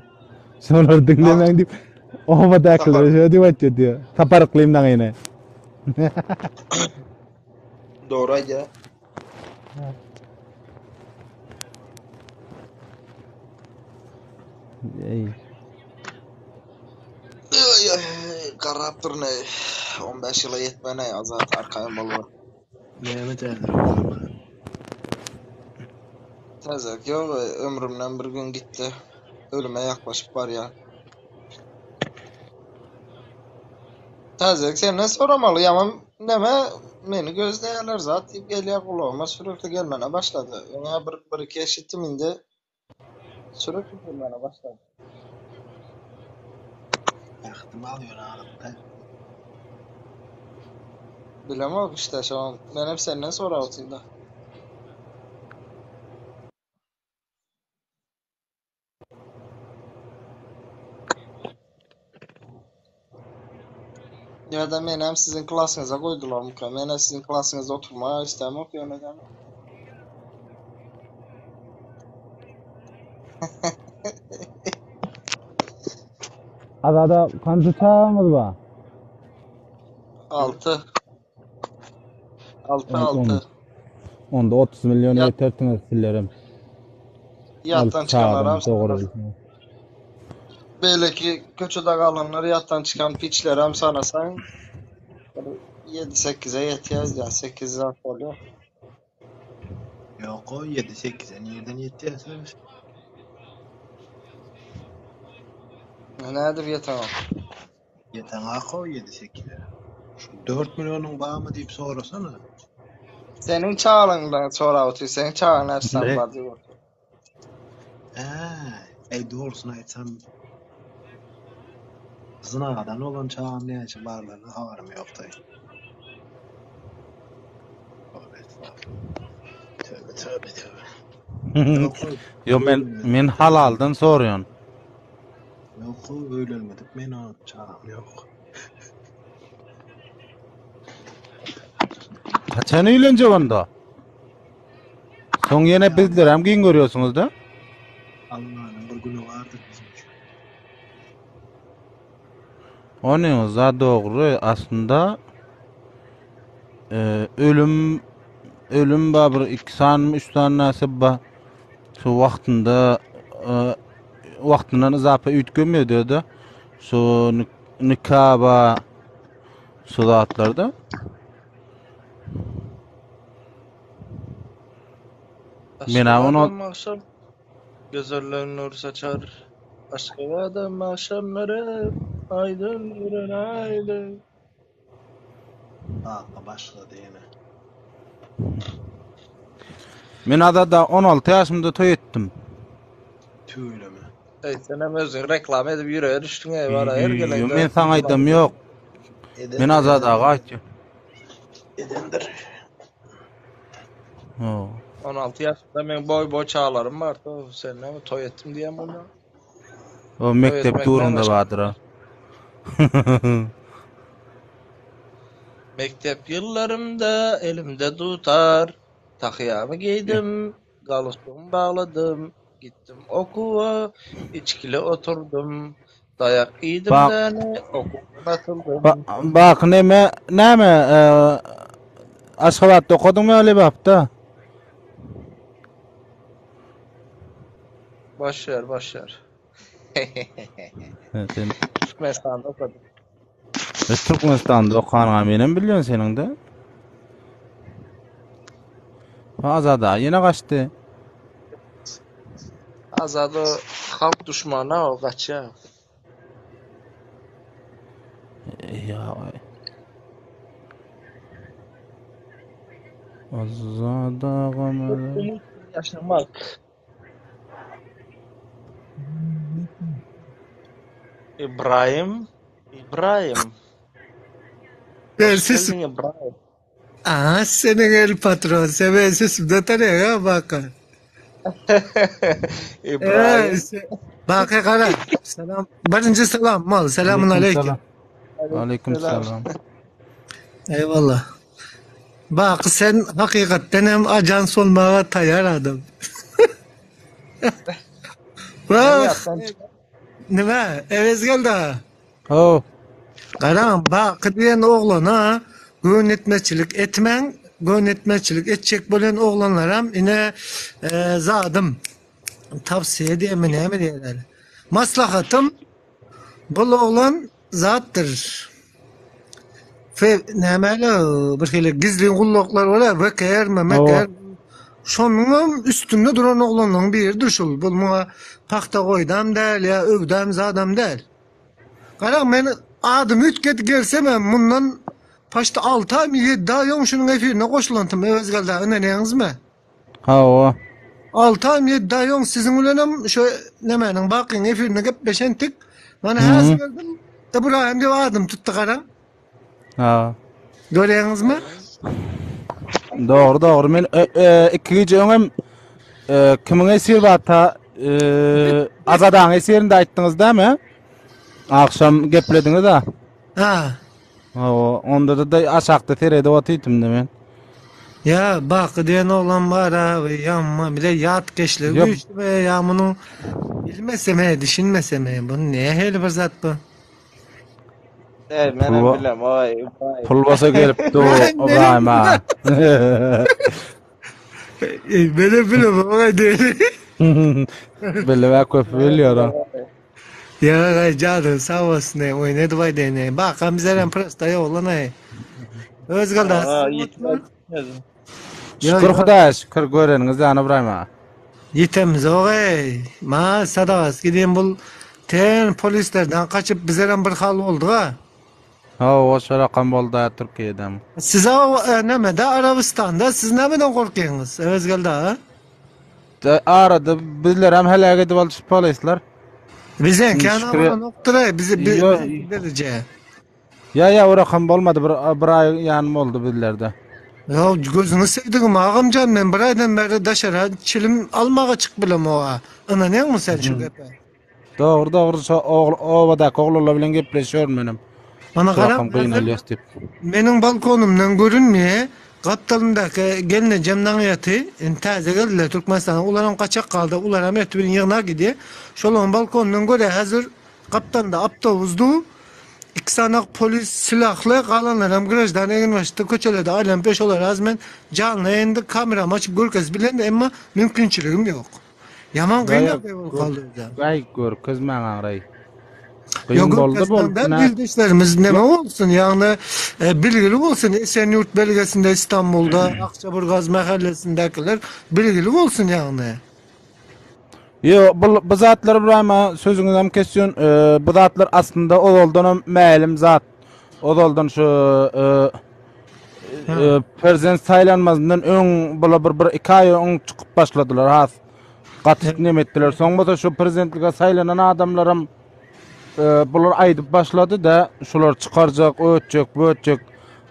J: Şolary diňlemäň diýip obadakilere şöyle diýip aýtýar diýär. Sapar yklym daňyny.
A: Dogry aýdýar.
J: Ey.
A: Ay, ay, garrapdyr ne. 15 ýyla ýetmän Azat arkaýyn bolma.
I: Näme täzelik bar bana?
A: Täzelik ýok, ömrümden bir gün gitdi. Ölüme ýaklaşyp barýan. Täzelik senden soramaly, ýaman neme meni gözleýärler zat diýip gelýär gulagyma sürekli gelmene başlady. Öňä bir bir iki eşitdim indi sürekli gelmene başlady.
I: Ähtimal ýöne anyk däl.
A: Bilemok işte şo menem senden sorap otyryn-da. Ýa-da menem siziň klasyňyza goýdularmyka? Menem siziň klasyňyzda oturmaga islämok ýöne ýa.
J: Azada kança çagaňyz bar?
A: 6. 6 6.
J: Onda 30 million ýetersiňiz sizlerem.
A: Ýatdan çykanlaram Beýleki köçede galanlar ýatdan çykan piçlerem sanasaň bir ýedi-sekize ýetýär ýa sekiz zat bolýar.
I: Ýok-o, ýedi-sekize nirden ýetýärsiňiz?
A: Nädip ýeteňok?
I: Ýeteňok-ow ýedi-sekize. Şu 4 millionyň barmy diýip sorasana.
A: Seniň çagalygyňdan sorap otyr, seniň çagaň näçe sany bar diýip otyr.
I: Hä, eý dogrusyny aýtsam zynadan bolan çagam näçe barlaryna habarym ýokdy. Tövbe tövbe tövbe. Ýok,
J: Ýok men men halaldan soraýan.
I: Ýok, öýlenmedik men o çagam ýok.
J: Haçan öýlenjek onda? Soň ýene bizlerem giň görýärsiňiz-de.
I: Allanyň bir güni bardyr bizim üçin.
J: Onyňyz-a dogry, aslynda e, ölüm ölüm ba bir iki sanymy üç sany näse ba şu wagtynda e, wagtyndan yzapa üýtgemýär diýdi. Şu nika ba şu zatlarda. Men
A: onu akşam gözeller nur saçar. Aşgabadam akşamlary aydın gören aydın.
I: Kaka başlady ýene.
J: Men adada 16 ýaşymda toý etdim.
I: Tüweleme.
A: Eý senem özüňi reklama edip ýürege düşdüň eý wala her geleňde.
J: Men saňa aýdam ýok. Men Azat aga aýtýan.
I: Edendir.
J: Ho.
A: 16 ýaşymda meň boý boý çagalarym bardy. Sen näme toý etdim diýen bolýaň.
J: O mekdep durunda bardyr.
A: Mekdep ýyllarymda elimde dutar, tahýamy geýdim, Galstugymy bagladym, gitdim okuwa, içgili oturdym, daýak iýdim
J: Bak
A: däne, okuwdan atyldym.
J: Ba bak neme näme e, Aşgabatda okadyňmy ýa Lebapda?
A: Boş ver, boş ver.
J: He, sen
A: Türkmenistanda okadym.
J: E, Türkmenistanda okanyňa menem bilýän seniň-de. Azada ýene gaçdy.
A: Azada halk duşmany o gaçýar.
J: Ýa. Azada gamada.
A: Umut yaşamak. Ibrahim, Ibrahim.
K: Ben
A: Hoş
K: sesim.
A: geldin Ibrahim.
K: Aha senin el patron. Sen ben sesimde tanıyor ha baka. Ee,
A: Ibrahim.
K: se- Baka kara. Selam. Birinci selam mal. Selamun
J: Aleyküm
K: aleyküm.
J: selam. Aleyküm
A: Aleykümselam.
J: selam.
K: Eyvallah. Bak sen hakikaten hem ajans olmaya tayar adam.
A: Beni
K: Bak
A: yattan çıkar.
K: nime? Evet geldi.
J: Oh.
K: Garam bak diýen oglana göwnetmeçilik etmäň, göwnetmeçilik etjek bolan oglanlaram ine e, zadym tavsiye diýemi näme diýerler. Maslahatym bul oglan zatdyr. Fe nämäle bir hili gizlin gulluklar bolar, VKR mi,
J: Hawa.
K: MKR Şonuň üstünde duran oglanlaryň biridir şul. Bul muňa pahta goýdam däl ýa öwdam zadam däl. Garaň men adymy üýtgedip gelsemem mundan paçta 6 aýmy 7 aý öň şunuň efirine goşulantym Öwezgeldi aga ynanýaňyzmy?
J: Hawa.
K: 6 aýmy 7 aý öň siziň bilenem şu nemäniň bakyň efirine gepleşentik. Mana häzir geldim Ibrahim diýip adymy tutdy garaň.
J: Ha.
K: Görýäňizmi?
J: Dogry dogry men e, e, iki gije öňem e, kimiň esir bar ta e, Azadaň esirinde aýtdyňyz dämi? Akşam geplediňiz ha.
K: Ha.
J: Hawa, onda da, da aşakda seredip otyrtym-da men.
K: Ya baky diýen oglan bar abi ýamma bile ýatkeşligi
J: Ýok.
K: güýçli be ýa munuň bilmesem he düşünmesem he bu nähili bir zat bu?
A: Ey
J: Pul
A: menem
J: ba-
A: bilem oy İbrahim.
J: pul bolsa gelip dur
K: Menem
J: Ibrahim ha.
K: Menem bilem oňa diýeli.
J: Bilip köp
A: Menem
J: bilýär
A: bilem
J: o.
A: oy.
K: Ýa gaý jady sag bolsun ey oýun edip aýdaýyn ey. Bakam bizerem prosta ýoglan ey. Öz galda
A: Aa ýetmez.
K: Ýa
J: Şükür
K: ýa
J: Hudaýa şükür göreniňiz ýany Ibrahim aga.
K: Ýetemizok eý. Ma sadagasy gideyim bul ten polislerden gaçyp bizerem bir hal boldyk-a.
J: Hawa, şo rakam boldy-a Türkiýedem.
K: Siz a nämede Arabystanda siz nämeden gorkýaňyz Öwezgeldi aga?
J: Arada bizlerem heläk edip alşyp polisler.
K: Bizeňki ana bolanokdyr-aý bizi derejä.
J: Ýa ýa o rakam bolmady bir bir aý ýanym boldy bizlerde.
K: Ýa gözüňi sevdigim agamjan men bir aýdan bäri daşara çilim almaga çykyp bilemok-a. Ynanýaňmy sen şu gepe?
J: Dogry dogry şo ogl obadaky oglanlar bilen gepleşiyorum menem.
K: Mana
J: Şu
K: gara
J: rakam gynalýas diýip.
K: Meniň balkonymdan görünmeýä gapdalymdaky gelnejem Naňýaty indi täze geldiler Türkmenistana ularam gaçak galdy ularam ertir bilen ýygnak gidýä şolaryň balkonyndan görýä häzir gapdalynda awtobus dur iki sanak polis silahly galanlaram graždan eginbaşda köçelerde aýlanyp ýör şolara häzir men janly ýaýynda kameramy açyp görkezip bilerin emma mümkinçiligim ýok. Ýaman kyn ýagdaý bolup galdy bizde.
J: Gaý görkezmäň aňraý.
K: Kyn boldy boldy. Ildeşlerimiz neme bolsun, ýagny e, bilgili bolsun Esenyurt belgesinde İstanbulda Akçaburgaz mähellesindekiler bilgili bolsun ýagny.
J: Ýo, bu bu zatlar Ibrahim sözüňizi hem kesýän. E, bu zatlar aslynda ozaldan hem mälim zat. Ozaldan şu e, e, prezident saýlanmazyndan öň bula bir bir iki aý öň çykyp başladylar has gaty neme etdiler. Soň bolsa şu prezidentlige saýlanan adamlaram e, bular aýdyp başlady da şular çykarjak, ötjek, bötjek.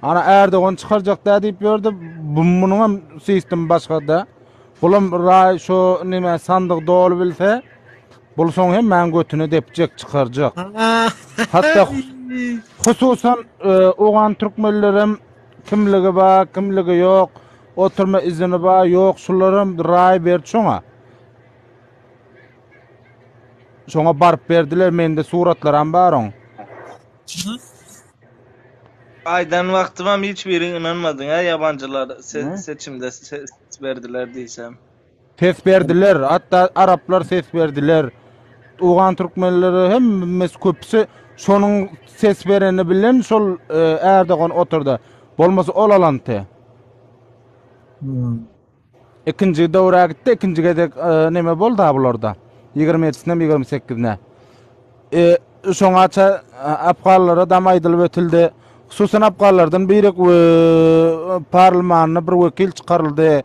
J: Ana Erdogan çykarjak da diýip ýördi. Bu munuň hem sistem başga da. Bulam raý şu neme sandyk doly bilse, bul soň hemmäň götüne depjek, çykarjak. Hatda hususan e, ogan türkmenlerem kimligi bar, kimligi ýok, oturma izini bar, ýok, şularam raý berdi şoňa. Şoňa baryp berdiler, mende suratlaram bar oň.
A: Aýdan wagtymam hiç biriň ynanmadyň a ýabanjylar seçimde ses berdiler diýsem.
J: Ses berdiler, hatda araplar ses berdiler. Owgan türkmenleri hemmesi köpüsi şonuň ses bereni bilen şol e, Erdogan oturdy. Bolmasa ol alanty. Hmm. Ikinji döwrä gitdi, ikinji gezek e, neme boldy ha bularda. 27-sine 28-ine. E, şoňaça e, afganlara dam aýdylyp ötüldi. Hususan afganlardan biri e, parlamanda bir wekil çykaryldy.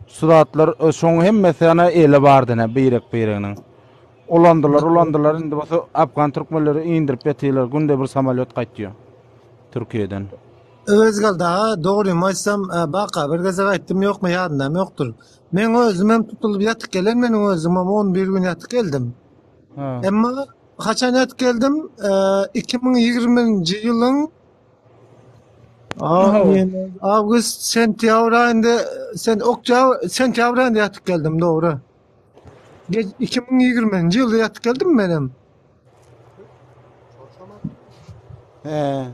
J: Şu zatlar e, şoň hemmesi ana eli bardy ne birek bireginiň. Ulandylar, ulandylar indi bolsa afgan türkmenleri indirip ýatyrlar. Günde bir samolýot gaýtýar Türkiýeden.
K: Öwezgeldi aga, dogrymy aýtsam, baka bir gezek aýtdym ýokmy ýadymdam ýokdur. Meň özümem tutulyp ýatyp gelen meniň özümem 11 gün ýatyp geldim. Emma haçan ýatyp geldim? 2020-nji ýylyň awgust, sentýabr aýynda, sen oktýabr, sentýabr aýynda ýatyp geldim, dogry. 2020-nji ýylda ýatyp geldim menem.
J: He.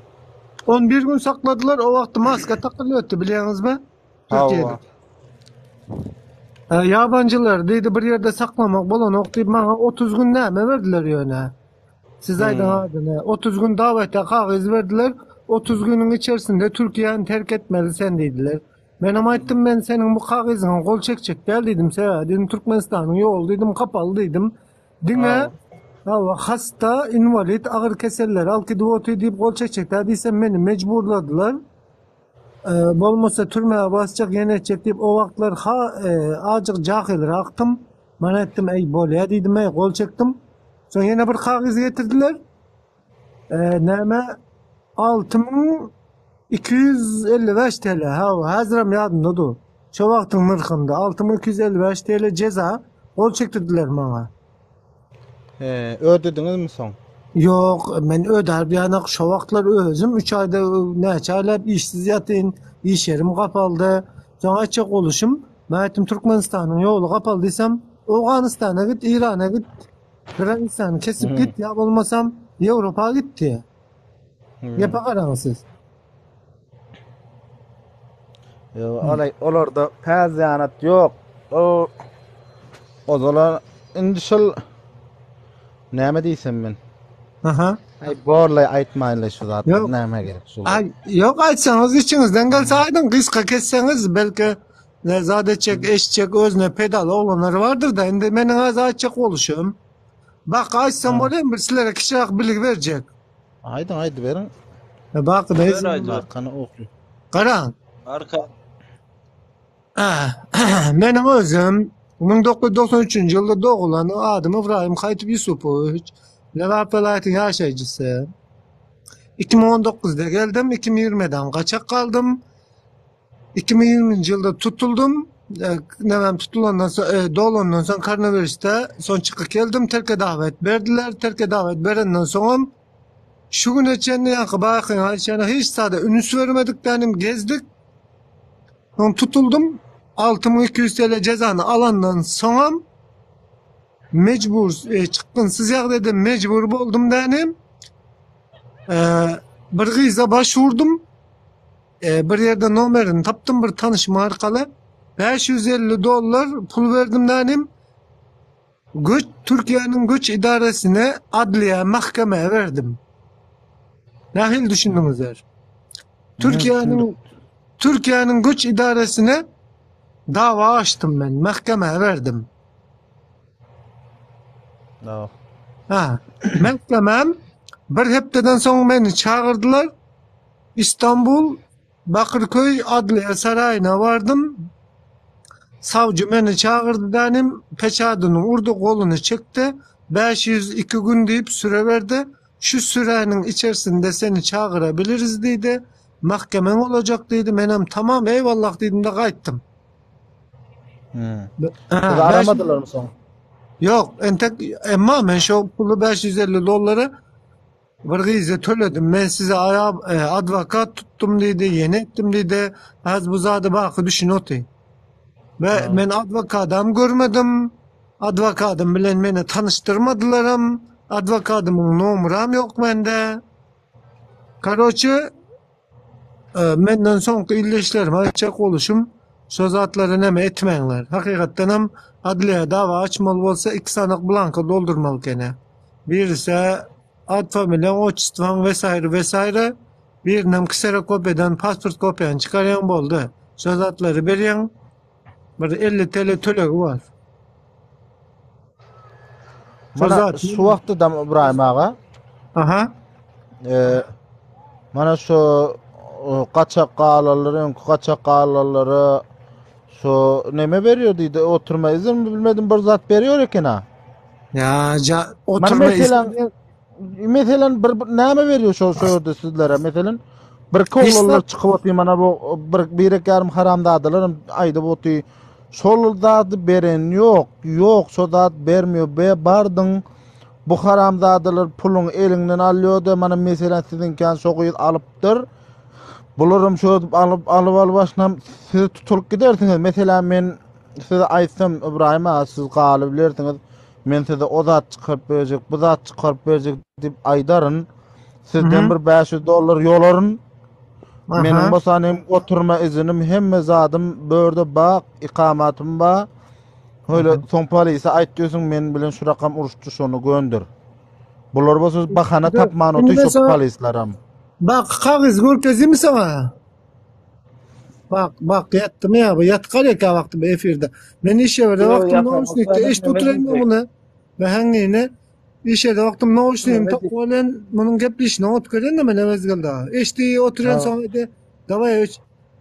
K: 11 gün sakladylar, o wagtda maska takylýardy, bilýäňizmi? Türkiýede.
J: Hawa.
K: Ýabanjylar diýdi, bir ýerde saklamak bolanok diýip, maňa 30 gün näme berdiler ýöne. Siz aýdyň adyny. 30 gün dawete kagyz berdiler. 30 günüň içerisinde Türkiýäni terk etmeli sen diýdiler. Menem aýtdym, men seniň bu kagyzyňa gol çekjek däl diýdim, sebäbi diýdim Türkmenistanyň ýoly diýdim kapaly diýdim. Diňe hawa hasta, inwalid, agyr keselleri alyp gidip otyr diýip gol çekjekler diýsem meni mejburladylar. Bolmasa türmä basjak ýene etjek diýip o wagtlar ha azjyk jahylrakdym. Men aýtdym eý bolýa diýdim eý gol çekdim. Soň ýene bir kagyz getirdiler. Näme 6255 TL hawa häzirem ýadymda dur. Şo wagtyň nyrhynda 6255 TL jeza gol çekdirdiler maňa.
J: He, ödediňizmi soň?
K: Ýok, men ödäp ýanak şo wagtlar özüm 3 aýda näçe aýlap işsiz ýatyn, iş ýerim gapaldy. Soň aýtjak boluşym, men aýtdym Türkmenistanyň ýoly gapaly diýsem, Owganystana git, Eýrana git, Granisany kesip git ýa bolmasam Ýewropa git diýýär. Gepe garaň siz.
J: Ýok, olay olarda päzýanat ýok. O ozala indi şol näme diýsem men?
K: Aha.
J: Aý borlaý aýtmaýynlaý şu zatlary näme gerek şul.
K: Aý ýok aýtsaňyz içiňizden gelse aýdyň gysga kesseňiz belki ne zat etjek eşitjek özüne pedaly oglanlar bardyr-da indi meniň az aýtjak boluşym. Bak aýtsam bolýarmy bir sizlere kiçiräk bilgi berjek.
J: Aýdyň aýdyberiň.
K: Bakyda
L: Ýöne aýdyber.
J: Bakany okly.
K: Garaň.
L: Arka.
K: Meniň özüm 1993-nji ýylda dogulan, adym Ybraýym Haýtow Ýusupowiç, Lebap welaýatynyň ýaşaýjysy. 2019-da geldim, 2020-dem gaçak galdym. 2020-nji ýylda tutuldym. Näme tutulandan soň, e, dolandan soň koronawirusda soň çykyp geldim, terke dawet berdiler. Terke dawet berenden soňam şu güne çenli ýaňky bakyň aýtşana hiç zada üns bermedik dänim gezdik. Soň tutuldym. 6200 TL jezany alandan soňam mejbur e, çykgynsyz ýagdaýda mejbur boldum dänim. E, bir gyza baş vurdum. E, bir ýerde nomerini tapdym bir tanyşym arkaly. 550 dollar pul berdim dänim. Göç Türkiýäniň göç idaresine adliýa mahkemä berdim. Nähili düşündiňizler? Türkiýäniň Türkiýäniň göç idaresine dawa açdym men, mahkemä berdim.
J: No.
K: Ha, mahkemem bir hepdeden soň meni çagyrdylar. İstanbul Bakyrköý adliýe saraýyna bardym. Sawçy meni çagyrdy dänim, peçadyny urdy, goluny çekdi. 502 gün diýip süre berdi. Şu süräniň içerisinde seni çagyrabiliriz diýdi. Mahkemeň bolajak diýdi. Menem tamam, eýwallah diýdim-de gaýtdym.
J: Hmm.
K: Ha,
J: Sizi aramadylarmy soň?
K: Ýok, entek emma men şo puly 550 dollara Bir gyza töledim. Men size aýa e, adwokat tutdum diýdi, ýene etdim diýdi. Az bu zady baky düşün oty. Ve men adwokadam görmedim. Adwokadym bilen meni tanyşdyrmadylaram. Adwokadymyň nomeram ýok mende. Karoçe, e, menden soňky ildeşlerime aýtjak boluşum, şo zatlary neme etmäňler. Hakykatdanam adliýa dawa açmaly bolsa iki sanak blanka doldurmaly ekeni. Birisi Ad familiýaň, otçestwaň wesaýre wesaýre birinem kserokopiýadan pasport kopiýany çykarýaň boldy. Şo zatlary berýäň bir 50 TL tölegi bar. Şo
J: Mana
K: zat
J: şu wagtda da Ibrahim aga.
K: Aha.
J: E, mana şu e, gaçak galanlar, öňki gaçak galanlara şu neme berýär diýdi, oturma izin mi bilmedim bir zat berýär eken ha.
K: Ya ja
J: Mana
K: oturma
J: meselen
K: izin
J: meselen bir, bir näme berýär şo şo ýerde sizlere? Meselen bir
K: Hiç
J: oglanlar
K: zat.
J: çykyp otyr mana bu bir birek ýarym haramzadalar hem aýdyp otyr. Şol zady beren ýok, ýok şo zat bermiýor. Be bardyň bu haramzadalar puluň eliňden alýar-da mana meselen siziňkän şo gyz alypdyr. Bularam şo alyp alyp alyp başynam siz tutulyp gidersiňiz. Meselem men Size aýtsam Ybraýym aga siz galybilersiňiz men size o zat çykaryp berjek bu zat çykaryp berjek diýip aýdaryn sizden bir 500 dollar ýolaryn meniň bolsa hem oturma izinim hemme zadym börde bak ikamatym ba öyle soň polise aýt diýsin men bilen şu rakam uruşdy şony gönder bular bolsa bahana tapman otyr şu polisleram
K: Bak kagyz görkezeyim sana. Bak bak ýatdym ýa bu ýatkar ýa wagty bu efirde. Men iş ýerde
L: Ýok,
K: wagtym
L: ýatan
K: nauşnikde
L: bolsa
K: eşit
L: neme
K: oturayım
L: diýjek?
K: muny. Behäňine iş ýerde wagtym nauşnigim
L: Neme
K: tok bilen munuň gepleşini ot gören de men mezgilde. Eşdi oturan
J: Ha.
K: soň edi. Daway öç.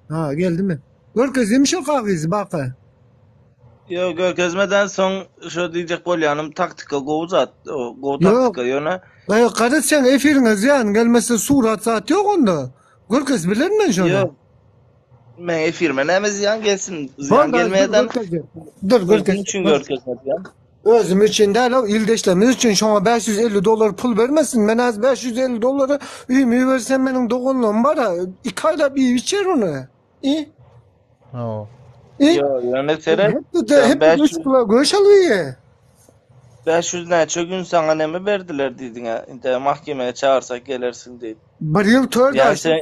K: Ha geldimi? Görkezeyim şu kagyzy baka.
L: Ýok, görkezmeden soň şo diýjek bolýanym taktika gowy zat, o, gowy
K: Ýok.
L: taktika ýöne
K: Gaý gara sen efiriňe zyýan gelmese surat zat ýok onda. Görkez bilerin men şony.
L: Ýok. Men efirime näme zyýan gelsin? Zyýan
K: Boldy, dur
L: gelmeýärden
K: görkezjek. Dur
L: özüň
K: görkezjek.
L: üçin görkezme zyýan.
K: Özüm üçin däl, o ildeşlerimiz üçin şoňa 550 dollar pul bermesin. Men az 550 dollary öýüme bersem meniň doganlarym bar, iki aýlap iýip içer ony. I?
J: Hawa.
K: I?
L: Ýok, ýöne seret,
K: Hepde
L: sen
K: hepde 3
L: 500
K: kilo göş alyp
L: 500 näçe gün saňa näme berdiler diýdiň-ä, indi mahkemeye çagyrsak gelersiň diýip.
K: Bir ýyl 4
L: Ýa
K: aý.
L: sen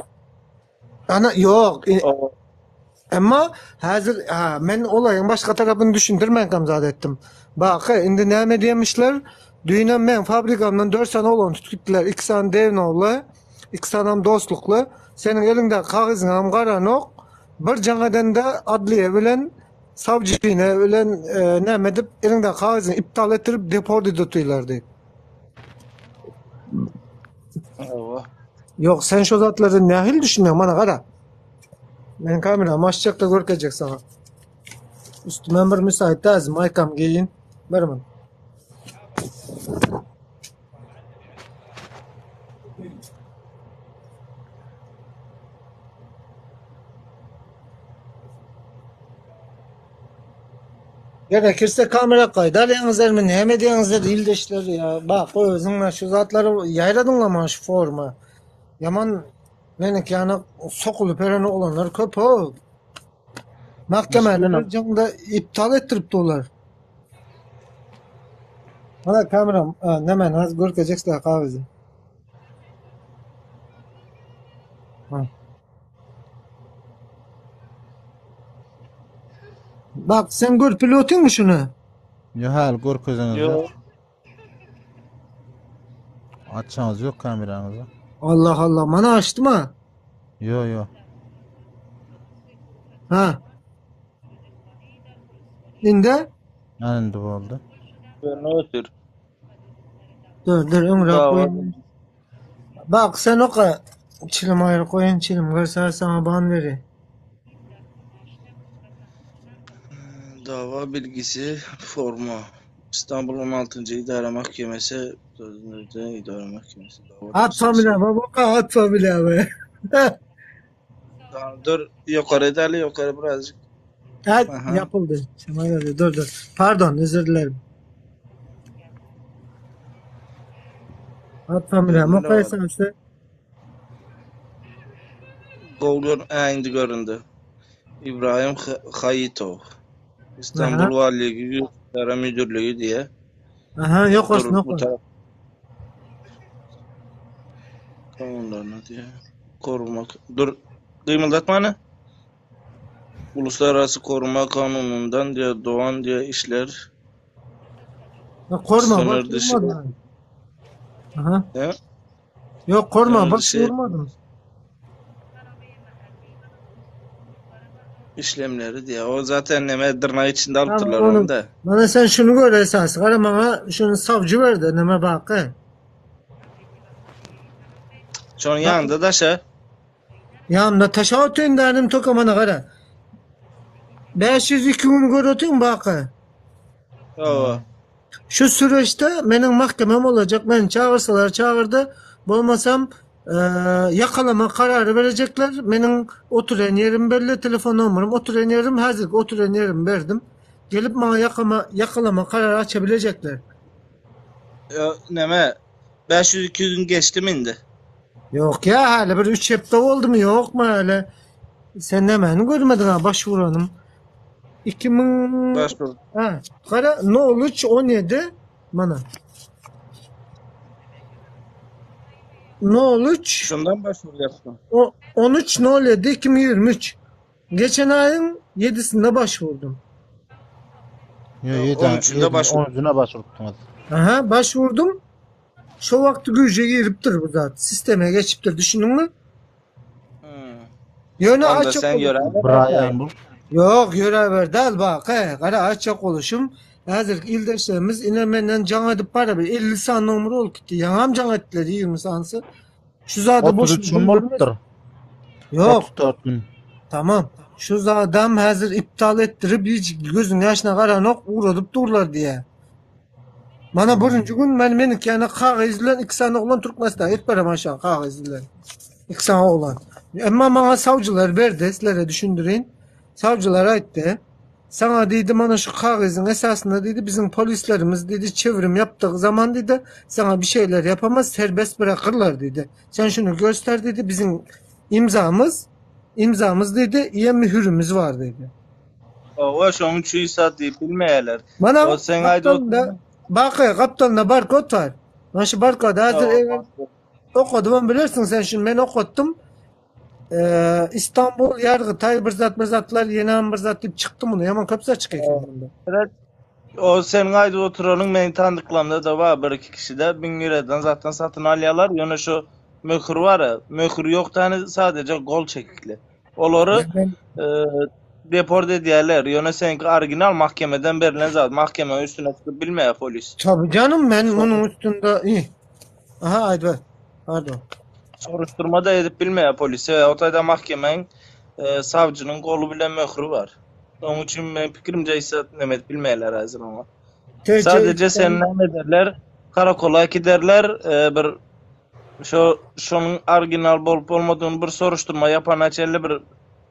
K: Ana ýok. E,
L: o
K: Emma häzir ha, men olaýyň başga tarapyny düşündirmänkäm zat etdim. Baky, indi näme diýmişler? Düýnem men fabrikamdan 4 sany oglan tutup gitdiler. 2 sany Dewnowly, 2 sanam dostlukly. Seniň eliňdäki kagyzyňam garanok. Bir jaň edende adliýe bilen sawçyny bilen e, näme edip eliňdäki kagyzyňy iptal etdirip deport edip otyrlar diýip.
L: Hawa.
K: Ýok, sen şo zatlara nähili düşünýäň? Mana gara. Men kameramy açjak-da görkezjek saňa. Üstümem bir müsait däl, maýkamy geýin. Ber muny. Gerekirse kamera gaýdar ýaňyzlarmy näme edýäňizler ildeşler ýa bak özüň men şu zatlary ýaýradyňla maňa şu foruma. Ýaman meniňki ýaly sokulyp ýören oglanlar köp ho. Mahkemäni jaňda iptal etdiripdi olar. Mana kameram, näme az görkezjek sizlere kagyzy. Ha. Bak sen görüp bilýotyňmy şuny?
J: Ýok, häli görkezeňiz
L: Ýok.
J: ýok. Açaňyz ýok kameraňyzy.
K: Allah Allah, mana açdym ha.
J: Ýok, ýok.
K: Ha. Indi?
J: Ana indi boldy.
L: Görnüp otyr.
K: Dur, dur, öňräk
L: Dava.
K: goýun. Bak sen oka. Çilim aýry goýun, çilim görse sana ban beri.
L: Dava bilgisi forma. İstanbul 16. İdare Mahkemesi 4. İdare Mahkemesi dava
K: At
L: dosyası.
K: familiýa, bak oka at familiýa be.
L: Tamam, dur yukarı edeli yukarı birazcık.
K: At
L: Aha.
K: yapıldı. Şemal dur dur. Pardon, özür dilerim. At familiýa,
L: Görünür
K: oka
L: var.
K: esası.
L: Gol gör, ha, indi göründü. İbrahim H- Hayitov. İstanbul
K: Aha.
L: Valiliği İdare Müdürlüğü diye.
K: Aha, yok olsun
L: Dur bu
K: oka.
L: taraf kanunlarına diye. Korumak. Dur kıymıldatma hani. Uluslararası Koruma Kanunu'ndan diye doğan diye işler
K: Ya Korma,
L: sınır
K: bak
L: dışı
K: vurmadım. Aha.
L: he?
K: Yok korma,
L: Sınır
K: bak
L: dışı
K: vurmadım.
L: işlemleri diye. O zaten neme dırnağı içinde
K: Tamam
L: alıptırlar
K: onu.
L: onu da.
K: Bana sen şunu gör esas. Gara bana şunu savcı verdi. Neme bakı.
L: Şunun
K: Bak
L: yanında da şey.
K: yanımda taşa atayım derim tokamana gara. 502 gün gör atayım bakı.
L: O.
K: Şu süreçte benim mahkemem olacak. Beni çağırsalar çağırdı. Bolmasam e, yakalama kararı verecekler. Benim oturan yerim belli, telefon numaram, oturan yerim hazır, oturan yerim verdim. Gelip bana yakalama, yakalama kararı açabilecekler.
L: Ya, neme 502 gün geçti mi indi?
K: Yok ya hala bir üç hafta oldu mu yok mu hala? Sen hemen görmedin ha başvuranım. 2000
L: Başvur.
K: ha, kara 03 17 bana. 03
L: Şundan başvuru yaptım.
K: o 13 07 2023. Geçen ayın 7'sinde başvurdum.
J: Ýok,
L: Ya,
J: 7
L: 13'ünde
J: 7
L: başvur.
J: 10-una başvurupdyňyz.
K: Aha başvurdum. Şu vakti güce giriptir bu zat. Sisteme geçiptir düşündün mü?
L: Hmm.
K: Yöne
L: Onda
K: açık
L: sen
K: oluşum.
L: göre.
J: Bir aýan bul.
K: Yok yöre ver del bak he. Kara açık oluşum. Hazır ildeşlerimiz ine menden can edip para bir 50 san numara olup gitti. Yanam can ettiler 20 sansı. Şu zada boş
J: 33 gün bolupdyr.
K: Yok
J: 34 gün.
K: tamam. Şu zadam hazır iptal ettirip hiç gözün yaşına karanok uğradıp durlar diye. Bana birinci gün men meni yani kağız bilen iki sane oğlan Türkmenistan'a et berem aşağı kağız bilen. İki sane oğlan. Ama bana savcılar verdi sizlere düşündüreyim. Savcılar aytdı. Sana dedi bana şu kağızın esasında dedi bizim polislerimiz dedi çevrim yaptığı zaman dedi sana bir şeyler yapamaz serbest bırakırlar dedi. Sen şunu göster dedi bizim imzamız imzamız dedi iyi mühürümüz var dedi.
L: O şunun üçün saat deyip bilmeyeler.
K: Bana
L: O sen ayda
K: kaptanında bak kaptanında barkod var. Ben şu barkod hazır eğer okudum bilirsin sen şimdi ben okuttum. Ee, İstanbul Yargıtay bir zat bir zatlar yeni bir zat deyip çıktım bunu. Yaman köp zat çıkıyor bunda.
L: Evet. O senin ayda oturanın meni tanıdıklarımda da var bir iki kişi de bin liradan zaten satın alıyorlar. Yani şu möhür var ya, möhür yok tane sadece gol çekikli. Onları
K: Ben,
L: e, deport ediyorlar. Yani seninki orijinal mahkemeden verilen zaten mahkeme üstüne çıkıp bilmeye polis.
K: tabii canım ben bunun üstünde iyi. Aha haydi ver. Pardon.
L: Soruşdurma-da edip bilmeýär polis. Sebäbi o taýda mahkemäň sawçynyň goly bilen möhri bar. Onuň üçin meň pikirimçe hiç zat neme edip bilmeýärler häzir oňa.
K: TC
L: Sadece
K: üçden
L: seni näme ederler? Karakola äkiderler, bir şo şonuň original bolup bolmadygyny bir soruşdurma ýapana çenli bir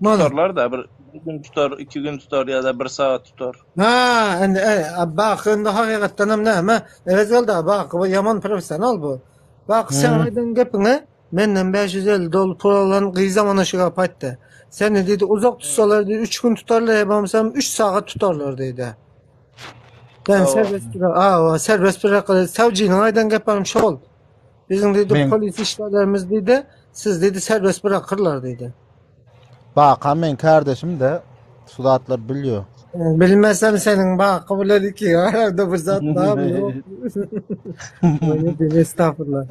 K: Mana.
L: tutarlar da bir gün tutar, iki gün tutar ýa-da bir sagat tutar.
K: Ha, indi e, bak indi hakykatdan hem näme? Öwezgeldi bak bu ýaman professional bu. Bak sen
J: Hmm.
K: aýdan gepiňe menden 550 dolar pul alan gyzam ona şu gap aýtdy. Seni diýdi uzak tutsalar diýdi 3 gün tutarlar, ýa bolmasam 3 sagat tutarlar diýdi. Ben
L: Hawa.
K: serbest bırak, aa, serbest bırak, savcının aydan gepem şol. Bizim dedi
J: Men
K: polis işlerimiz dedi, siz dedi serbest bırakırlar dedi.
J: Baka men kardeşim de şu zatlar bilýär.
K: Bilmesem senin bakı bilen iki arada bir zat daha mı yok? Öyle değil, estağfurullah.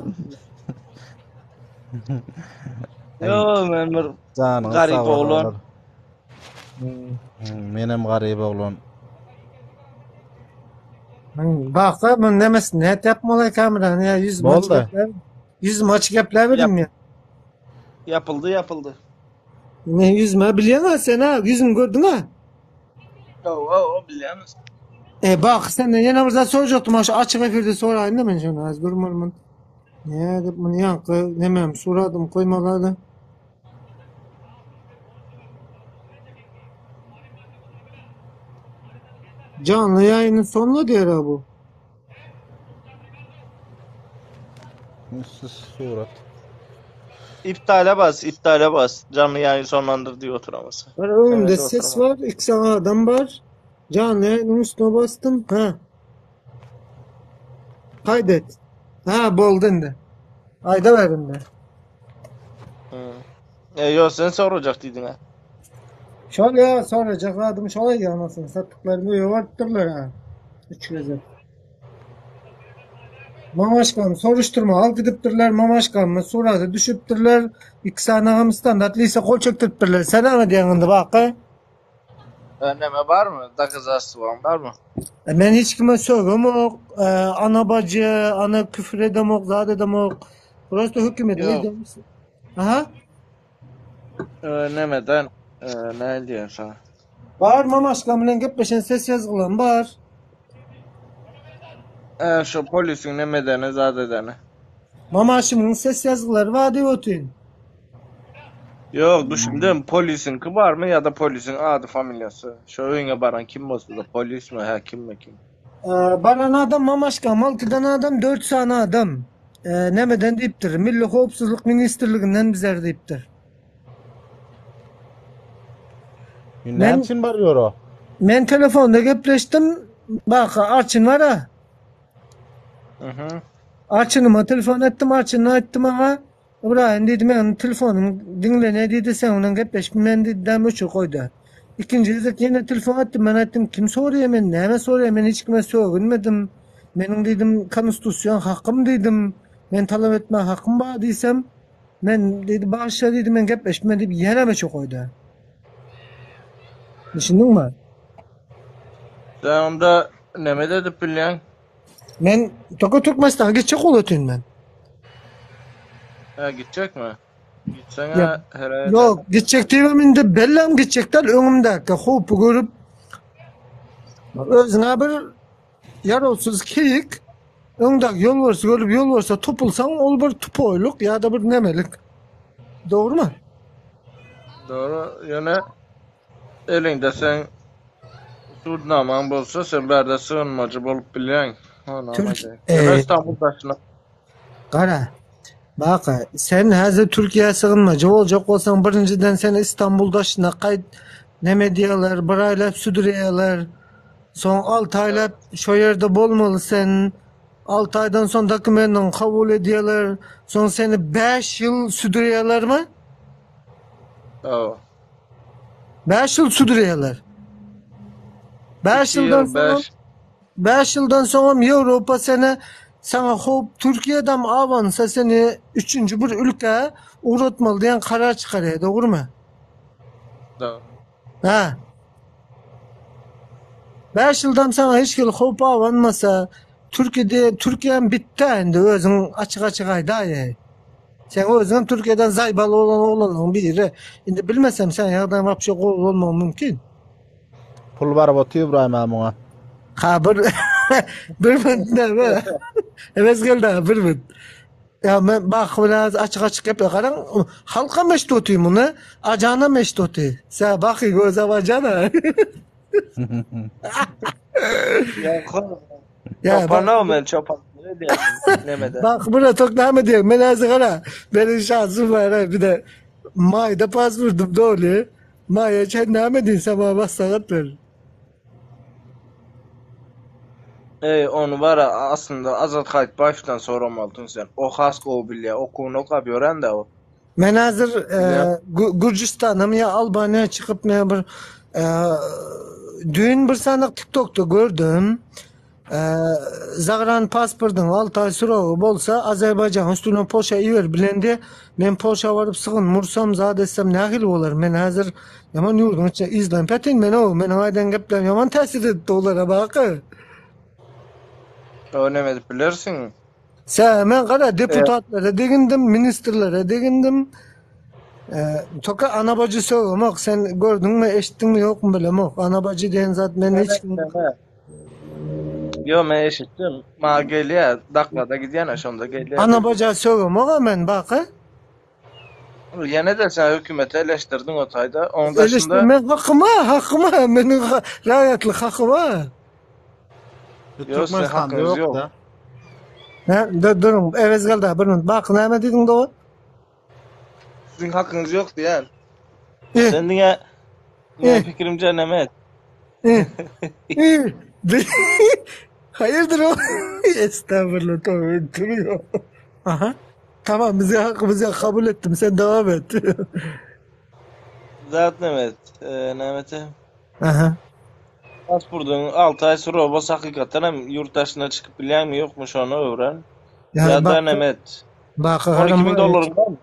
J: Ey,
L: Yo men bir
J: janyňyz
L: garyp
J: sag
L: oglan.
J: bolsun. Hmm, Menem garyp oglan.
K: Bakı bu nemes net yapmalı kameranı ya yüz maç
J: Boldy.
K: gepler yüz maç gepler
L: Yap,
K: bildim ya.
L: yapıldy yapyldy.
K: Ne yüzme biliyorsun ha sen ha yüzüm gördün ha.
L: Hawa, hawa bilýän.
K: E bak sen de yine bir zat soracaktım aşağı açık efirde sorayım da ben şunu az durmadım. Ne edip bunu yankı nemem suradım koymalardı. Canlı yayının sonuna diyor ha bu.
J: Siz surat.
L: İptale bas, iptale bas. Canlı yayın sonlandır diye oturamasa.
K: Var önümde
L: Temelde
K: ses
L: oturamaz.
K: var. İki tane adam var. Canlı yayının üstüne bastım. Ha kaydet. Ha boldu indi. Ayda ver indi.
L: Hı. E, yo sen soracak dedin ha.
K: Şöyle ya soracak adım şöyle ya anasını sattıklarını yovarttırlar ha. Üç gözü. Mamaşkam soruşturma al gidipdirler mamaşkammy surata düşüpdirler. İki sany standart lise kol çekdiripdirler. Sen näme diýen indi baky?
L: Önleme var mı? Dokazası var mı?
K: E, Men hiç kime sögemok, e, ana bacı, ana küfür edemok, zat edemok. Burası hükümetin
L: Yok.
K: edemez. Aha.
L: Önlemeden e, ne diyorsun sana?
K: Bar mamaşkam bilen gepleşen ses yazgylan bar.
L: E, şu polisin ne medeni zat edeni.
K: Mamaşymyň ses ýazgylary bar diýip otyryn.
L: Yok düşündüm polisin var mı ya da polisin adı familyası. Şu öňe baran kim bolsa da polis mi hakim mi kim?
K: E, baran adam mamaşkam altydan adam 4 sany adam. E, nämeden diýipdir? Milli Howpsuzlyk Ministrliginden bizer diýipdir.
J: Näme
K: Men
J: üçin barýar o?
K: men telefonda gepleşdim. Bak Arçın var ha.
L: Hı hı.
K: Arçınıma telefon ettim. Arçın'a aýtdym aňa. İbrahim diýdi men telefonum diňle ne diýdi sen onuň gepleşip men diýdi dem öçür goýdy. Ikinji gezek ýene telefon etdim. Men aýtdym kim soraýar men näme soraýar men hiç kime sögünmedim. Meniň diýdim konstitusion hakym diýdim. Men talap etme hakym bar diýsem men diýdi bağışla diýdi men gepleşip men diýip ýene öçür goýdy. Düşündiňmi?
L: Sen onda neme edip bilýän?
K: Men toka Türkmenistana gitjek bolotyn men.
L: Ha gidecek mi? Gitsen
K: Ya
L: ha her eder.
K: Yok gitjek diýibem indi bellem gitjekler öňümdäki howpy görüp özüňe bir ýarawsyz keýik öňdäki ýolbarsy görüp ýolbarsa topulsaň ol bir tupoýluk ýa-da bir nemelik. Dogrymy?
L: Doğru. Ýöne elinde sen sudnaman bolsa sen bärde sığınmacı bolup bilýän. Ona
K: Türk
L: aýdaýyn. Ýöne
K: e,
L: İstanbul daşyna.
K: gara bak sen häzir Türkiýä sygynmajy boljak bolsaň birinjiden sen İstanbul daşyna gaýt neme diýerler bir aýlap südürýärler. Soň 6 aýlap şo ýerde bolmaly sen. 6 aýdan soň dokumentyny kabul edýärler. Soň seni 5 ýyl südürýärlermi?
L: Hawa.
K: 5 ýyl südürýärler. 5
L: 2
K: ýyldan
L: ýyl
K: soň
L: 5
K: 5 ýyldan soň Ýewropa seni sana hop Türkiýeden awansa seni üçüncü bir ülke uğratmaly diýen karar çykarýar, dogrymy?
L: Doğru.
K: Ha. 5 ýyldan sana hiç hili hop awanmasa Türkiýede Türkiýem bitdi indi özüň açyk açyk aýdaý. Sen özüňem Türkiýeden zaýbaly bolan oglanlaryň biri. Indi bilmesem sen ýagdaýyň wapşe gowy bolmagy mümkin.
J: Pul baryp otyr Ybraýym aga muňa.
K: Ha bir bir minut näme? Emes geldi bir minut. Ya men bak biraz açyk açyk gep garaň halkam eşit otyr muny. Ajanam eşit otyr. Sen bak göze bacana.
L: Ýok.
K: Ya
L: Çopan
K: bak
L: o men çopan. Ne diýersin? Nemede?
K: bak buna tok näme diýen men häzir gara benim şansym bar ha bir de Maýda pasportum doly. Maýa sen näme diýin sen bana maslahat ber.
L: Eý, ony bara aslynda Azat Haýtbaýewden soramalydyň sen. O has gowy bilýär. Okuwyny okap ýören-dä o.
K: Men häzir e,
L: Bilýär.
K: Gürjüstana ýa Albaniýa çykyp men bir e, düýn bir sanyk TikTokda gördüm. E, Zagran pasportyň 6 aý suragy bolsa Azerbaýjanyň üstünden Polşa iber bilendi. Men Polşa baryp sygyn mursam zat etsem nähili bolar? Men häzir ýaman ýurduň içinde yzlanyp ýatyn men o meniň aýdan geplerim ýaman täsir edipdi olara baky.
L: O neme edip bilersiň?
K: Sen men gara deputatlara degindim, ministrlere degindim. E, toka ana bacı sögemok. Sen gördüňmi, eşitdiňmi, ýokmy bilemok. Ana bacı diýen zat men hiç kim
L: Ýo men eşitdim. Maňa gelýär, daklada gidýän şonda gelýär.
K: Ana baja sögemok men bak.
L: Ýene-de sen hökümeti eleştirdiň o taýda. Onuň daşynda
K: Eleştirmek hakyma, hakyma, meniň raýatlyk hakyma.
L: Ýok, siziň
J: Türkmenistanda
L: hakyňyz
J: ýok
L: ýok.
J: da.
K: Hä, dur, duruň, Ewez geldi, bir minut. Bak, näme diýdiň dogan?
L: Siziň hakyňyz ýok diýen.
K: Eh,
L: Sen diňe meniň
K: eh,
L: pikirimçe neme et.
K: eh, eh. Hayırdır o? Estağfurullah, tamam, duruyor. Aha. Tamam, bize hakkımız yok, kabul ettim. Sen devam et.
L: Zat neme et. E, neme et?
K: Aha.
L: Pasportyň 6 aý süre bolsa hakykatdan hem ýurt daşyna çykyp bilýäňmi ýokmy şony öwren.
K: Ya
L: Ýa-da
K: bak,
L: neme et.
K: bak,
L: 12 müň dollaryň barmy?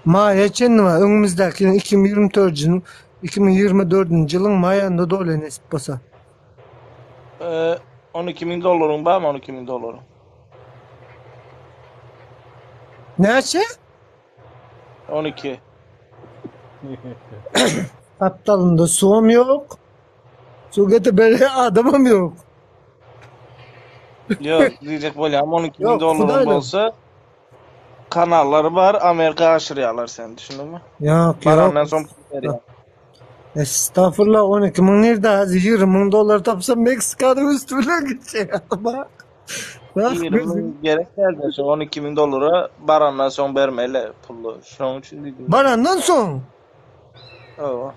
K: Maýa çenli bar. Öňümizdäki 2024-nji 2024-nji ýylyň maý aýynda doly nesip bolsa.
L: E, 12 müň dollaryň barmy 12 müň dollaryň?
K: Näçe?
L: 12.
K: Gapdalynda suwam ýok. Suw getirip berýän adamam ýok.
L: Ýok, diýjek bolýan 12 müň
K: Ýok,
L: dollaryň
K: Hudaýdan.
L: bolsa kanallar bar, Amerika aşyrýarlar seni, düşündiňmi?
K: Ýok, ýok.
L: Barandan soň pul berýär.
K: Estağfurullah 12 müň nirde? Házir 20 müň dollar tapsam Meksikanyň üstü bilen gitjek. Bak. Bak
L: 20
K: gözüm.
L: müň gerek däldi, şo 12 müň dollara barandan soň bermeli pully. Şonuň üçin diýdim.
K: Barandan soň.
L: Hawa.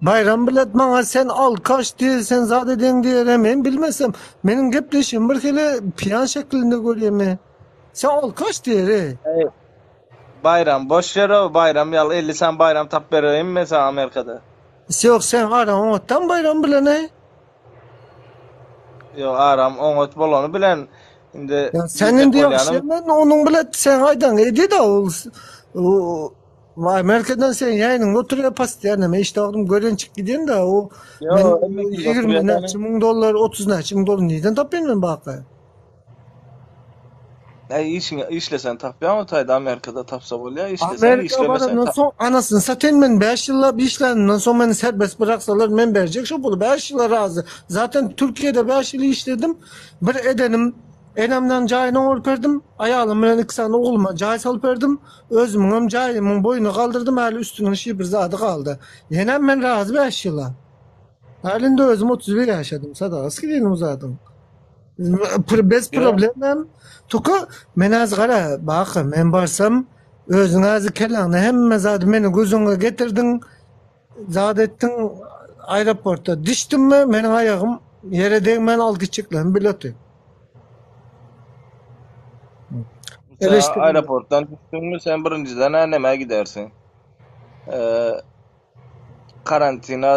K: Bayram bilet maňa sen alkaş diýer, sen zat eden diýer, men bilmesem, meniň gepleşigim bir hili piýan şeklinde görýärmi? Sen alkaş diýer, ey.
L: Ey, Bayram boş yer o Bayram ýaly 50 sany Bayram tap bereýin men sana Amerikada.
K: Ýok, sen aram oňatdan Bayram bilen, ey.
L: Ýok, aram oňat bolany bilen indi
K: Ya sen
L: diýjek
K: indi
L: bolýanym
K: ýagşy men onuň bilen sen aýdan edi da ol o Amerikadan sen ýaýnyň oturýar postoýanno men işte wagtym gören çyk gidýän da o men
L: Ýok, hemme kim
K: 20
L: oturýar
K: näçe müň dollar 30 näçe müň dollar nirden tapýan men baka?
L: Äý işiňi işlesen tapýaň o taýda Amerikada tapsa bolýar işleseň
K: Amerika
L: işlemeseň
K: barandan
L: tap.
K: soň anasyny satyn men 5 ýyllap işlänimden soň meni serbest bıraksalar men berjek şo puly 5 ýyla razy. Zaten Türkiýede 5 ýyl işledim. Bir edenim enemden jaýyny oňaryp berdim. Aýalym bilen iki sany ogluma jaý salyp berdim. Özümiňem jaýymyň boýuny galdyrdım häli üstüniň şi bir zady galdy. Ýenem men razy 5 ýyla. Häli indi özüm 31 ýaşadym. Sadagasy gideýin uzadyň. Bez problemem. Tuka men az gara bak men barsam özüň az kelläňde hemme zady meni gözüňe getirdiň zat etdiň aeroportda düşdümmi meniň aýagym ýere degmän alyp gitjeklerini bileti.
L: Sen aeroportdan düşdüňmi sen birinjiden nämä gidersiň? Eee karantina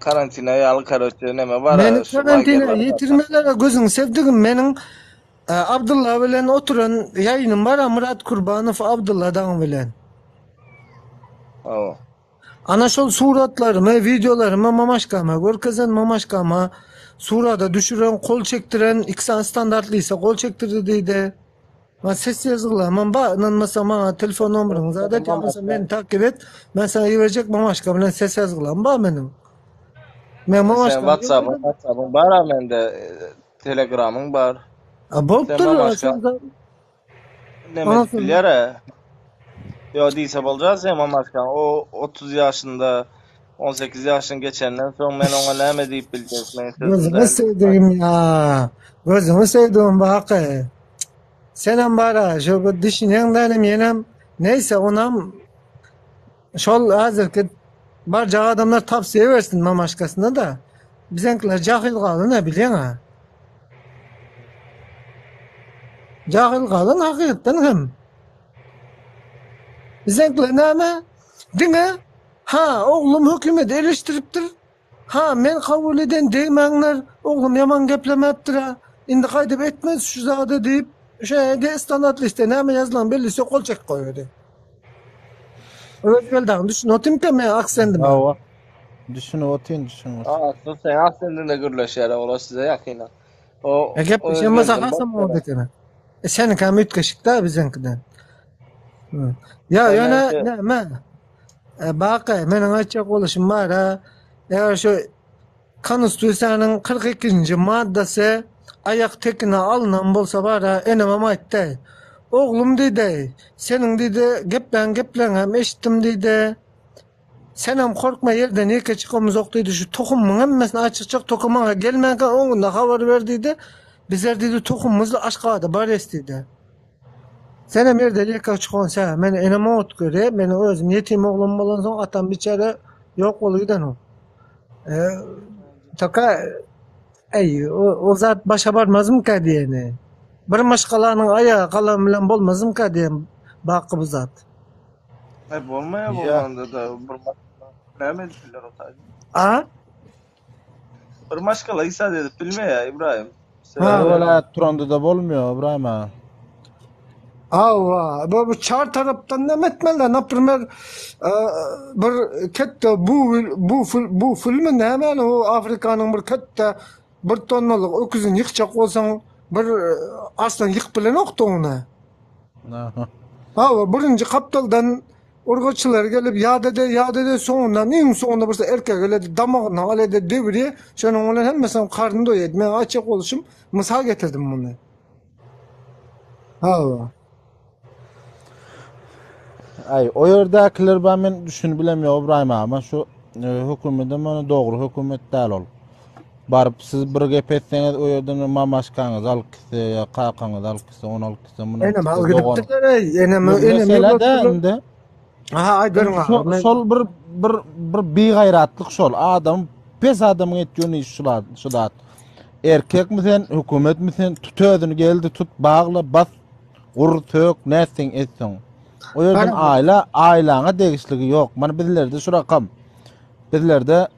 L: karantina ýaly karoçe neme bar
K: Meni karantina ýetirmelere gözüň sevdigim meniň e, Abdulla bilen oturan ýaýynym bar Murat Kurbanow Abdulla daň bilen.
L: Hawa.
K: Ana şol suratlarymy, wideolarymy mamaşkama görkezen mamaşkama surada düşüren, kol çekdiren, iki sany standartlysa kol çekdirdi diýdi. Maňa ses ýazgylamam bar, ynanmasaň maňa telefon nomeryňy zat et, ýa bolmasa meni takip et, men saňa iberjek mamaşka bilen ses ýazgylam bar meniň. Men
L: Sen
K: mamaşkany
L: WhatsApp-yň, WhatsApp-yň bar-a mende, Telegramyň bar.
K: A
L: Sen
K: bolupdyr,
L: mamaşka
K: sen
L: neme edip bilýär-ä. Ýo diýse boljak sen mamaşkaň o 30 ýaşynda, 18 ýaşyny geçenden soň men oňa näme diýip biljek, men sözüm
K: Gözüňi
L: däl.
K: sevdiğim ya. Gözüňi sevdiğim baky. Senem bara şu bir düşüneň dälim ýenem neyse onam şol häzirki barjak adamlar tawsiýe bersin mamaşkasyna da. Bizeňkiler jahyl galan ha bilýäň ha. Jahyl galan hakykatdan hem. Bizeňkiler näme? Diňe ha oglum hökümeti eleşdiripdir. Ha, men kabul eden degmäňler, oglum ýaman geplemäpdir-ä, indi gaýdyp etmez şu zady diýip, şeýle standart liste näme ýazylan bellisi ýok, gol çekip goýberdi. Öwezgeldi agam, düşünip otyrmyka meň aksendime?
J: Hawa. Düşünip otyryn, düşünip otyryn.
L: A, siz seň aksendiňde gürleşýär, olar size ýakyn. O
K: E, gepleşen bolsa
L: Öwezgeldini
K: hasam
L: boş
K: oňat
L: ber.
K: ekeni. E, seniňkäm üýtgeşik-dä biziňkiden. Hı. Ýa,
L: Sen
K: ýöne
L: näme
K: näme? E, Baky, meniň aýtjak boluşym bar-a, eger şu Konstitusiýanyň 42-nji maddasy aýak tekine alnan bolsa bar-a, enemem aýtdy. Oglum diýdi, seniň diýdi, geplän gepleňem eşitdim diýdi. Senem korkma ýerden ýeke çykamyzok diýdi, şu tohumyň hemmesini açykjak toka maňa gelmänkä öňünde habar ber diýdi. Bizler diýdi tohumymyzla Aşgabada barýas diýdi. Senem ýerde ýeke çykan sä, meni enem ot görýär, meniň özüm ýetim oglum bolansoň atam biçäre ýok bolup giden o. E, taka eý, o, o zat başa barmazmyka diýeni. Bir maşgalanyň aýaga galan bilen bolmazmyka diýen baky bu zat.
L: E bolmaýar
J: Ýa.
L: bolmanda da bir maşgala näme edip biler o taýda?
K: A?
L: Bir maşgala hiç zat edip bilmeýär Ibrahim.
J: Her
K: Ha.
J: welaýat turanda-da bolmuýar Ybraýym aga.
K: Hawa, bu bu çar tarapdan näme etmeli? Naprimer, e, bir ketde bu bu bu filmi näme o Afrikanyň bir ketde bir tonnalyk öküzini ýykjak bolsaň, bir e, arslan ýykyp bilenokdy ony.
J: Aha.
K: Hawa, birinji gapdaldan Urgaçylar gelip ýa-da-de, ýa-da-de soňundan iň soňunda bolsa erkek geledi damagyndan alýa-da döwürýä, şonuň bilen hemmesiniň garny doýýa. Meň aýtjak boluşym mysal getirdim muny. Hawa.
J: Aý, o ýerdäkiler bar men düşünip bilemýok Ybraýym aga. Şu e, hökümetem ony dogry hökümet däl ol. Baryp siz bir gep etseňiz o ýerden mamaşkaňyzy alyp gitse ýa kakaňyzy alyp gitse, ony alyp gitse, muny alyp
K: Enem
J: gitse,
K: al
J: dogan.
K: gidipdirler eý, enem
J: Ýok,
K: enem
J: mesele-de
K: ýollatdylar.
J: indi.
K: Aha, aýt beriň
J: Şol,
K: aga. Men
J: şol bir bir bir bigaýratlyk şol. Adam pes adamyň etýän işi şu zat, şu zat. Erkekmi sen, hökümetmi sen, tut özüni geldi, tut, bagla, bas, ur, sök, nätseň etseň. O ýerden
K: Gara,
J: aýla, aýlaňa degişligi ýok. Mana bizlerde şu rakam. Bizlerde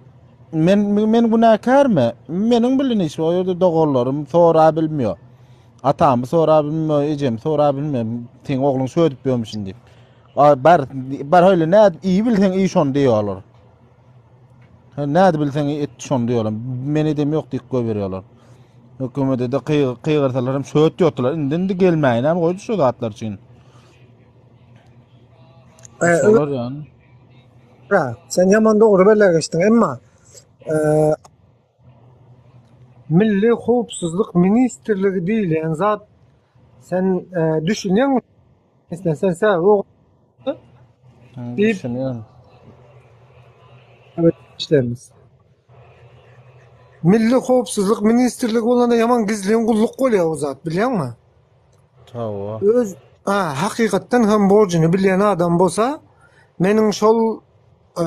J: men men günäkärmi? Meniň bilen iş o ýerde doganlarym sora bilmiyor. Atamy sora bilmiyor, ejemi sora bilmiyor. Seň ogluň şödüp ýörmüşin diýip. Bar bar öyle ne iyi bilseň iyi şony diýýärler. Näde bilseň et şony diýýärler. Men edem ýok diýip goýberýärler. Hökümete de gygyrsalar hem şöt ýokdular. Indi indi gelmäýin hem goýdy şu zatlar üçin. Şolar ýany.
K: Ha, sen ýaman dogry belläp geçdiň, emma e, Milli howpsuzlyk ministrligi diýilýän zat sen e, düşünýäňmi? Sen sen sen o diýip
J: Düşünýän.
K: işlerimiz. Milli howpsuzlyk ministrligi bolanda ýaman gizlin gulluk bolýar o zat, bilýäňmi?
J: Hawa.
K: Öz ha, hakykatdan hem borjuny bilýän adam bolsa, meniň şol e,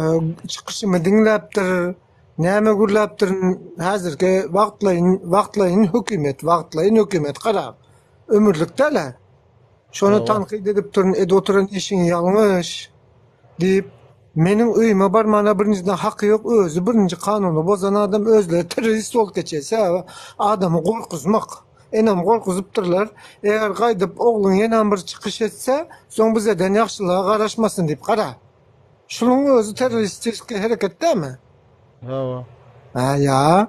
K: çykyşymy diňläpdir, näme gürläpdir, häzirki wagtlaýyn wagtlaýyn hökümet, wagtlaýyn hökümet gara, ömürlik däl-ä. Şony
J: Hawa.
K: tankyt edipdir, edip oturan işiň ýalňyş diýip, meniň öýüme barmana birinjiden haky ýok, özi birinji kanuny bozan adam özleri terrorist bolup geçýär. Sebäbi adamy gorkuzmak. Enem gorkuzypdyrlar. Eger gaýdyp ogluň ýenäm bir çykyş etse, soň bizeden ýagşylyga garaşmasyn diýip. Gara. Şunuň özi terroristiski hereket dälmi?
J: Hawa.
K: Hä, ýa.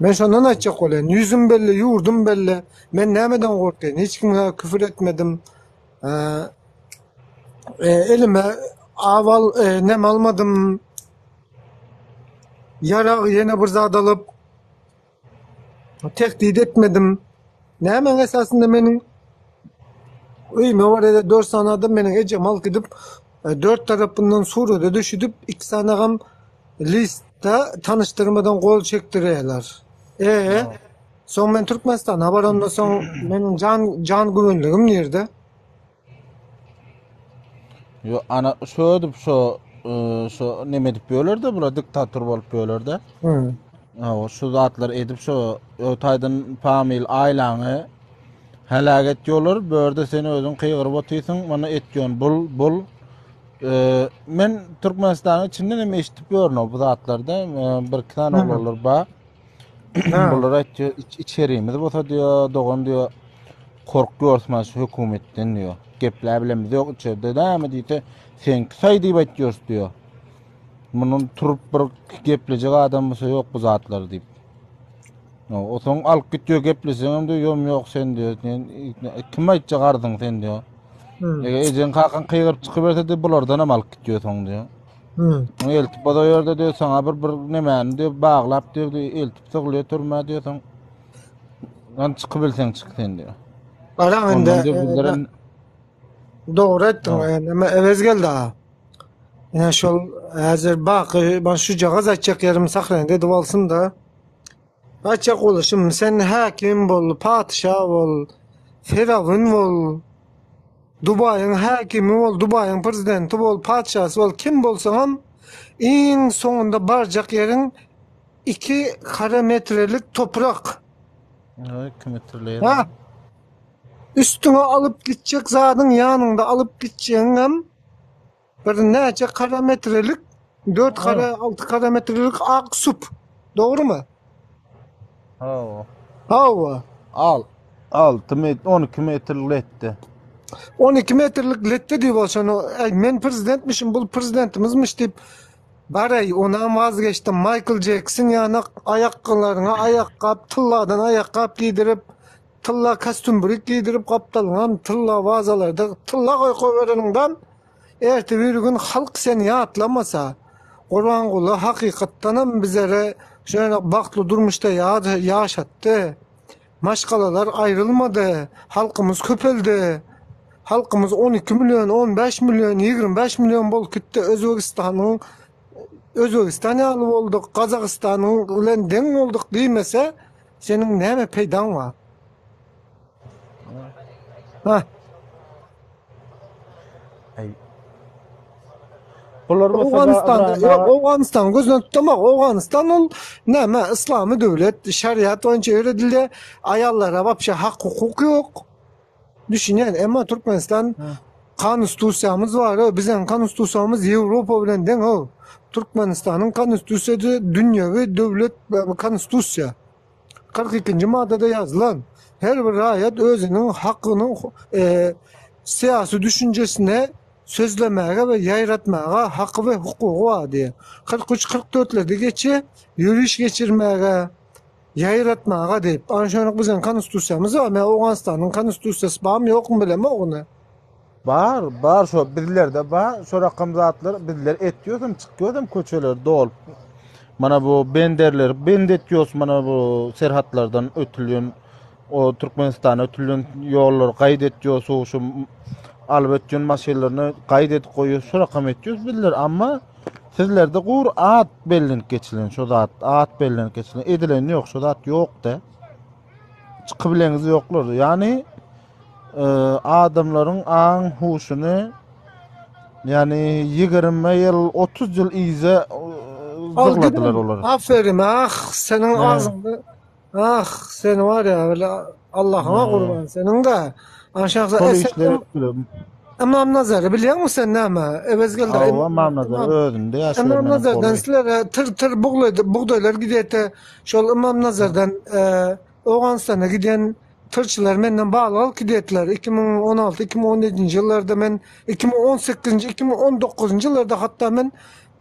K: Men şondan aýtjak bolýan. Ýüzüm belli, ýurdum belli. Men nämeden gorkýan? Hiç kime küfür etmedim. Elime aw al, neme almadym. Ýarag ýene bir zat alyp tehdit etmedim. Nämäň esasynda meniň öýüme barýar dört sany adam meniň ejemi alyp gidip dört tarapyndan surata düşüdip iki sanagam listde tanyşdyrmadan gol çekdirýärler. E, soň men Türkmenistana barandan soň meniň jan jan güvenligim nirde?
J: Yo ana şo edip şo e, şo neme edip ýörler-de bular diktator bolup ýörler-de.
K: Hı.
J: Hawa şu zatlar edip şo o taýdan famil aýlaňy heläk etýärler. Bu ýerde sen özüň gygyryp otyrsyň, mana etýän bul bul. E, men Türkmenistanyň içinden hem eşidip ýörün bu zatlarda. E, bir iki sany oglanlar bar. Bular aýtýar, iç, içerimiz bolsa diýýär, dogan diýýär, korkýarys mana şu hökümetden diýýär. Gepläp bilemizok ýok içerde näme diýse, seňki saý diýip aýtýarys diýýär. Mundan turup bir geplejek adam bolsa ýok bu zatlar diýip. O soň alyp gitýär gepleseňem diýýär, ýom ýok sen diýýär. Kim aýtjak arzyň sen diýýär. Eger ejeň kakaň gygyryp çykyberse diýip bulardan hem alyp gitýär soň diýýär.
K: Hmm.
J: Eltip o ýerde diýip saňa bir bir nemäni diýip baglap diýip eltip sygylýar türmä diýip soň. Lan çykyp bilseň çyk sen diýip.
K: Garaň indi.
J: Ondan diýip
K: e, Dogry etdiň. Näme Ewez geldi ha. Ine şol häzir baky ben şu jagaz aýtjak ýerim sahrende edip alsyn da. Aýtjak boluşym sen häkim bol, patyşa bol, firawun bol. Dubaýyň häkimi bol, Dubaýyň prezidenti bol, patyşasy bol, kim bolsaňam iň soňunda barjak ýeriň 2 kare metrelik toprak.
J: 2 metrli ýer.
K: Ha. Üstüňe alyp gitjek zadyň ýanyňda alyp gitjegiňem bir näçe kare metrelik, 4 kare, 6 kare metrelik ak sup. Dogrumy?
J: Hawa.
K: Hawa.
J: Al. 6 metr, 12 metrlik letde.
K: 12 metrlik letde diýip ol şony, äý men prezidentmişim, bul prezidentimizmiş diýip, baraý, onam wazgeçdim. Maýkl Jekson ýanak aýakgylaryňa aýakgap, tylladan aýakgap giýdirip, tylla kostýum-brik giýdirip, gapdalyňam tylla wazalarda tylla goýup goýbereniňden, Erte bir gün halk seni ýatlamasa, Gurbanguly hakykatdanam bizlere şeýle bagtly durmuşda ýaşatdy. Maşgalalar aýrylmady, halkymyz köpeldi. Halkymyz 12 million, 15 million, 25 million bolup gitdi. Özbegistanyň Özbegistan ýaly bolduk, Gazagystanyň bilen deň bolduk diýmese, seniň näme peýdaň bar? Ha.
J: Aý. Bular bolsa
K: Owganystanda,
J: İbrahim
K: ýok,
J: aga
K: Owganystan gözüne tutamak. Owganystan ol näme, yslamy döwlet, şeriat boýunça ýöredilýär. Aýallara wapşe hak-hukuk ýok. Düşünýän, emma Türkmenistan konstitusiýamyz bar, biziň konstitusiýamyz Ýewropa bilen deň, o. Türkmenistanyň konstitusiýasy dünýewi döwlet konstitusiýa. 42-nji maddada ýazylan, her bir raýat özüniň hakynyň syýasy düşünjesine sözlemäge we ýaýratmaga haky we hukugy bar diýýär. 43, 44-lerde geçýär, ýöriş geçirmäge, ýaýratmaga diýip. Ana şonuň biziň konstitusiýamyz bar. Men Owganystanyň konstitusiýasy barmy ýokmy bilemok ony.
J: Bar, bar şo bizlerde bar şo rakam zatlar bizler etýosam çykýosam köçeler dolup mana bu benderleri bend etýos mana bu serhatlardan ötülýän o Türkmenistana ötülýän ýollary gaýd etýos şu alyp ötýän maşynlaryny gaýd edip goýýos şo rakam etýos bizler amma sizlerde gur at bellenip geçilen şo zat at bellenip geçilen edilen ýok şo zat ýok da çykybileňiz ýoklar ýani adamlaryň aň huşuny ýani 20 ýyl 30 ýyl yza zygladylar olar.
K: Aferin ah seniň agzyňda ah seni var ya öyle Allah'ına kurban seniň de. Aşağıda Imam Nazary bilýäňmi sen näme? Ewez geldi.
J: Hawa, Imam Nazar özünde ýaşaýar.
K: Imam Nazardan sizlere tyr tyr bugdaýlar gidýärdi. Şol Imam Nazardan Owganystana giden Tyrçylar menden balyk alyp gidýärdiler. 2016, 2017-nji ýyllarda men 2018-nji, 2019-njy ýyllarda hatda men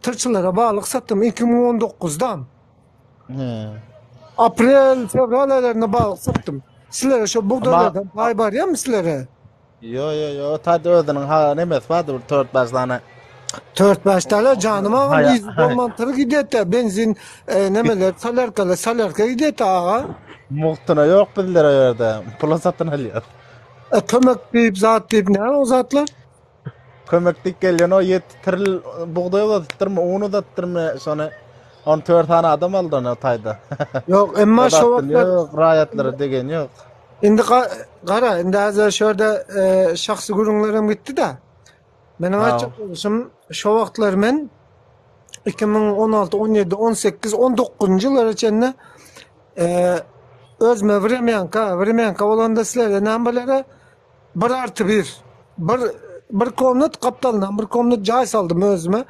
K: tyrçylara balyk satdym 2019-dam.
J: He.
K: Aprel, fewral aýlarynda balyk satdym. Sizlere şo
J: Ama
K: bugdaýlardan paý barýarmy sizlere?
J: Ýo ýo ýo, taýda özüniň ha nemesi bardy bir 4-5 sany.
K: 4-5 tane janym agam
J: Haýa
K: yzy bolman tyr gidýär benzin e, nemeler solarkalar solarka gidýär aga.
J: Mugtuna ýok bizler o ýerde. Pula satyn alýar.
K: E, kömek diýip zat diýip näme o zatlar?
J: Kömek diýip gelýän o 7 tirl bugdaý uzadypdyrmy, un uzadypdyrmy, şony 14 sany adam aldy ony o taýda.
K: Ýok, emma
J: O
K: şo
J: zatdan
K: wagtlar
J: ýok, raýatlara degen ýok.
K: indi gara, indi häzir şu ýerde e, şahsy gürrüňlerim gitdi-de. Meniň aýtjak boluşym, şo wagtlar men 2016, 17, 18, 19-njy ýyllara çenli e, özüme wremýanka, wremýanka bolanda sizlerde näme bolýar? Bir arty bir. Bir bir komnat gapdalyndan bir komnat jaý saldym özüme.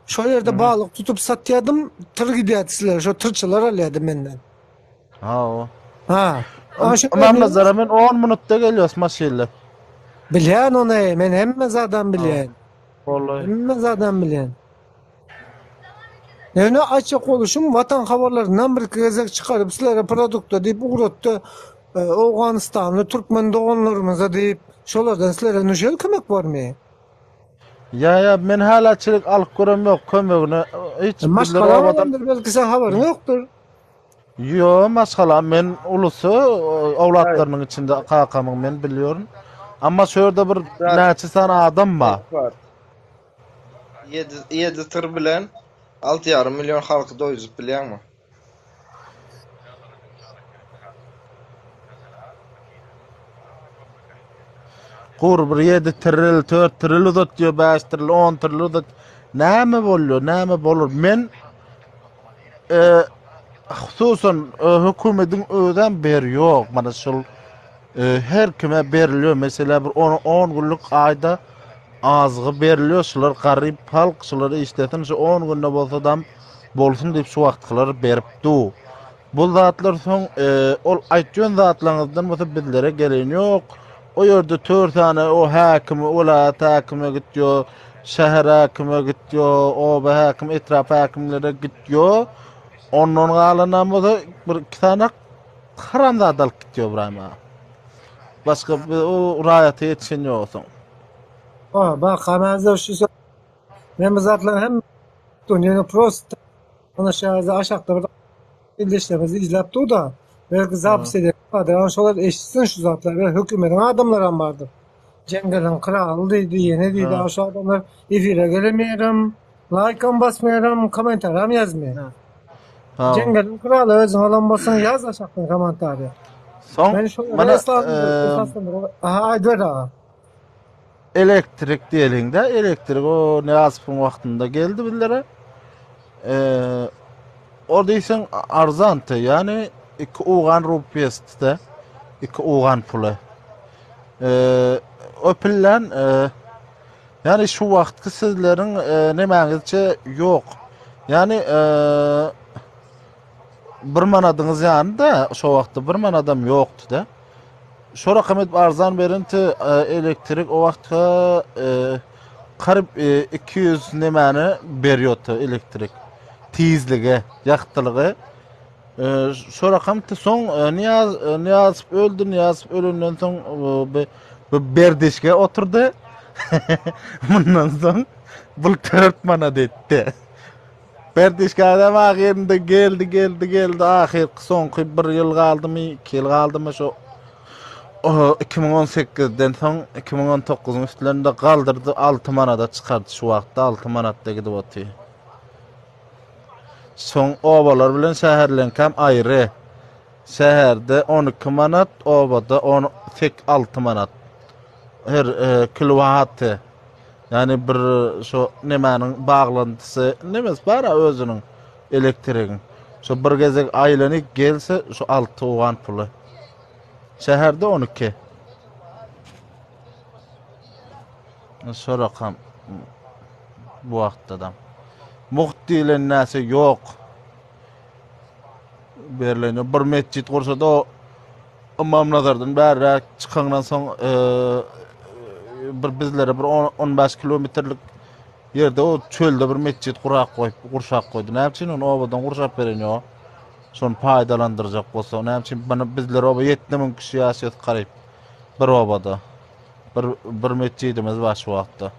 K: Şo ýerde balyk tutup satýadym, tyr gidýärdi sizlere, şo tyrçylar alýardy menden.
J: Hawa.
K: Ha.
J: Ymamnazara men 10 minutda gelýäs maşynla.
K: Bilýän ony, men hemme zadam bilýän. Wallahi. Hemme zadam bilýän. Ýöne aýtjak boluşym Watan habarlaryndan bir iki gezek çykaryp sizlere produkta diýip ugratdy. E, Owganystanly türkmen doganlarymyza diýip, şolardan sizlere nujel kömek barmy?
J: Ýa ýa men hala çilik alyp görem ýok kömegini hiç
K: e, Maşgala bolandyr belki sen habaryň ýokdur.
J: Ýo maşgala men ulusy owlatlarynyň içinde kakamyň men bilýärin. Amma şu ýerde bir näçe sany adam bar.
A: 7 7 tyr bilen 6,5 million halky doýuzyp bilýäňmi?
J: Gur bir 7 tiril, 4 tiril uzatýar, 5 tiril, 10 tiril uzat. Näme bolýar, näme bolar? Men e, hususan e, hökümetiň özem berýok. Mana şol e, her kime berilýär. Mesela bir 10 10 günlük aýda Azygy berilýär şular garyp halk şular işlesin şu on günde bolsadam bolsun diýip şu wagtkylar berip du. Bu zatlar soň ol aýtýan zatlaryňyzdan bolsa bizlere gelen ýok. O ýerde tör sany o häkimi welaýat häkime gitýär, şäher häkime gitýär, oba häkim, etrap häkimlere gitýär. Ondan galanam bolsa bir iki sany haramzada alyp gitýär Ybraýym aga. Başga o raýata ýetişen ýok soň.
K: Ha, bak, hemmäňize şu söz. Men bu zatlaryň hem ýöne prosta ana şu ýerde aşakda bir ildeşlerimiz izläp dur-da, belki zapis eden bardyr. Ana şolar eşitsin şu zatlary. Belki hökümetiň adamlaram bardyr. Jeňňeliň kraly diýdi, ýene diýdi. Ana şu adamlar efire gelemeýärem, laýkam basmaýaram, kommentariýam ýazmaýar. Jeňňeliň kraly özüň alan bolsaň ýaz aşakdan kommentariýa.
J: Soň
K: Men şolara
J: mana
K: esaslandyryp, aha aýdyber aga.
J: Elektrik diýeliň-de, elektrik o Nyýazowyň wagtynda geldi bizlere. Eee, o diýseň arzanty, ýagny 2 owgan rupiýasy-da, 2 owgan puly. Eee, o pillen eee, ýagny şu wagtky sizleriň eee, nemäňizçe ýok. Ýagny eee, bir manadyňyz ýany-da, şo wagtda bir manadam ýokdy-da. Şo rakam edip arzan berinti elektrik o wagtga garyp 200 nemäni berýärdi elektrik tizligi, ýagtylygy. Şo rakam soň Nyýaz Nyýazow öldi, Nyýazow ölenden soň bu berdişge oturdy. Mundan soň bul 4 manat etdi. Berdişge adam ahyrynda geldi, geldi, geldi. Ahyrky soňky bir ýyl galdymy, iki ýyl galdymy şo 2018-den soň 2019-yň üstlerinde galdyrdy, 6 manada çykardy şu wagtda 6 manatda gidip otyr. Soň obalar bilen şäherleňkäm aýry. Şäherde 12 manat, obada 18 6 manat. Her e, kilowaty. Ýagny bir şo nemäniň baglantysy nemesi bar-a özüniň elektrigiň. Şo bir gezek aýlanyp gelse şo 6 owgan puly. Şäherde 12. Şo rakam bu wagtda-da. Mugt diýlen näse ýok. Berlen bir metjit gursa-da o Ymamnazardan bärräk çykandan soň bir bizlere bir 15 kilometrlik ýerde o çölde bir metjit gurak goýup, gurşap goýdy. Näme üçin ony obadan gurşap beren ýok? Şony paýdalandyrjak bolsa, näme üçin muny bizler oba 7000 kişi ýaşaýas garyp bir obada. Bir bir metjidimiz bar şu wagtda.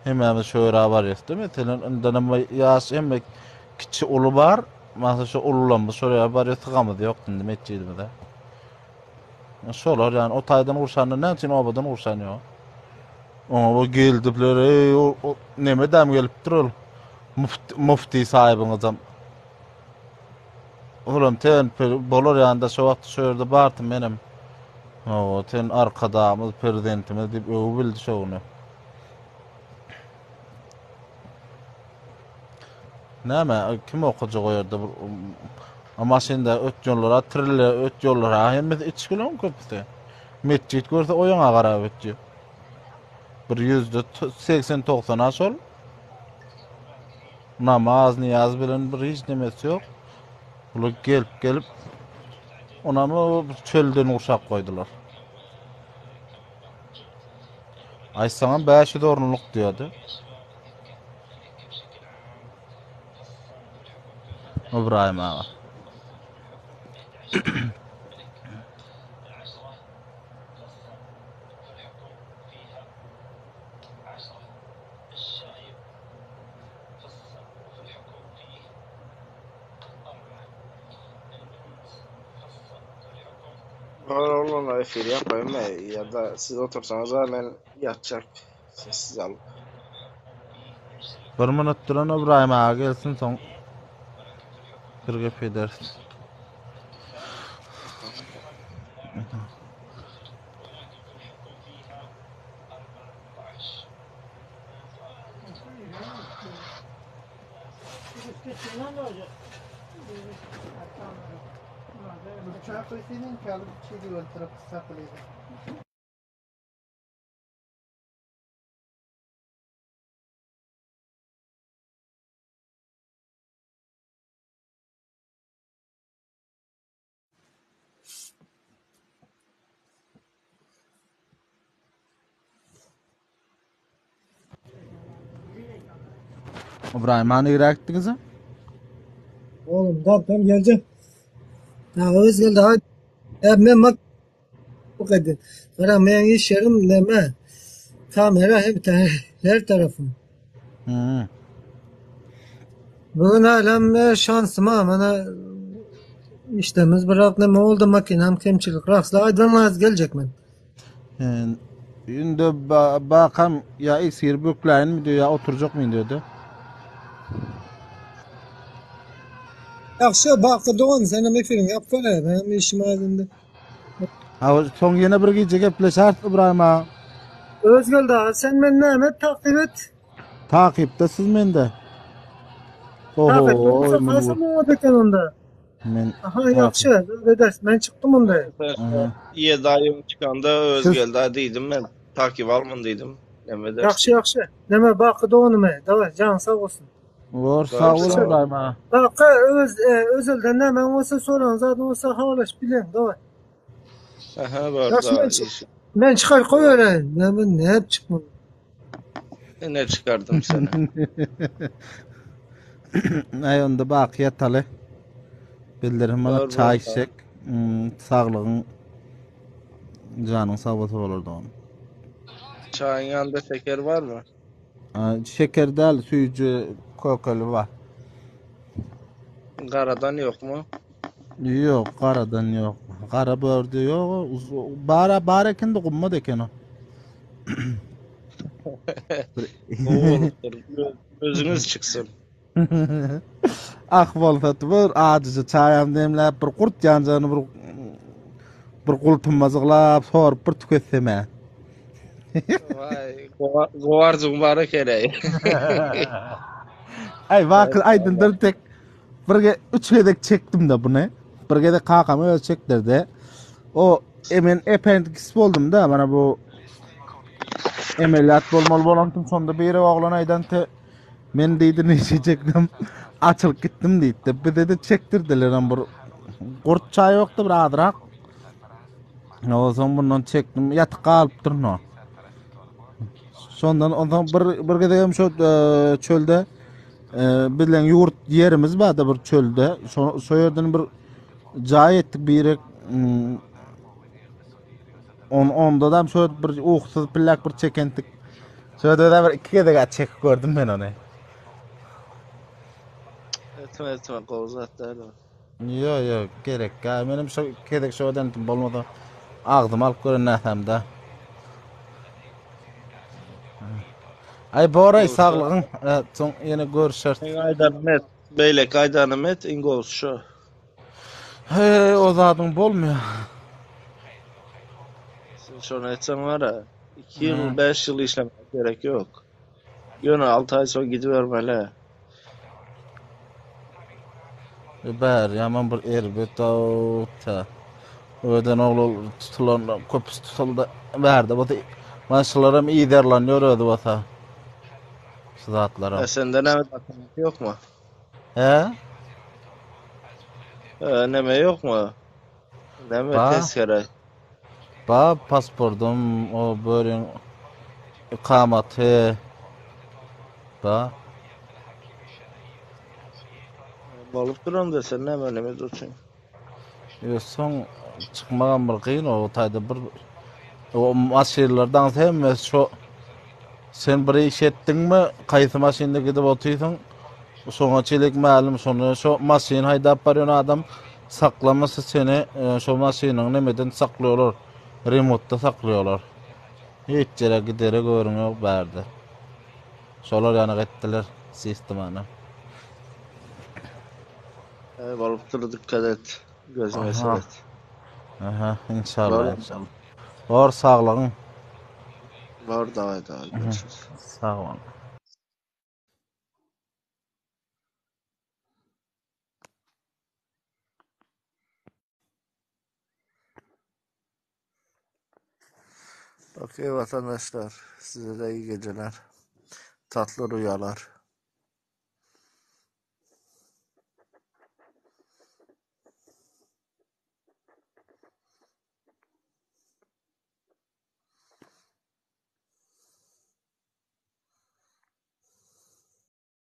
J: Hemmämiz şo ýere barýas-da. Meselem, indenem ýaş hemme kiçi uly bar. Masa şo ulularymyz şo ýere barýas, sygamyz ýok indi metjidimize. Şolar ýani o taýdan gurşanda näme üçin obadan gurşan ýok? Oňa bu geldipler, eý, o neme däm gelipdir ol. Mufti, mufti sahibiňizem. Olam ten bolar ýanda şo wagt şo ýerde bardym menem. Hawa, sen arkadagymyz, prezidentimiz diýip öwüp bildi şo güni. Näme, kim okajak o ýerde bir a maşynda öt ýollara, trille öt ýollara hemmesi içgileriň köpüsi. Metjit görse o ýaňa garap ötýär. Bir ýüzde 80-90-a şol. Namaz, niýaz bilen bir hiç nemesi ýok. Bular gelip gelip onam çölden gurşap goýdular. Aýtsaňam 500 orunlyk diýýärdi. Ybraýym aga.
A: Oglanlar efir ýapaýynmy ýa-da siz otursaňyz-a men ýatjak sessiz alyp.
J: Bir minut duran Ybraýym aga gelsin soň bir gep ederis. Ybraýym han nirä gitdiňiz?
K: Oğlum dapdan geleceğim. Ya öz geldi hadi. Ya men bak edin. Gara men iş yerim neme. Kamera hep her tarafım.
J: Hmm.
K: Bugün alem e, şansıma bana işlemiz bırak neme oldu makinem kemçilik rasla aydan az gelecek men.
J: Indi bakam ýa esir bökläýinmi diýýär, ýa oturjakmyn diýdi.
K: Ýagşy, Baky dogan, senem efiriňi ýap bere, menem işim az indi.
J: Hawa, soň ýene bir gije gepleşeris Ybraýym aga.
K: Özgeldi aga, sen meni näme et, takyp et?
J: Takypda siz mende.
K: Takyp bolsa, hasam oňat eken onda.
J: Men
K: Aha, ýagşy, ederis. Men çykdym onda.
A: Ýedi aý öň çykanda Özgeldi diýdim men. Takyp alman diýdim. Näme edersin?
K: Ýagşy, ýagşy. Näme Baky doganym, daway, janyň sag bolsun.
J: Bor, sag bol Ybraýym aga.
K: Baky, öz özelden nämäň bolsa, soran zadyň bolsa habarlaşyp bileň, daway.
A: Aha, bor,
K: Ýagşy, men men çykaryp goýbereýin. Näme, nädip çykmaly?
A: Ine çykardym seni.
J: Aý onda baky ýataly. Bildirim mana çaý içsek. Hmm, saglygyň janyň sag bolsa bolar dogan.
A: Çaýyň ýanynda şeker barmy?
J: Şeker däl, süýji kökeli bar.
A: Garadan ýokmy?
J: Ýok, garadan ýok. Gara bördi ýok. Bara bar eken-de gymmat eken o.
A: Gowy bolupdyr. Özüňiz çyksyn.
J: Ah bolsa bir ajyja çaýam demläp bir gurt ýanjagyny bir bir gultunmajyklap sorup bir tüketsem-ä.
A: Waý, gowy arzuwyň bar eken-eý.
J: Aý, wakyl aýdyndyr tek bir ge üç gezek çekdim-de buny. Bir gezek kakam özi çekdirdi. O e, men appendix boldum-da, mana bu emeliyat bolmaly bolandım. Şonda biri oglan aýdan te men diýdi neçe çekdim, açylyp gitdim diýdi. Bize de çekdirdiler hem bir gurt çaý ýokdy bir azrak. Onsoň bundan çekdim, ýatyp galypdyr no. Şondan onsoň bir bir gezek hem şo e, çölde e, bilen ýurt ýerimiz bardy bir çölde. Şo şo ýerden bir. Jaý etdik birek on ondadam şo bir ukusyz pillak bir çekentik. Şo da bir iki gezek çekip gördüm men ony.
L: Etme etme gowy zat däl o.
J: Ýok ýok gerek ýa menem şo gezek şo edendim bolmasa agzyma alyp gören näsämde. Aý boraý saglygyň soň ýene görüşeris.
L: Meň aýdanym et, beýleki aýdanym et, iň gowusy şo.
J: Heý o zadyň bolmaýar.
L: Sen şony etseň bar-a, iki ýyl, bäş ýyl işlemäge gerek ýok. Ýöne alty aý soň gidibermeli.
J: Bäri ýaman bir erbet ta. Öden oglan tutulan köpüsi tutuldy. Bärde bolsa maşynlaram yzarlanýar özi bolsa. Şu zatlaram.
L: E sende näme dokument ýokmy?
J: He?
L: E, neme ýokmy? Näme
J: Ba.
L: tezkere?
J: Ba pasportum o börüň ikamaty. Ba.
L: Bolup duran da sen näme neme durçuň?
J: Ýa soň çykmagam bir kyn o taýda bir o maşynlardan hemmesi şo sen bir iş etdiňmi kaýsy maşynda gidip otyrsyň şoňa çelik mälim şony şo maşyn haýdap barýan adam saklamasa seni e, şo maşynyň nemeden saklıyorlar remotda saklıyorlar hiç ýere gidere görüň ýok bärde şolar ýanak etdiler sistemany
L: E, bolup dur dikkat et. Gözüňe
J: Aha.
L: seret.
J: Aha, inşallah,
L: Bor.
J: inşallah. Bor saglygyň.
L: Bor daway daway görüşürüz.
J: Sag bol.
L: Okey vatandaşlar. Size de iyi geceler. Tatlı rüyalar.